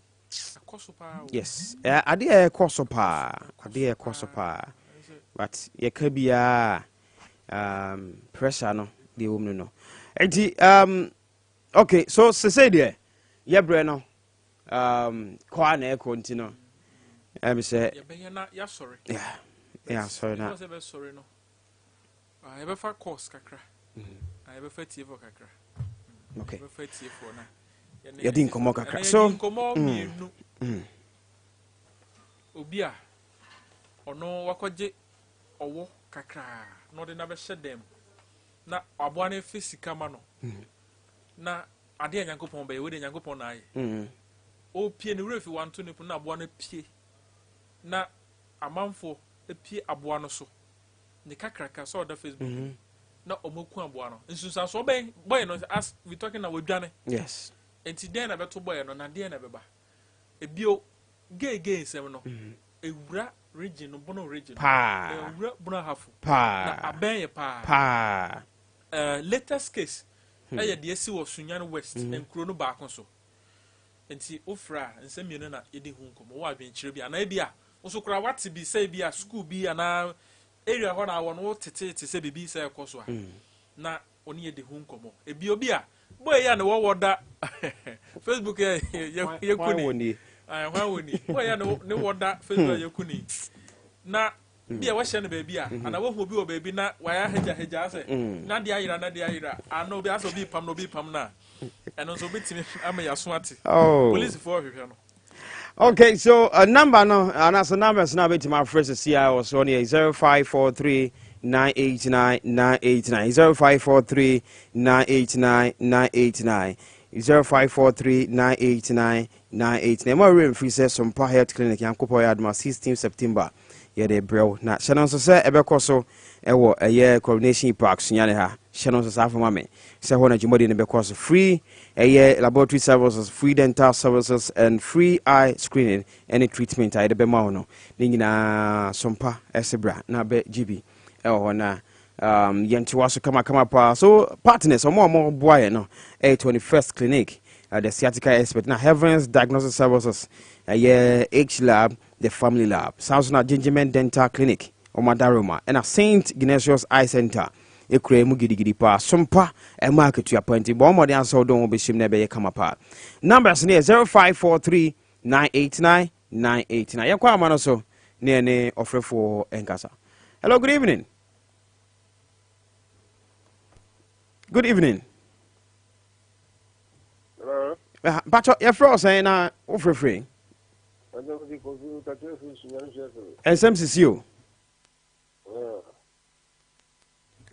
Ɛkɔ so paa o. Yes, adeɛ a ɛkɔ so paa, adeɛ a ɛkɔ so paa. But yɛka biara pressure no deɛ ɛwɔ mu no no. Nti okay, so sesei deɛ yɛbrɛ no kɔ a na ɛkɔ nti no ɛmi sɛ. Yɛbɛyɛ na yɛasɔre. Yeah, yɛasɔre na. Yɛbɛsɛ bɛsɔre no. Yɛbɛfa course kakra. Yɛbɛfa tiefoɔ kakra. Okay. Yɛbɛfa tiefoɔ na. Yɛdi nkɔmmɔ kakra. So. Yɛdi nkɔmmɔ mmienu. Obi a ɔno wakɔgye ɔwɔ kakraa na ɔde no abɛhyɛ dan mu na aboa no efe sika ma no na adeɛ a Nyankopɔn bɛyɛ wei deɛ Nyankopɔn na ayɛ. Ɔpie ne werɛ fi wanto ne pono na aboa no pie na amanfoɔ pie aboa no so ne kakraka sɛ ɔda Facebook na ɔmo ku aboa no. Nsunsuansoɔ bɛn bɔyɛ no as we talking na wadwane. Nti dɛn na ɛbɛto bɔyɛ no na deɛn na ɛbɛba? Ebio gay gay nsɛm no ewura region no, Bono region no. Paa. Ewura Bono Ahafo. Paa. Na abɛn yɛ paa. Paa. Latest case ɛyɛ deɛ esi wɔ Sunyani West nkuro no baako so. Nti wofrɛ a nsɛm mmienu na yɛdi ho nkɔmmɔ. Wɔ adwenkyerɛ bi anaa ebi a nso koraa wate bi sɛ ebi a school bi anaa area hɔ na awɔ no wotetete sɛ biribi sɛ ɛkɔ so a na ɔne yɛdi ho nkɔmmɔ. Ebi obi a boy yi a ne wɔwɔ da Facebook yɛ yɛ ku ni. Hwan wɔ ni? Boy yi a ne wɔ da Facebook yɛ ku ni. Na bi a wɔhyɛ no baabi a anaa wɔhu obi wɔ baabi na wayɛ hagyahagya sɛ na deɛ ayera na deɛ ayera ana obi asɛ obi pam na obi pam na ɛno nso obetumi ama yɛaso ate. Polisifoɔ hwehwɛ no. Okay, so number no, and as a numbers now, bit my first CI or so near 0543 989 989 0543 989 989 0543 989 989. Mo werɛ mfiri sɛ Sompa Health Clinic Yankopɔn yɛ adoma 16 September yɛde brɛw na hyɛ no nso sɛ ɛbɛkɔ so ɛwɔ ɛyɛ Coronation Park Sunyani ha. Hyɛ no nso saa afama me sɛ hɔ na dwumadie no bɛkɔ so. Free ɛyɛ laboratory services, free dental services and free eye screening ɛne treatment a yɛde bɛma wo no ne nyinaa Sompa ɛsɛ bra na bɛ gye bi ɛwɔ hɔ na yɛntoa so kamakama paa. So partners ɔmo a ɔmo boa yɛ no ɛyɛ 21st Clinic, the sciatica expert, na Heavens Diagnosis Services, ɛyɛ H Lab, the family lab. Saa nso na Gingerman Dental Clinic ɔmo adaroma, ɛna St Ignatius Eye Center ekura mu gidigidi paa. Sompa ɛma akatua pa nti bɔn mmɔden asɛ ɔdɔn wɔn bɛhyɛm na ɛbɛyɛ kama paa. Numbers no yɛ 0543 989 989. Yɛnkɔ ama no so ne ɛne ɔfrɛfoɔ nkasa. Hello, good evening. Good evening. Hello. Mpatwɔ, yɛfrɛ wo sɛn na wofrɛfrɛ? Ɛnsɛm sisi o.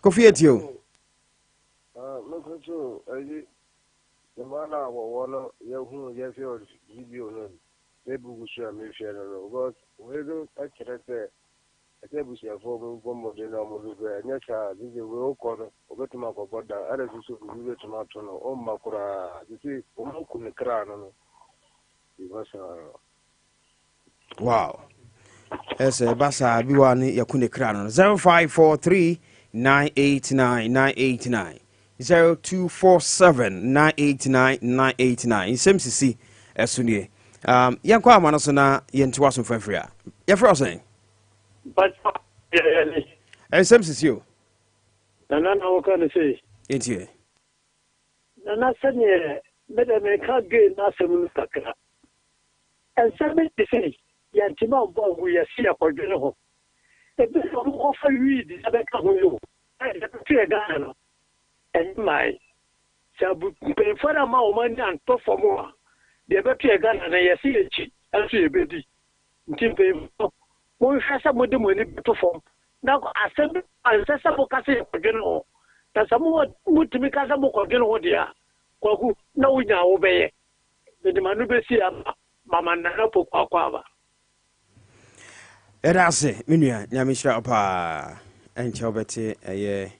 Kofi eti o. Mekɔtɔ ayi mmaa no a wɔwɔ no yɛhu yɛhwɛ video no Facebook so a mehwɛ no, because wei no kyerɛ sɛ ɛsɛ abusuafoɔ mu bɔ mmɔden na ɔmo hwehwɛ. Ɛnyɛ saa sisi wei wokɔ no obɛtumi akɔbɔ dan ɛna soso biribi bɛtumi ato no ɔmma koraa sisi ɔmo ku ne kra no because saa. Wow, ɛsɛ ɛba saa bi wa ne yɛko ne kra no. 0543 989 989, 0247 989 989. Nsɛm sisi ɛso nie. Yɛnkɔ ama no so na yɛntoa so mfamfiri a yɛfrɛ wo sɛn? Ɛnsɛm sisi o. Nana na wɔka no sei. Yɛntie. Nana, sɛneɛ mede meka gay no asɛm no kakra, ɛnsɛm te sɛ yɛntema mbɔ ngu yɛse yɛkɔdwene ho ebi sɛ ɔmokɔfa weed na bɛka ho yi o, yɛbɛto yɛ Ghana no ɛnyɛ mae sɛ mpanyimfoɔ no ama wɔn ani antɔ fam a, deɛ ɛbɛto yɛ Ghana no yɛse yɛkyi nso yɛbɛdi. Nti mpanyimfoɔ, monhwɛ sɛ mode mo ani bɛto fam na asɛm bi ansɛ sɛ moka sɛ yɛkɔdwene ho, na sɛ motumi ka sɛ mokɔdwene ho deɛ a, Kwaku na wonya a wobɛyɛ mede ma no bɛsi ama mama Nana Poku akɔ aba. Yɛda ase me nua, Nyame hyira wo paa. Ɛnkyɛ wobɛte ɛyɛ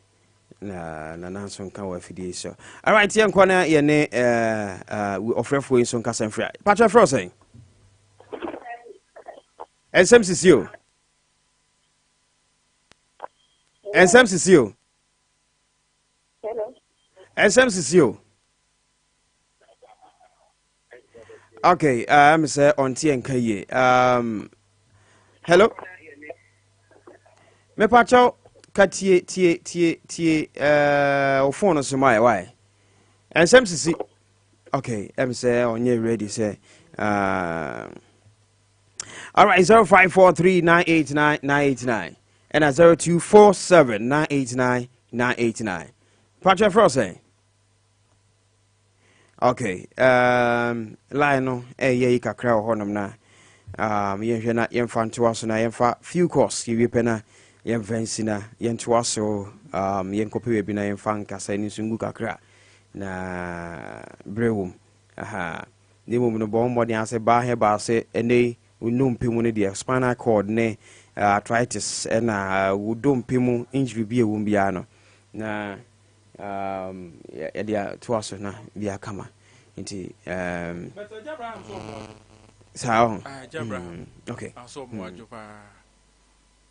na nana nso nka wɔ afidie yi so. Alright, yɛnkɔ na yɛne ɔfrɛfoɔ yi nso nkasa mfiri a. Patwɛ, frɛ wo sɛn? Ɛnsɛm sisi o. Ɛnsɛm sisi o. Hello. Ɛnsɛm sisi o. Okay, sɛ ɔnte yɛn nka yie. Hello. Mepakyɛw ka tie tie tie tie wo phone no so ma yɛ wae. Ɛnsɛm sisi. Okay, sɛ ɔnyɛ ready sɛ all right, 0543989989 ɛna 0247989989. Pakyɛ frɛ sɛn? Okay, line no ɛyɛ yi kakra wɔ hɔnom na yɛnhwɛ na yɛmfa ntoa so na yɛmfa few calls yɛwie pɛ na yɛmfa nsi na yɛntoa so, yɛnkɔpɛ baabi na yɛmfa nkasa no nso ngu kakra na berɛ wɔ mu aha. Na mmom no, bɔ mmɔden ase baa hɛ baa sɛ ɛnɛ yi wo nnompe mu no deɛ, spinal cord ne arthritis ɛna wo dompe mu injury bi a ɛwɔ mu biara no na yɛde atoa so na bi akama nti But Agya Abraham so ɔmo adwo. Saa ɔho. Ah, Agya Abraham. Okay. Aso ɔmo adwo paa.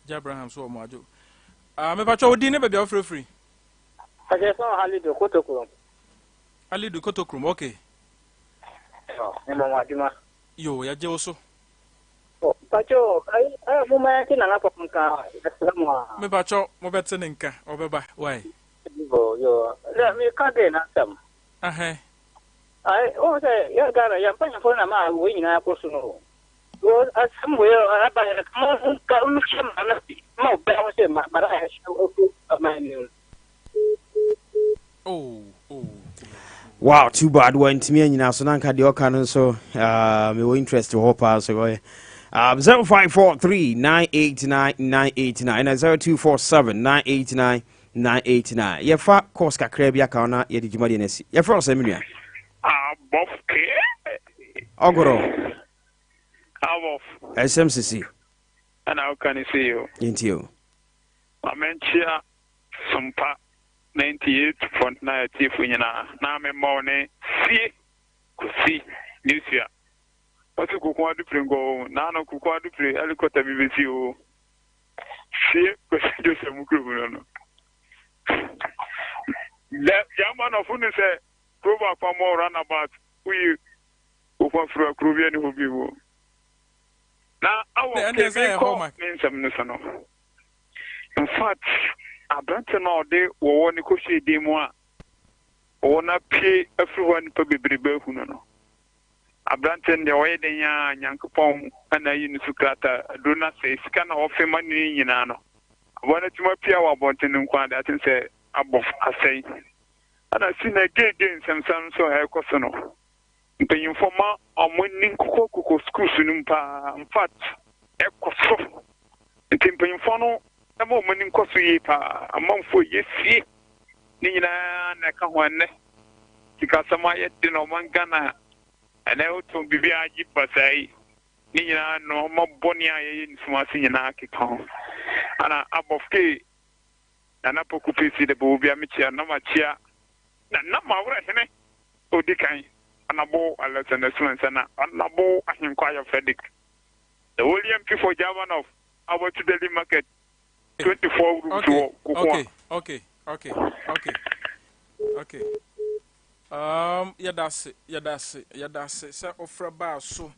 Agya Abraham so ɔmo adwo. Ah, mepatwa wo din ne baabi a wofrɛ firi. Ɔkyerɛ sɛ Halidu Kotokrom. Halidu Kotokrom, okay. Mmɔ mo adwuma. Yo, yɛgye wo so. Mpacho, ayi, mo ma yɛnte Nana Pɔk nka, yɛsrɛ mo a. Mepatwa mobɛte ne nka, ɔbɛba, why? Yo, yo, dɛ meka gay n'asɛm. Ahɛn. Ayi, wɔn sɛ yɛ Ghana, yɛn mpanyinfoɔ na ma wei nyinaa kɔ so no. Wɔ asɛm wei aba yɛ mo nka mo hyɛ ma no ma obiara ho sɛ ma mara yɛ hyɛ ofu ɔman no. Oh. Wow, too bad wantumi anyina so na nka deɛ ɔka no nso mewɔ interest wɔ hɔ paa so ɔyɛ 0543 989 989 ɛna 0247 989 989. Yɛfa calls kakra bi aka ho na yɛde dwumadeɛ no asi. Yɛfrɛ wo sɛ, me nua? Abɔfke. Ɔgorɔ. Abɔf. Ɛsɛm sisi. Ɛna woka ne sei o. Yɛntie o. Ma menkyea Sompa 98.9 atiefo nyinaa na memmɔ wo ne sie Kosi Newsua. Wɔse Koko Adupire nkɔ o, naano Koko Adupire helicopter bi bɛsi o. Sie Kosi Joseph mu kurom no no. Dɛ gyama nɔfo no sɛ kuro baako amɔ runabout woyi Koko afiri a kuro bi ani hɔ bi mu. Na awɔ Ɛnna ɛsɛ yɛ kɔ hallmark. Ne nsɛm no so no. In fact, aberante no a ɔde wɔwɔ no kɔhyɛɛ dan mu a wɔwɔ no apue afiri hɔ a nnipa bebrebe ahu no no, aberante no deɛ ɔyɛ dɛn a Nyankopɔn na ayi no so krataa, aduro no asɛe, sika no a ɔfe ma no no nyinaa no, aboa no atumi apue wɔ abɔnten no nko ara deɛ, aten sɛ abɔ asɛe. Ɛna si na geegee nsɛmsɛm nso a ɛrekɔ so no, mpanyimfoɔ ma wɔn ani nkokɔkokɔ schools no mu paa. In fact, ɛkɔ so. Nti mpanyimfoɔ no ma wɔn ani nkɔ so yie paa. Amanfoɔ yɛ sie ne nyinaa na ɛka ho. Ɛnnɛ sikasɛm ayɛ den ɔman Ghana. Ɛnɛ wotɔn biribiara gye basaa yi ne nyinaa nneɛma bɔne a yɛyɛ ne sum ase nyinaa keka ho. Ana abɔfke Nana Poku Pesi de bɔ obi a mekyia na makyia Nana Mawerɛ Hene odi kan Honorable Alexander Sumansa na Honorable Ahenkwa Ayɔ Frederick, the only MP for German of Awatu Daily Market 24 rooms wɔ Kokoa. Okay, yɛda ase, yɛda ase, yɛda ase sɛ ɔfrɛ baa so.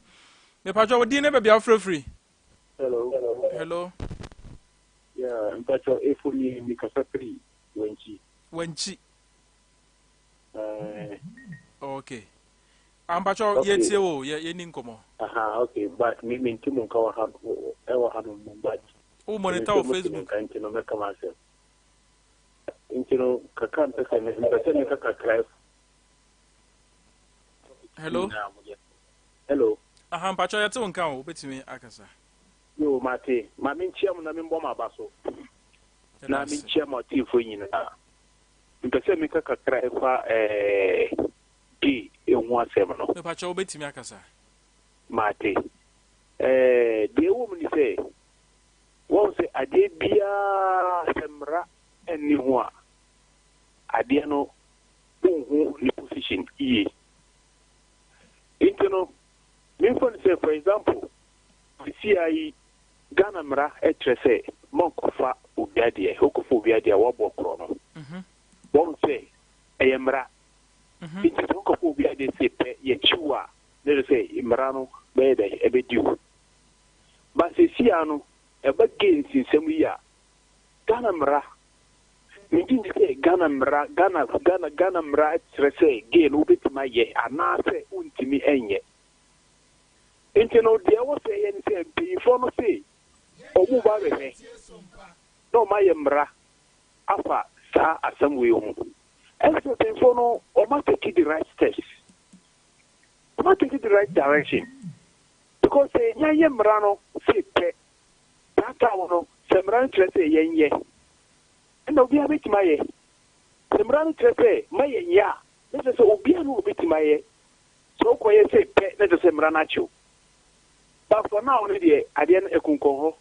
Mepatwa wo din ne baabi a wofrɛ firi. Hello. Hello. Yeah, mpacho efo ni mi kasa firi Wenchi. Wankyi. Okay, ampatwa yɛtie wo, yɛni nkɔmmɔ. Aha, okay, but me nti mo nka wɔ ha ɛwɔ ha no mo but. Wo monitor wɔ Facebook. Nka nti no mɛka ma asɛm. Nti no kakra mpɛ sɛ mpɛ sɛ meka kakra. Hello. Hello. Aha, mpatwa yɛte wo nka o, wobɛtumi akasa. Yo, mate. Ma menkyia mo na membɔ mo aba so. Na Yɛda ase. menkyia mo atiefo nyinaa. Mpɛ sɛ meka kakra ɛfa gay ehu asɛm no. Mepatwa wobɛtumi akasa. Mate. Deɛ ɛwɔ mu ni sɛ, wɔn sɛ adeɛ biara sɛ mmara nni ho a, adeɛ no wonhu ne position yie. Nti no, memfa no sɛ for example, sesia yi Ghana mmara kyerɛ sɛ mɔnkɔfa obi adeɛ, wokɔfa obi adeɛ a woabɔ korɔ no. Wɔhu sɛ ɛyɛ mmara. Nti sɛ wokɔfa obi adeɛ sei pɛ, yɛkye wo a, na kyerɛ sɛ mmara no bɛyɛ dɛn? Ɛbɛdi wo. But seesei ara no, ɛba gay nsensɛm yi a, Ghana mmara, megye ndi sɛ Ghana mmara, Ghana, Ghana, Ghana mmara kyerɛ sɛ gay no wobɛtumi ayɛ anaasɛ wontumi nyɛ. Nti no, deɛ ɛwɔ sɛ ɛyɛ ne sɛ mpanyinfoɔ no se wɔn ba abɛhwɛ na wɔn ayɛ mmara afa saa asɛm wei ho. Ɛsɛ sɛ mpanyinfoɔ no wɔn atake the right steps, wɔn atake the right direction because sɛ yɛnya yɛ mmara no se pɛ saa time no sɛ mmara no kyerɛ sɛ yɛnyɛ ɛna obiara bɛtumi ayɛ. Sɛ mmara no kyerɛ sɛ ma yɛnyɛ a, na kyerɛ sɛ obiara ne obɛtumi ayɛ. Sɛ wokɔyɛ sei pɛ na kyerɛ sɛ mmara no akye wo. But for now no deɛ adeɛ no ɛkonkɔn hɔ.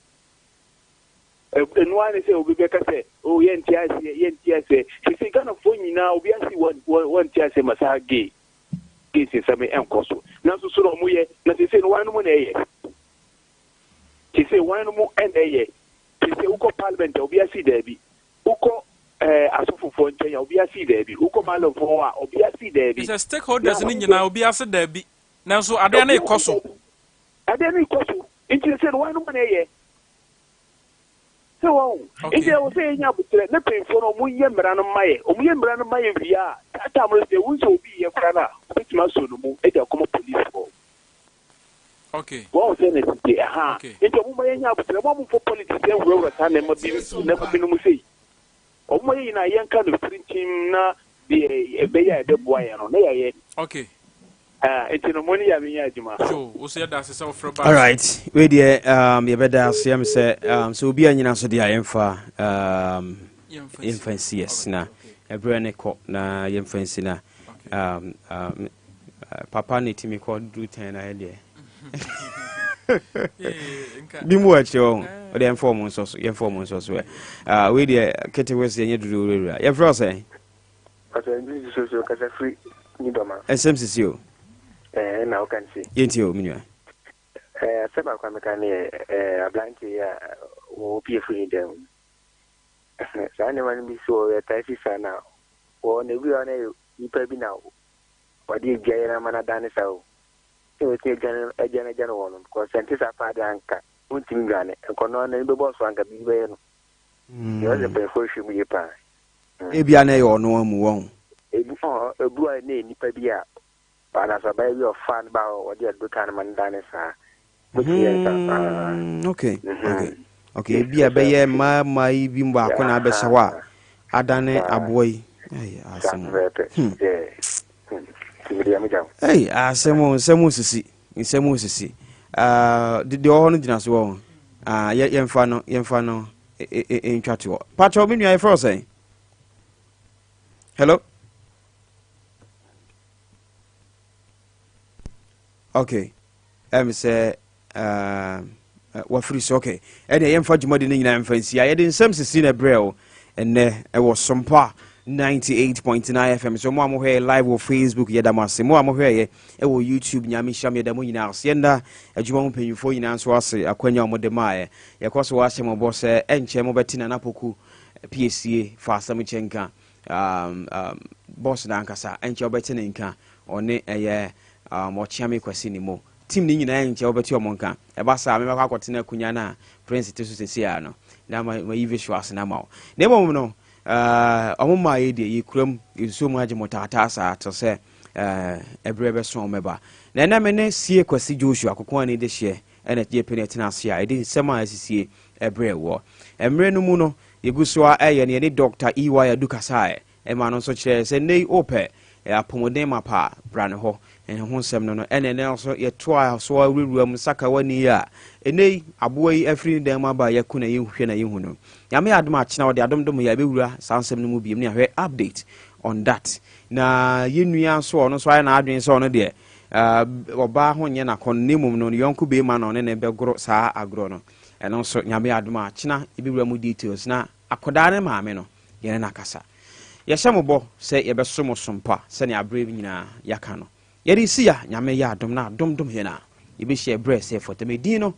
Ɛno ara ne sɛ obi bɛka sɛ oh yɛnte aseɛ yɛnte aseɛ. Seesei Ghanafoɔ nyinaa obiara se wɔnte aseɛ ma saa gay gays nsɛm yi ɛnkɔ so. Nanso so na wɔyɛ na seesei no wɔn nom na ɛyɛ. Seesei wɔn nom na ɛyɛ. Seesei wokɔ parliament a obiara se daabi. Wokɔ eh, asɔfofoɔ nkyɛn a, obiara se daabi. Wokɔ malamfoɔ hɔ a, obiara se daabi. Kyerɛ sɛ stakeholders no nyinaa, obiara se daabi. Nanso adeɛ no rekɔ so. Adeɛ no rekɔ so. Nti sɛ no wɔn na ɛyɛ. Sɛ wɔn. Nti ɛwɔ sɛ yɛnya aboterɛ ne mpanyinfoɔ no wɔn yɛ mmara no mma yɛ. Wɔn yɛ mmara no ma yɛ wie a, saa time no sɛ wohu sɛ obi yɛ koraa no a, wobɛtumi asɔ no mu de akɔma policefoɔ. Okay. Wɔn sɛ na ɛsisi ɛha. Okay. Nti wɔn ma yɛnya aboterɛ. Wɔn a wɔmfa politics nwurawura saa nneɛma bi nneɛma binom sei. Wɔn ma yɛ nyinaa yɛnka no firinkyim na deɛ ɛbɛyɛ a ɛbɛboa yɛn no na yɛayɛ. Okay. Ah, nti no mo ne yɛ abɛnya adwuma. Yo, wo so yɛda ase sɛ wofrɛ baa. Alright, wei deɛ yɛbɛda ase ɛm sɛ sɛ obi anyina so deɛ a yɛmfa yɛmfa nsi yes na ɛberɛ ne kɔ na yɛmfa nsi na papa na ɛtumi kɔ duru tɛn na ɛdeɛ bi mu akyerɛ wɔ ho ɔde yɛmfa ɔmo nsɔ so yɛmfa ɔmo nsɔ so ɛ ah, wei deɛ ketewa sɛ yɛnyɛ duru wurawura yɛfrɛ wo sɛn ɛnsɛm sisi o yɛntie o me nua asɛm baako a meka ne yɛ aberante yi a wɔpie firi ne dan mu saa nneɛma no bi so yɛtae si saa na wɔ na ebi wɔ na nipa bi na Wɔde egya yɛ no ama no adane saa o. Sɛ wɔatumi adwane agya no agya no wɔ no because sɛ ɛnte saa paa deɛ anka ɔntumi ndwane. Nka ɔno ara n'ani bɛbɔ so anka biribi bɛyɛ no. Nti ɛwɔ sɛ mpanyinfoɔ hwɛ mu yie paa. Ebia na ɛyɛ ɔno amu wɔn. Ebi ɔ ebi a na ɛyɛ nipa bi a anaasɛ ɔbaa bi a ɔfaa no baa hɔ ɔde aduro kaa no ma no dane saa. Wobɛtumi ayɛ saa paa. Okay, okay, okay. Ebi a ɛbɛyɛ mmaa mmaa yi bi mu baako na abɛhyɛ hɔ a adane aboa yi. Ɛyɛ asɛm. Ɛy asɛm o, nsɛm osisi, nsɛm osisi. Ah, deɛ ɔwɔ hɔ no gyina so wɔ ho. Ah, yɛmfa no, yɛmfa no ntwa toɔ. Pakyɛw, me nua yɛfrɛ wo sɛn? Hello? Okay. Ɛm sɛ uh, wafiri so okay ɛnna yɛmfa dwumadi no nyinaa mfa nsi a yɛde nsɛm sisi na ɛbrɛ o ɛnnɛ ɛwɔ sompa 98.9 fm so mo a mohwɛ live wɔ facebook yɛda mo ase mo a mohwɛ yɛ ɛwɔ youtube nyame nhyira mo yɛda mo nyinaa ase yɛnda adwuma mu mpanyimfoɔ nyinaa nso ase akwanya a wɔde maaɛ yɛkɔ so ahyɛ mo bɔ sɛ ɛnkyɛ mobɛte nana poku piesie fa asɛm kyɛ nka um, um, boss no ankasa ɛnkyɛ wobɛte ne nka ɔne ɛyɛ Um, Ɔkyeame Kwasi Nimo. Team no nyinaa nkyɛ wobɛte ɔmo nka. Ɛba saa a, mɛbɛkɔ akɔtena akonya no a Prince te so seesei ara no, na ma mayi visuals no ama wo. Na mmom no, uh, ɔmo maa yɛ deɛ, yɛkura mu, yɛsusuo mu agye mo taataa saa till sɛ uh, ɛberɛ bɛso a wɔbɛba. Na ɛnɛ me ne Sie Kwasi Joshua Kokoani dehyeɛ ɛna yɛpɛ no ɛtena ase a ɛde nsɛm a asisie ɛberɛ wɔ. Mmerɛ no mu no, yɛgu so a ɛyɛ no yɛne Dr. EY Adu kasaeɛ. Ɛma no nso kyerɛɛ sɛ nnɛ yi wopɛ apɔmuden mapa a, bra ne hɔ. Ɛho nsɛm no no, ɛna ɛnnɛ nso yɛtoa so ara wurawura mu sakawa ni yi a ɛnnɛ yi aboa yi afiri ne dan mu aba a yɛko na yɛhwɛ na yɛhu no. Nyame yɛ adom a kyena ɔde adom dom yɛ a yɛbɛwura saa nsɛm no mu biom ne ahwɛ update on that. Na yɛn nua nso ɔno nso ayɛ n'adwene sɛ ɔno deɛ ɔbaa ho nyɛ n'akɔnnɔ na mmom no ne yɔnko beema na ɔne ne bɛgoro saa agorɔ no. Ɛno nso Nyame yɛ adom a kyena yɛbɛwura mu details na akɔdaa ne maame no yɛne no akasa. Yɛhyɛ mo bɔ sɛ yɛbɛso mo som pa sɛnea aberɛ nyinaa yɛaka no. Yɛde resi a Nyame yɛ adom na adom dom yɛn a, yɛbɛhyia ɛberɛ a ɛsɛ fata. Me din no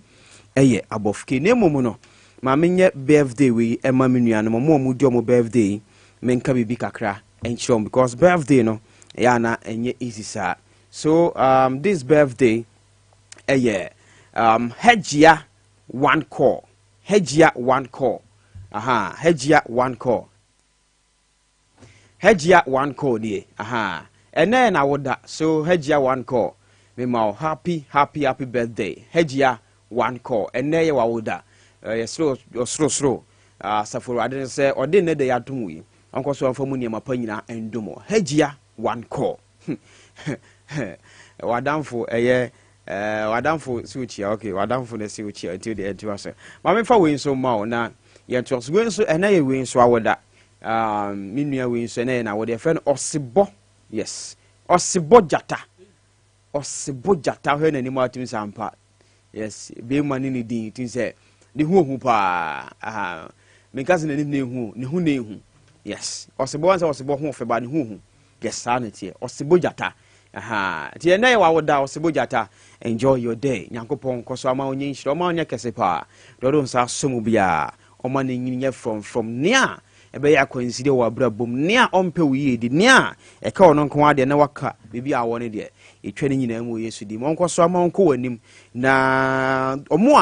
Ɛyɛ abɔfke. Na mmom no, ma menyɛ birthday wei ɛma me nuanom, ɔmo a ɔmo di ɔmo birthday yi, menka biribi kakra nkyerɛ ɔmo because birthday no, ɛyɛ ana ɛnyɛ easy saa. So this birthday ɛyɛ Hajia One Call, Hajia One Call, aha, Hajia One Call, Hajia One Call nie, aha, ɛnɛ na woda so. Hajia One Call, mema wo happy, happy, happy birthday. Hajia One Call, ɛnɛ yɛ wawoda. Yɛsoro ɔsorosoro asafo Awurade no sɛ ɔde nnɛ da yɛ adom yi, ɔnkɔ so amfa mu nneɛma pa nyinaa ndom. Hajia One Call, wadamfo ɛyɛ wadamfo si wokyia. Okay, wadamfo na si wokyia, nti wode ɛnti wa so maame fa wei nso ma wo na yɛntoa so. Wei nso, ɛnɛ yɛ wei nso awoda. Me nua wei nso, ɛnɛ yɛ n'awoda. Yɛfrɛ no Ɔsebɔ. Yes, Ɔsebɔ Gyata, Ɔsebɔ Gyata. Hwɛ n'anim atum sɛ ampa. Yes, bɛrima ne ne din tumi sɛ ne ho ohu paa. Aha, menka sɛ n'anim na ehu, ne ho na ehu. Yes, Ɔsebɔ wɔn sɛ Ɔsebɔ ho fɛ ba ne ho ohu. Yes, saa na teɛ. Ɔsebɔ Gyata, aha, nti ɛnɛ yɛ wawoda. Ɔsebɔ Gyata, enjoy your day. Nyankopɔn nkɔ so ama onye nhyira, ɔma onyɛ kɛse paa. Deɛ ɔde nsa asɔ mu biara, ɔma ne nyini nyɛ frɔmfrɔm. Nea ɛbɛyɛ akwansideɛ wɔ abrabom, nea ɔmpɛ wo yie di, nea ɛka ɔno nko adeɛ na waka biribi a awɔ no deɛ, ɛtwa no nyinaa mu wɔ Yesu di mu. Ɔnkɔ so ama ɔnkɔ w'anim na ɔmo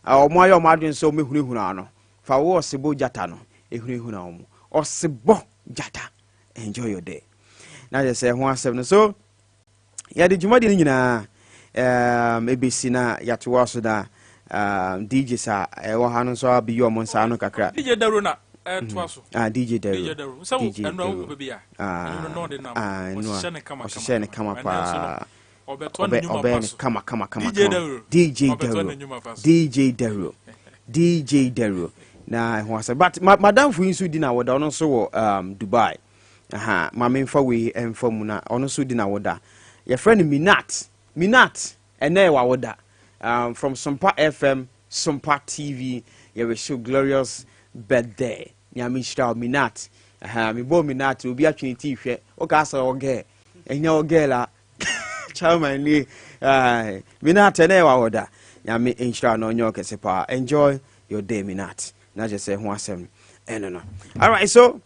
a ɔmo ayɛ ɔmo adwene sɛ ɔmɛhunahuna no, fa wo Ɔsebɔ Gyata no ɛhunahuna ɔmo. Ɔsebɔ Gyata, enjoy your day. Na yɛ sɛ ho asɛm no so yɛde dwumadi no nyinaa ɛbɛsi na yɛatoa so na DJ sa ɛwɔ ha no nso abɛyi ɔmo nsa ano kakra. DJ Daro na ɛtoa so. Ah, DJ Daro. DJ Daro sɛ wo DJ ɛnura wo Daro. baabi a Ah, ɛnura na ɔde nam ah, ɛno a, ɔhyehyɛ ne kama. Ɔhyehyɛ ne kama kama. Ɛnɛ nso no, paa. ɔbɛtoa ne ɔbɛ nnwuma ɔbɛyɛ pa ne so. kama kama kama. DJ Kama. Daro. DJ Ɔbɛtoa Daro. ne nnwuma pa so. DJ Daro, DJ Daro na ɛho asɛm. But madamfo yi nso di na wɔda, ɔno nso wɔ Dubai. Aha, maame nfa wei mfa mu na ɔno nso di na wɔda. Yɛfrɛ no Minat. Minat, ɛnɛ yɛ wawoda. From Sompa FM, Sompa TV, yɛwish glorious birthday. Nyame nhyira wo, Minat. Aha, mebɔ Minat, obi atwe ne tii hwɛ woka sɛ ɔgɛ ɛnyɛ ɔgɛ la chairman nie. Minat, ɛnɛ yɛ wawoda. Nyame nhyira wo na ɔnyɛ ɔkɛse paa. Enjoy your day, Minat. Na kyerɛ sɛ ho asɛm ɛno no. Alright, so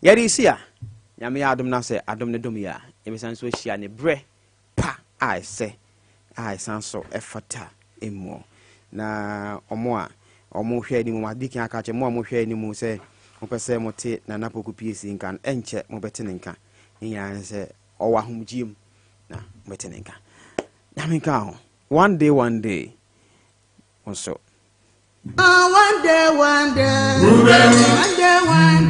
yɛde si a Nyame yɛ adom na sɛ adom ne dom yɛ a, yɛbɛsan so ahyia ne berɛ pa a ɛsɛ a ɛsan so ɛfata mmuɔ. Na ɔmo a ɔmo hwɛ anim, adi kan aka kyerɛ mo a mohwɛ anim sɛ mopɛ sɛ mote Nana Poku PSC nka no, ɛnkyɛ mobɛte ne nka. Ne nyinaa ne sɛ ɔwɔ ahomgye mu na mobɛte ne nka. Nyame nka ho. One day, one day wo nso. One day, one day, one day, one.